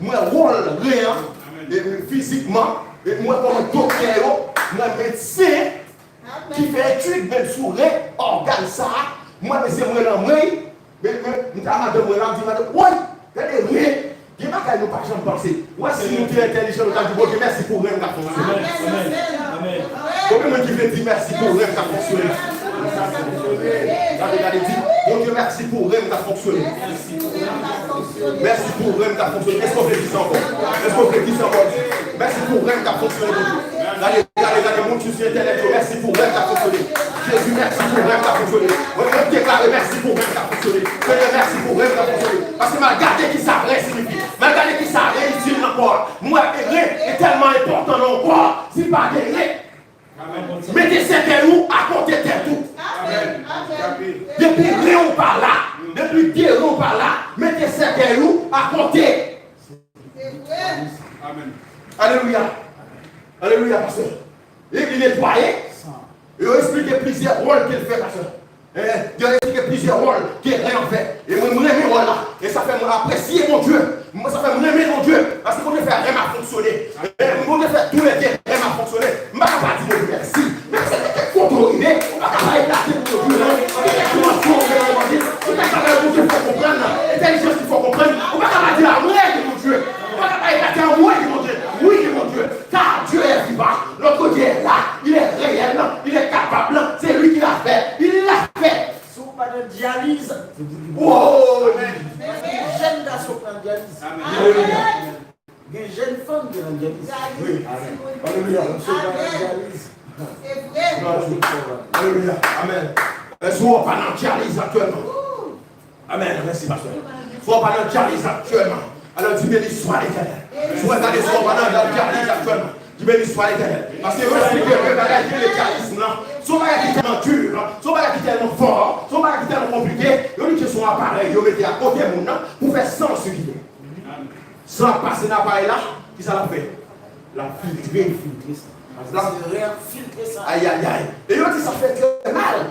m wè wòl ren an, e, e, fizikman, e, m wè kòman doktè yo, m wè medsen ki fè etid menm sou ren, ògàn sa a, m wè mesye m rele anmwey, men, men, m ta madanm mwen la, m di madanm, woy, gade ren, gen bagay nou pa janm panse. Ou wè, si nou te entèlijan, nou ta di, Bondye, mèsi pou ren k ap fonksyone. Konbyen moun ki vle di mèsi pou ren k ap fonksyone? Gade, gade, di, Bondye, mèsi pou ren k ap fonksyone. Mèsi pou ren k ap fonksyone. Èske w vle di sa ankò? Èske w vle di sa ankò? Mèsi pou ren k ap fonksyone, Bondye. Gade, gade, gade, moun ki sou entènèt yo, mèsi pou ren k ap fonksyone. Jezi, mèsi pou ren k ap fonksyone. Mwen, mwen deklare mèsi pou ren k ap fonksyone. Senyè, mèsi pou ren k ap fonksyone. Paske m al gade kisa ren siyifi. M al gade kisa ren itil nan kò a. M wè ren e tèlman enpòtan nan yon kò. Si pa gen ren, mete sèkèy ou akote tèt ou. Depi ren ou pa la, depi de ren ou pa la, mete sèkèy ou akote. Alelouya. Alelouya, pastè. E li netwaye. Yo esplike plizyè wòl ke l fè, pastè. Eh, yo esplike plizyè wòl ke ren an fè. E mwen, mwen renmen wòl la. E sa fè mwen apresye Bondye. Mwen, sa fè mwen renmen Bondye. Paske Bondye fè ren an fonksyone. Eh, Bondye fè toulède ren an fonksyone. M pa ka pa di Bondye mèsi. Menm si gen kèk kote w rive, ou pa ka pa eklate pou Bondye, non. Gen kèk dimansyon ou rive nan levanjil, gen kèk bagay Bondye fè w konprann, entèlijans li fè w konprann, ou pa ka pa di anmwey gen Bondye. Ou pa ka pa eklate anmwey gen Bondye. Wi, gen Bondye. Car Dieu est vivant. Notre Dieu est là. Il est réel. Il est capable. C'est lui qui l'a fait. Il l'a fait. Si w pa nan dyaliz, oh, gen jèn gason k nan dyaliz. Alelouya. Gen jèn fanm ki nan dyaliz. Wi. Alelouya. Alelouya. Amèn. Èske w pa nan dyaliz aktyèlman? Amèn. Mèsi, pastè. Si w pa nan dyaliz aktyèlman, alò di, beni swa Letènèl. Si w gade, si w pa nan dyaliz aktyèlman, di, beni swa Letènèl. Paske yo esplike de bagay ki rele dyaliz lan. Se yon bagay ki tèlman di, se yon bagay ki tèlman fò, se yon bagay ki tèlman konplike, yo di ke se yon aparèy yo mete akote moun nan pou fè san sirkile. San ap pase nan aparèy la, kisa l ap fè? L ap filtre, filtre san. L ap filtre san. Ayayay. E yo di sa fè trè mal.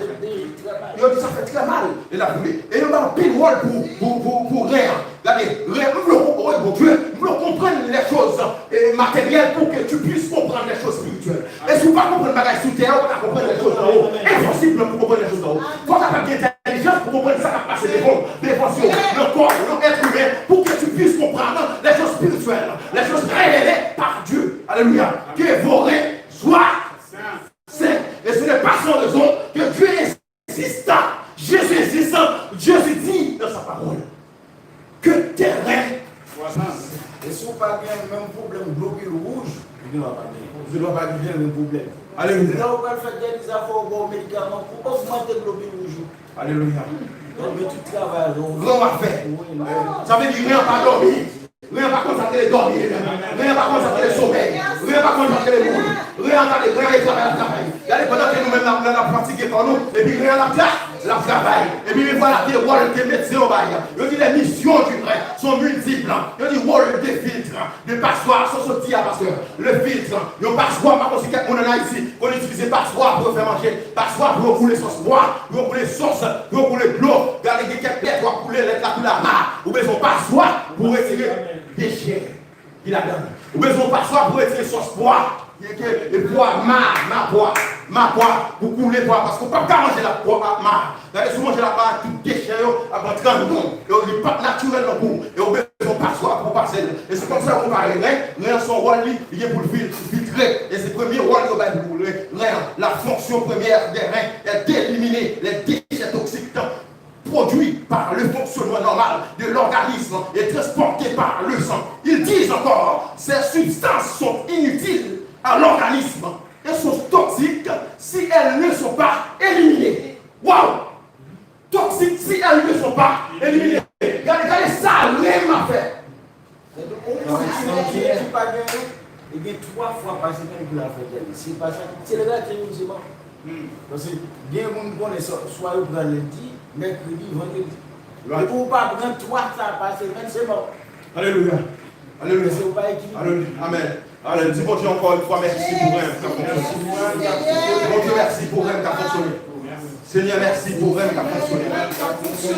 Yo di sa fè trè mal. E l ap boule. E yo bay anpil wòl pou, pou, pou, pou ren an. Gade, ren, m vle w konprann, Bondye, m vle w konprann les choses, eh, matérielles pour que tu puisses comprendre les choses spirituelles. E si w pa konprann bagay sou tè, ou pa ka konprann lè choz anwo. Enposib pou konprann lè choz anwo. Fò w kapab gen entèlijans pou konprann sa k ap pase devan w, devan zye w, nan kò w, nan èt imen, pour que tu puisses comprendre les choses spirituelles, les choses révélées par Dieu. Alléluia. Que vos reins soient sains. Et ce n'est pas sans raison que Dieu insista. Jésus insista. Jésus dit dans sa parole que tes reins soient sains. E si w pa gen menm pwoblèm globul wouj, ou gen dwa pa gen, ou gen dwa pa gen menm pwoblèm. Alelouya. Lè w pral fè dyaliz la, fò w ba w medikaman pou ogmante globul wouj ou. Alelouya. Donk, men tout travay yo. Gran w ap fè. Wi, wi. Sa vle di ren an pa dòmi. Ren an pa konn sa k rele dòmi li menm. Ren an pa konn sa k rele somèy. Ren an pa konn sa k rele mouri. Ren an gade, ren an travay, l ap travay. Gade, pandan ke nou menm n ap, n ap fatige kò nou, epi ren an ap tra-, l ap travay. Epi men vwala ke wòl ke medsen yo bay. Yo di les missions du rein sont multiples. Yo di rôle de filtre, de passoire, sa w sot di a, pastè. Le filtre, yon paswa, m pa konn si kèk moun ann Ayiti konn itilize paswa pou yo fè manje. Paswa pou yo koule sòs bwa, pou yo koule sòs, pou yo koule dlo. Gade gen kèk lèt w ap koule, lèt la koule ama. Ou bezwen yon paswa pou retire dechè ki ladan l. Ou bezwen yon paswa pou retire sòs pwa. Gen ke, e pwa, ma, ma pwa, ma pwa, pou koule pwa, paske w p ap ka manje la pwa, ma. Gade, si w manje la pwa, tout dechè yo ap antre anndan w. E li p ap natirèl nan kò w. E w bezwen yon paswa pou pase l. E se konsa yo konpare ren. Ren an se yon wòl li, li gen pou l fil-, filtre. E se premye wòl yo bay pou ren, ren an. La fonction première des reins est d'éliminer les déchets toxiques produits par le fonctionnement normal de l'organisme et transportés par le sang. Ils disent encore, ces substances sont inutiles à l'organisme et sont toxiques si elles ne sont pas éliminées. Waouh! Toxiques si elles ne sont pas éliminées. Gade, gade sa ren an ap fè. Yon moun ki, ki pa genyen, li gen twa fwa pa semèn pou l al fè dyaliz. Si l pa sa, se l rate yon semen. Paske gen moun ki konnen sa, swa yo pran lendi, mèkredi, vandredi. Depi ou pa pran twa sa pa semèn, se mò. Alelouya. Alelouya. Paske ou pa ekilibre. Alelouya. Amèn. Alelouya. Di Bondye ankò yon fwa mèsi pou ren k ap fonksyone. Bondye mèsi pou ren k ap fonksyone. Senyè, mèsi pou ren k ap fonksyone.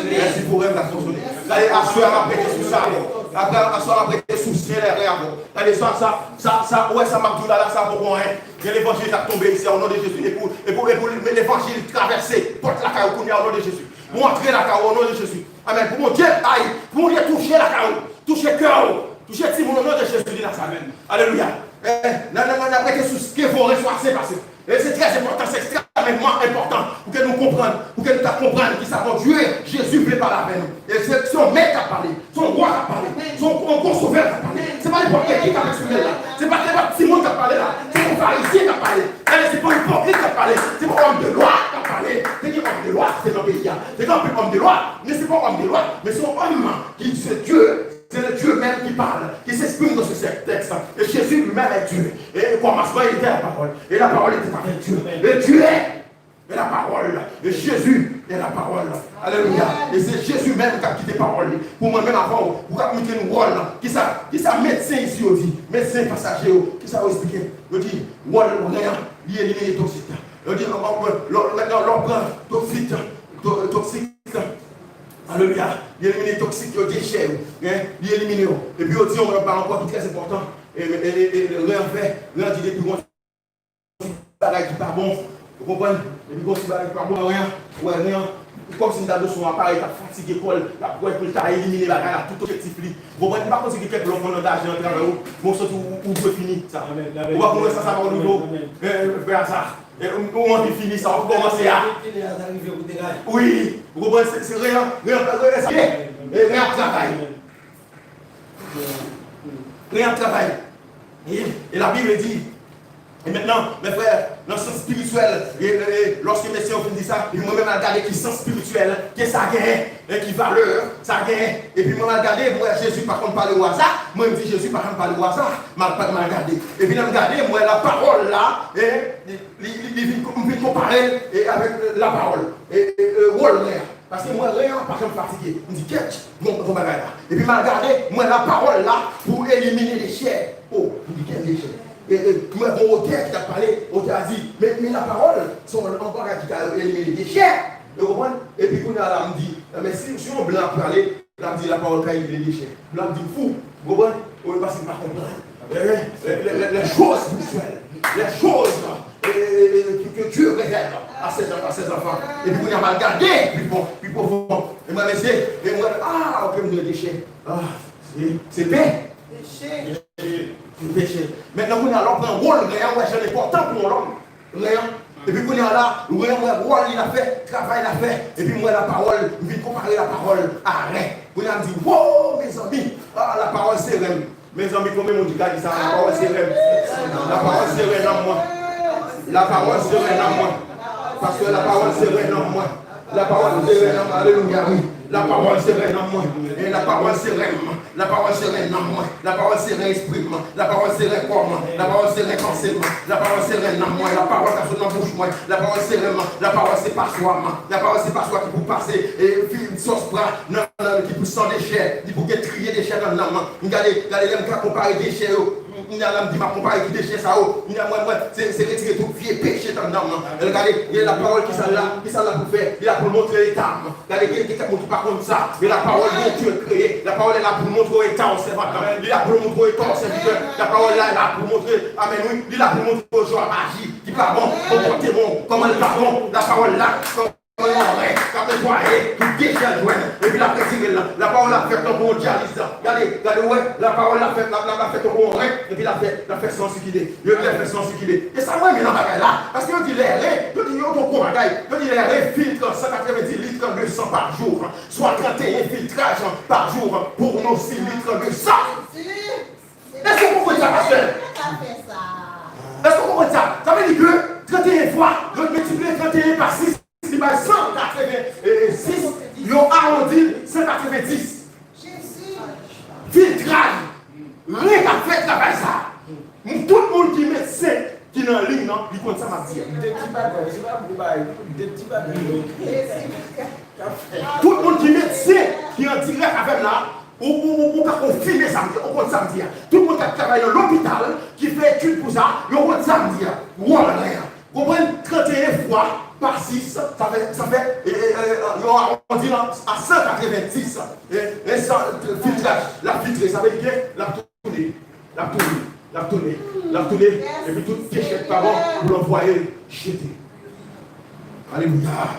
Mèsi pou ren k ap fonksyone. Gade, aswè a m ap rete sou sa avè w. Apre, aswè a m ap rete sou syen lè ren avè w. Gade sa, sa, sa, sa, ou wè sa m ap di w la, la, sa poko anyen. Gen levanjil k ap tonbe isi a, o non de Jezi. E pou, e pou, e pou levanjil travèse pòt lakay ou kounye a, o non de Jezi. Pou antre lakay ou, o non de Jezi. Amèn. Pou Bondye, ay, pou Bondye touche lakay ou, touche kè ou, touche timoun, o non de Jezi de Nazarèt. Alelouya. Eh, nan, nan, nan, nan, rete sou ke vos reins soient sains, pastè. E se trè enpòtan, se ekstrèmeman enpòtan pou ke nou konprann, pou ke nou ta konprann kisa Bondye, Jezi vle pale avè nou. E se, se yon mèt k ap pale, se yon wa k ap pale, se yon, yon gwo sovè k ap pale. Se pa nenpòt ki k ap eksprime l la. Se pa nenpòt timoun k ap pale la. Se yon farizyen k ap pale. Gade, se pa yon ipokrit k ap pale. Se pa yon òm de lwa k ap pale. Te gen òm de lwa ki te nan peyi a. Te gen anpil òm de lwa, men se pa yon òm de lwa, men se yon òm ki se Dye. C'est le Dieu même qui parle, qui s'exprime dans ce texte. Et Jésus lui-même est Dieu. Et au commencement, il était la parole. Et la parole était avec Dieu. Et Dieu est, est la parole. Et Jésus est la parole. Alelouya. E se Jezi menm k ap kite pawòl li. Pou mwen menm avè w, ou k ap mete nou wòl lan. Kisa, kisa medsen isi yo di? Medsen pasaje yo, kisa yo eksplike? Yo di, wòl ren an, li elimine toksik lan. Yo di, lè, lè, lè, lè w pran toksik, to-, toksik, alelouya, li elimine toksik yo, dechè yo, en, li elimine yo. Epi yo di yon bagay ankò ki trè enpòtan, e, e, e, e, ren an fè, ren an di depi yon ti bagay ki pa bon, ou konprann? Depi yon ti bagay ki pa bon, ren an, wè, ren an, kòmsi m ta dwe sou yon aparèy k ap fatige kò l, l ap wè pou l ta elimine bagay la, tout objektif li. Ou konprann? Li pa konn si gen kèk lòt moun angaje nan travay ou, men w santi ou, ou dwe fini sa. Amèn, amèn. Ou pa konn sa, sa pa rive w. Amèn, amèn. Eh, eh, frè a sa. Eh, ou, ou anvi fini sa, ou kòmanse a. Wi, ou konprann, se, se ren an, ren an, ren an sa ye. Eh, ren ap travay. Ren ap travay. E, e Labib di, e mentnan, mes frères, nan sans espirityèl, e, e, e, lòske mesye yo fin di sa, epi mwen menm al gade ki sans espirityèl ke sa genyen, e ki valè sa genyen. Epi mwen al gade, mwen wè Jezi pa konn pale o aza, mwen m di Jezi pa konn pale o aza, m al, m al gade. Epi lè m gade, mwen wè lapawòl la, e, li, li, li, li vin, m vin konpare l, e, avèk lapawòl, e, e, e, wòl ren an. Paske m wè ren an pa janm fatige. M di, kèt, bon, bon bagay la. Epi m al gade, m wè lapawòl la pou elimine dechè. O, m di, kèl dechè? E, e, m wè gon otè ki t ap pale, otè a di, men, men lapawòl, se yon, yon bagay ki ka elimine dechè. Ou konprann? Epi kounye a la, m di, men si, si yon blan ap pale, l ap di lapawòl ka elimine dechè. Blan ap di m fou. Ou konprann? Ou, paske m pa konprann. Eh, eh, les, les, les, les choses spirituelles. Les choses, eh, Dieu révèle à ses, à ses enfants. Epi kounye a m al gade pi fon, pi pwofon. E mwen, mesye, e mwen, ah, ok, m dwe deche. Ah, se, se pe. Se peche. Mentnan, kounye a, lè w pran wòl ren an, w wè jan l enpòtan pou yon lòm. Ren an. Epi kounye a la, ren an, m wè wòl li l ap fè, travay l ap fè. Epi m wè lapawòl, m vin konpare lapawòl a ren. Kounye a, m di, wo, mezanmi, ah, lapawòl se ren m. Mezanmi, konbyen moun ki ka di sa? Lapawòl se ren m. Lapawòl se ren nanm mwen. Lapawòl se ren nanm mwen. Pastè, lapawòl se ren nanm mwen. Lapawòl se ren nanm mwen. Alelouya, wi. Lapawòl se ren nanm mwen. E lapawòl se ren m. Lapawòl se ren nanm mwen. Lapawòl se ren espri m. Lapawòl se ren kò m. Lapawòl se ren panse m. Lapawòl se ren nanm mwen. Lapawòl k ap sot nan bouch mwen. Lapawòl se ren m. Lapawòl se paswa m. Lapawòl se paswa ki pou pase, e, fi, sòspra nan, nan, ki pou san dechè. Li pou gen triye dechè nan nanm mwen. M gade, gade lè m ka konpare dechè yo. M, m, lè m di m ap konpare ki dechè sa yo. M, mwen, mwen, se, se retire tout vye peche nan nanm mwen. E gade, e lapawòl ki sa l la, ki sa l la pou fè? Li la pou l montre eta m. Gade, gen, gen kèk moun ki pa konn sa, men lapawòl Bondye kreye. Lapawòl la pou l montre w eta w sèvant lan. Li la pou l montre w eta w sèvitè. Lapawòl la la pou l montre, amèn, wi. Li la pou l montre w jan w ap aji, ki pa bon, konpòteman w, kòman l pa bon. Lapawòl la, kòman yon ren k ap netwaye tout dechè l jwenn, epi l ap retire l. Lapawòl la fèt tankou yon dyaliz. Gade, gade, w wè, lapawòl la fèt, la, la, la fèt tankou yon ren, epi l ap fè, l ap fè san sikile. Yo, yo fè san sikile. E sa m renmen nan bagay la, paske yo di lè ren, yo di yo gon gwo bagay, yo di lè ren filtre san katrevenndis litres de sang par jour, soit trente et un filtrages par jour pour nos six litres de sang. Èske w konprann sa, pastè? Èske w konprann sa? Sa vle di ke trannteyen fwa, yo miltipliye trannteyen pa sis, li bay san katrevensis, yo awondi l san katrevensis. Filtraj. Ren k ap fè travay sa. Tout moun ki medsen ki nan liy nan, li konn sa m ap di a. De ti bagay, se pa gwo bagay, de ti bagay. Tout moun ki medsen ki an dirèk avè m la, ou, ou, ou, ou ka konfime sa m di a, ou konn sa m di a. Tout moun k ap travay nan lopital, ki fè etid pou sa, yo konn sa m di a. Wòl ren an. Konprann, trannteyen fwa pa sis, sa fè, sa fè, e, e, e, yo awondi l a san katrevenndis. E, e san filtraj, l ap filtre, sa vle di ke l ap tounen, l ap tounen, l ap tounen, l ap tounen, epi tout dechè k pa bon, pou l anvwaye l jete. Alelouya.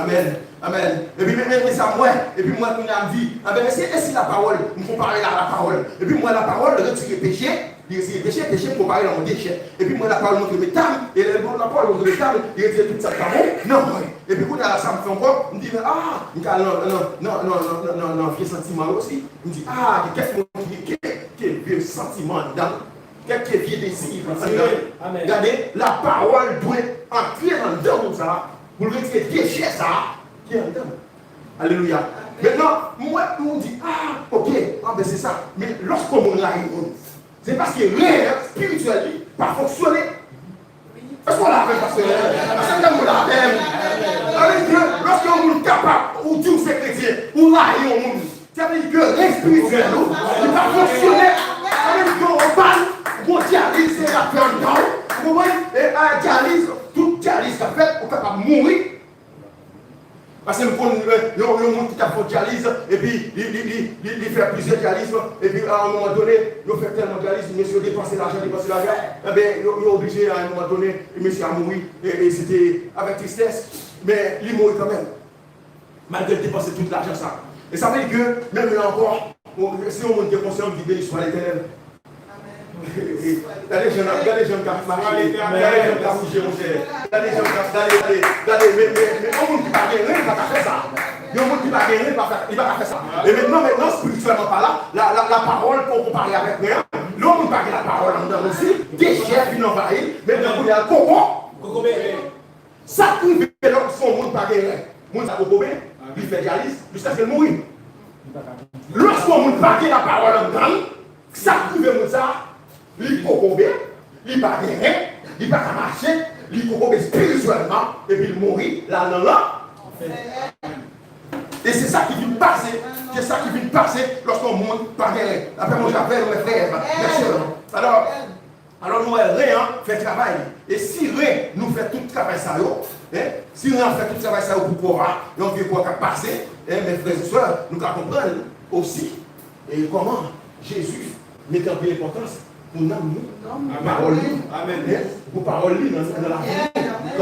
Amèn. Amèn. Epi men, men, men sa m wè, epi m wè kounye a m di, anben, e si, e si lapawòl, m konpare l a lapawòl. Epi m wè lapawòl retire peche, li retire peche, peche m konpare l a yon dechè. Epi m wè lapawòl montre m eta m, e lè lapawòl montre m eta m, li retire tout sa k pa bon nan mwen. Epi kounye a la sa m fè ankò, m di, men, ah, m ka al nan, nan, nan vye santiman yo osi. M di, ah, gen kèk moun ki gen kèk, kèk vye santiman anndan l. Kèk vye dezi anndan l. Gade, lapawòl dwe antre anndan moun sa a, pou l retire dechè sa a ki anndan l. Alelouya. Mentnan, m wè, m di, ah, ok, ah, ben se sa. Men lòske yon moun rayi yon moun, se paske ren an, espirityèl li pa fonksyone. Èske w la avè m, pastè? Èske w la avè m? Sa vle di ke lòske yon moun kapab, ou di w se kretyen, ou rayi yon moun, sa vle di ke ren espirityèl ou, li pa fonksyone. Sa vle di ke w pa, ou gon dyaliz, se l ap fè anndan w. Ou konprann? E, a, dyaliz, tout dyaliz k ap fèt, ou kapab mouri. Paske m konn, e, yon, yon moun ki t ap fè dyaliz, epi li, li, li, li, li fè plizyè dyaliz, epi a yon moman done, yo fè tèlman dyaliz, mesye yo depanse lajan, depanse lajan, enben, yo, yo oblije, a yon moman done, mesye a mouri, e, e se te avèk tristès, men li mouri kanmenm. Malgre l depanse tout lajan sa. E sa vle di ke, menm la ankò, bon, si yon moun gen konsyans, li beni swa Letènèl. Gade jan, gade jan l ka mache, gade jan l ka bouje, monchè. Gade jan l ka, gade, gade, gade, men, men, men, yon moun ki pa gen ren, li pa ka fè sa. Yon moun ki pa gen ren, li pa ka, li pa ka fè sa. E mentnan, mentnan, espirityèlman palan, la, la, lapawòl pou konpare avèk ren an. Lè yon moun pa gen lapawòl anndan l osi, dechè vin anvayi l, mentnan kounye a l koko. Sa k rive lòske yon moun pa gen ren? Moun sa kokobe, li fè dyaliz jiskaske l mouri. Lòske yon moun pa gen lapawòl anndan l, sa k rive moun sa, li kokobe, li pa gen ren, li pa ka mache, li kokobe espirityèlman, epi l mouri, l al nan lanfè. E se sa ki vin pase, se sa ki vin pase lòske yon moun pa gen ren. Lapè Bondye avè nou, mes frères, mes sœurs. Alò, Alò, nou wè ren an fè travay li. E si ren nou fè tout travay sa yo, en, si ren an fè tout travay sa yo pou kò a, yon vye kò k ap pase, en, mes frères et sœurs, nou ka konprann osi, e kòman Jezi mete anpil enpòtans pou nanm li, pawòl li, en, pou pawòl li nan, nan lavi nou.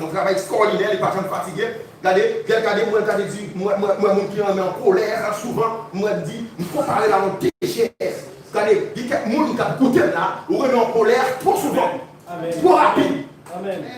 fè yon travay ekstraòdinè, li pa janm fatige. Gade, gade, gade, mwen gade di, mwen, mwen, mwen, moun ki renmen an kolè souvan, mwen di, m konpare l a yon dechè. Gade, gen kèk moun k ap koute m la, ou renmen an kolè twò souvan, twò rapid,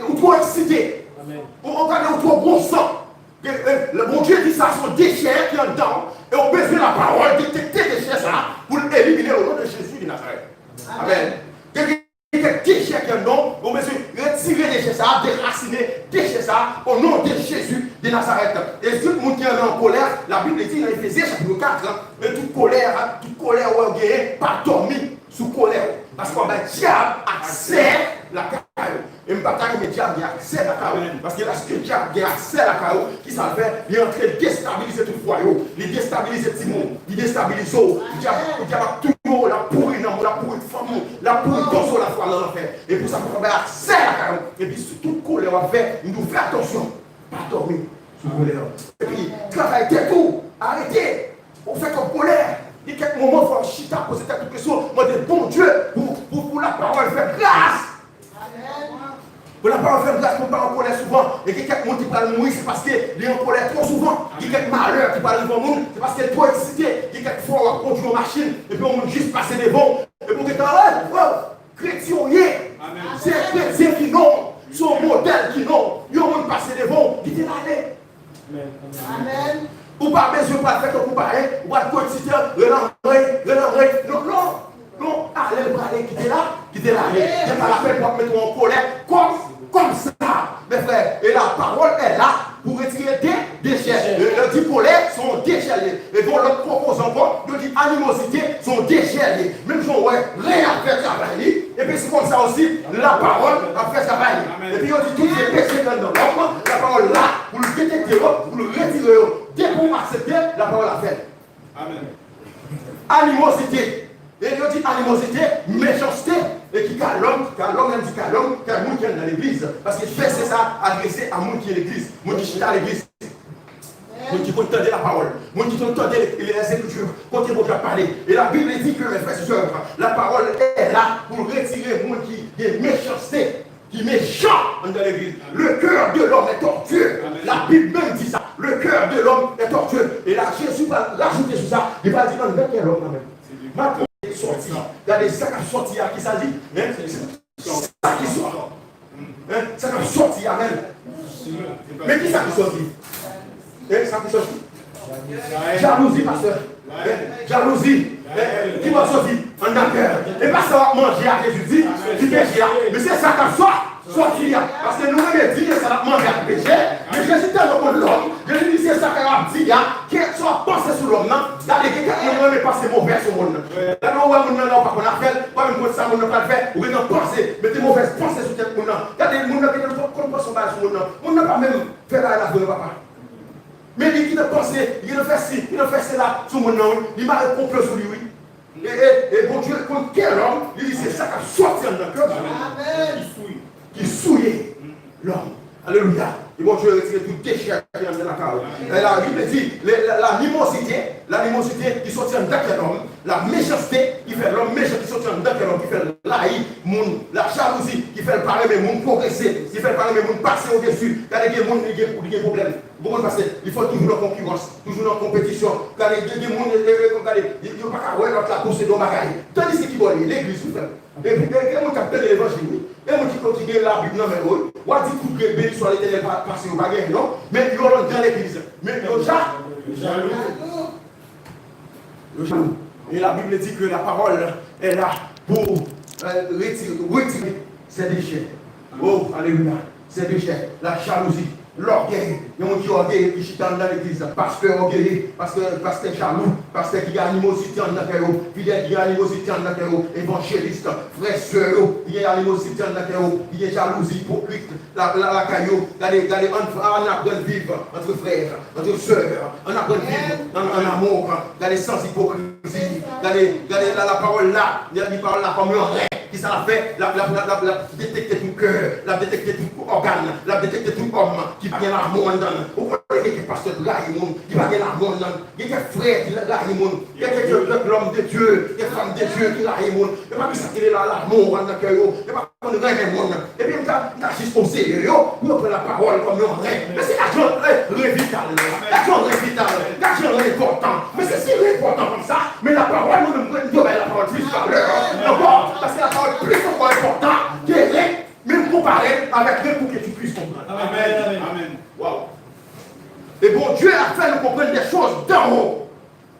ou twò eksite, ou, ou gade, ou twò gwo san. Gen, eh, le Bondye di sa se yon dechè ki anndan w, e ou bezwen lapawòl detekte dechè sa a pou l elimine l o non de Jezi de Nazarèt. Amèn. Gen, gen, gen dechè ki anndan w, ou bezwen retire dechè sa a, derasine dechè sa a o non de Jezi de Nazarèt. E tout moun ki anndan w an kolè, Labib di nan Efezyen chapit kat, men tout kolè, tout kolè ou genyen, pa dòmi sou kolè w. Paske w ap bay dyab aksè lakay ou. E m pa ta renmen dyab gen aksè lakay ou. Paske lèske dyab gen aksè lakay ou, ki sa l fè? Li antre destabilize tout fwa yo. Li destabilize timoun. Li destabilize w. Dyab, dyab ap touye w, l ap pouri nanm ou, l ap pouri fanmi w, l ap pouri koze w, l ap fwa nan lanfè. E pou sa, pou w bay aksè lakay ou. Epi sou tout kolè w ap fè, m di w fè atansyon. Pa dòmi sou kolè w. Epi, travay tèt ou. Arete. Ou fèk an kolè. Gen kèk moman, fò w chita, poze tèt ou kesyon, mande Bondye pou, pou, pou lapawòl fè gras. Pou lapawòl fè gras, pou l pa an kolè souvan. E gen kèk moun ki pral mouri, se paske li an kolè twò souvan. Gen kèk malè ki pral rive yon moun, se paske l twò eksite. Gen kèk fwa w ap kondui yon machin, epi yon moun jis pase devan w, epi w gentan, hey, wow! Kretyen w ye. Se kretyen ki non. Se yon modèl ki non. Yon moun pase devan w, kite l ale. Ou pa bezwen pral fè tankou payen, ou pral koeksite, rele anmwey, rele anmwey. Non, non. Non, ale l prale, kite l a, kite l ale. Se pa lapèn pou w ap mete w an kolè kòm, kòm sa. Mes frères, et la parole est là pour retirer des déchets. Yo, yo di kolè se yon dechè li ye. E gen yon lòt pwopozan ankò, yo di animozite se yon dechè li ye. Menm jan w wè ren an ap fè travay li, epi se konsa osi lapawòl ap fè travay li. Epi yo di tout se peche ki anndan lòm, lapawòl la pou l detekte yo, pou l retire yo. Depi w aksepte, lapawòl ap fè l. Animozite. E yo di animozite, mechanste, e ki ka lòm, ki ka lòm, lè m di ka lòm, ka moun ki anndan legliz. Paske vèsè sa a adrese a moun ki legliz, moun ki chita legliz, moun ki konn tande lapawòl, moun ki konn tande les Écritures, kote Bondye ap pale. E Labib di ke, mes frères et sœurs, lapawòl est là pou retire moun ki gen mechanste, ki mechan anndan legliz. Le cœur de l'homme est tortueux. Labib menm di sa. Le cœur de l'homme est tortueux. E la, Jezi pral rajoute sou sa, li pral di, anndan kè lòm nan menm. Malgre sòti, gade sa k ap sòti a, ki sa l di? Hein? Sa ki sòti. Hein? Sa k ap sòti a menm. Men ki sa ki sòti? Hein? Sa ki sòti? Jalouzi, pastè. Hein? Jalouzi. Hein? Ki bò sòti? Anndan kè. E pa sa w ap manje a, Jezi di, ki peche a. Men se sa k ap sò-, sòti a. Paske nou renmen di se sa n ap manje a ki peche. Men Jezi tèlman konn lòm, Jezi di se sa k ap di a. Kèlkeswa w ap panse sou lòm nan, gade, gen kèk moun yo renmen panse movè sou moun nan. Lè w wè moun nan la, ou pa konn afè l, ou pa menm konn sa moun nan pral fè, ou gentan panse, mete movèz panse sou tèt moun nan. Gade, moun nan gentan konn panse yon bagay sou moun nan. Moun nan pa menm fè bagay la vre, papa. Men li gentan panse, li gentan fè si, li gentan fè sela sou moun nan, wi. Li mare konplo sou li, wi. E, e, e Bondye konn kè lòm, li di se sa k ap sòti anndan kè moun nan ki souye lòm. Alelouya. E Bondye retire tout dechè ki anndan lakay ou. E la Bib di, le, la, lanimozite, lanimozite ki sòti anndan kè lòm, la mechanste ki fè lòm mechan, ki sòti anndan kè lòm, ki fè l rayi moun, la jalouzi ki fè l pa renmen moun pwogrese, ki fè l pa renmen moun pase odesi. Gade, gen moun, li gen, li gen pwoblèm. Ou konprann, pastè? Li fè toujou nan konkirans, toujou nan konpetisyon. Gade, gen, gen moun, e, e, e, gade, yo, yo pa ka wè lòt la posede yon bagay. Tandiske ki bò li ye? Legliz, wi, frè m. E, e, gen moun k ap tande levanjil, wi. Gen moun ki, ki gen Labib nan men yo, wi. W a di tout grenn beni swa Letènèl pa, pase yo pa genyen, non. Men yo anndan legliz. Men yo ja-, yo jalou. Yo jalou. E la Bib di ke la parole est là pour, euh, retirer, retirer ces déchets. Oh, alelouya. Ces déchets. La jalouzi. Lògèy, yon moun ki ògeye, ki chita anndan legliz, pastè ògeye, pastè, pastè jalou, pastè ki gen animozite anndan kè yo, lidè ki gen animozite anndan kè yo, evanjelis, frè, sè yo, ki gen animozite anndan kè yo, ki gen jalouzi ipokrit la, la, lakay yo. Gade, gade, ann, ann aprann viv antre frè, antre sè, ann aprann viv an, an amou, gade, sans ipokrizi, gade, gade la, lapawòl la, li, li pawòl la kòm yon ren. Kisa l ap fè? L ap, l ap, l ap, l ap, l ap detekte tout kè, l ap detekte tout ògàn, l ap detekte tout òm ki pa gen lanmou anndan l. Ou konnen gen kèk pastè ki rayi moun, ki pa gen lanmou anndan l. Gen kèk frè ki rayi moun. Gen kèk, kèk, kèk lòm de Dye, kèk fanm de Dye ki rayi moun. E pa kisa ki rele la, lanmou anndan kè yo. E pa konn renmen moun. Epi m ta, m ta jis konseye yo pou yo pran lapawòl kòm yon ren. Men se gad jan ren, ren vital. Gad jan ren vital. Gad jan ren enpòtan. Men se si ren enpòtan konsa, men lapawòl, mwen menm, mwen, m dwe bay lapawòl plis valè ankò. Paske lapawòl plis ankò enpòtan ke ren, men m konpare l avèk ren pou ke tou plis konprann. Amèn. Amèn. Waw. E Bondye ap fè nou konprann de choz d'en haut.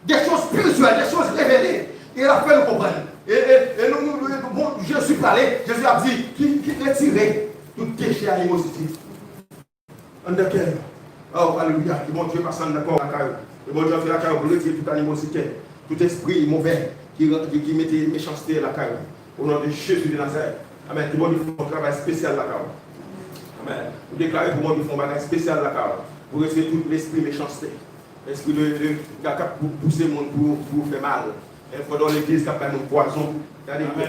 Des choses spirituelles, des choses révélées. E l ap fè nou konprann. E, e, e nou, nou, nou, bon, Jezi prale, Jezi ap di, ki, ki retire tout deche animozite anndan kè yo. Oh, alelouya. Ke Bondye pase anndan kò w lakay ou. Ke Bondye antre lakay ou pou l retire tout animozite, tout espri movè ki, ki, ki mete mechanste lakay ou. O non de Jezi de Nazarèt. Amèn. Ke Bondye fè yon travay espesyal lakay ou. Amèn. Nou deklare pou Bondye fè yon bagay espesyal lakay ou. Pou retire tout lespri mechanste. Lespri de, de, k ap, k ap pou, pouse moun pou, pou fè mal. Enfòdan legliz k ap bay moun pwazon. Gade. Amèn.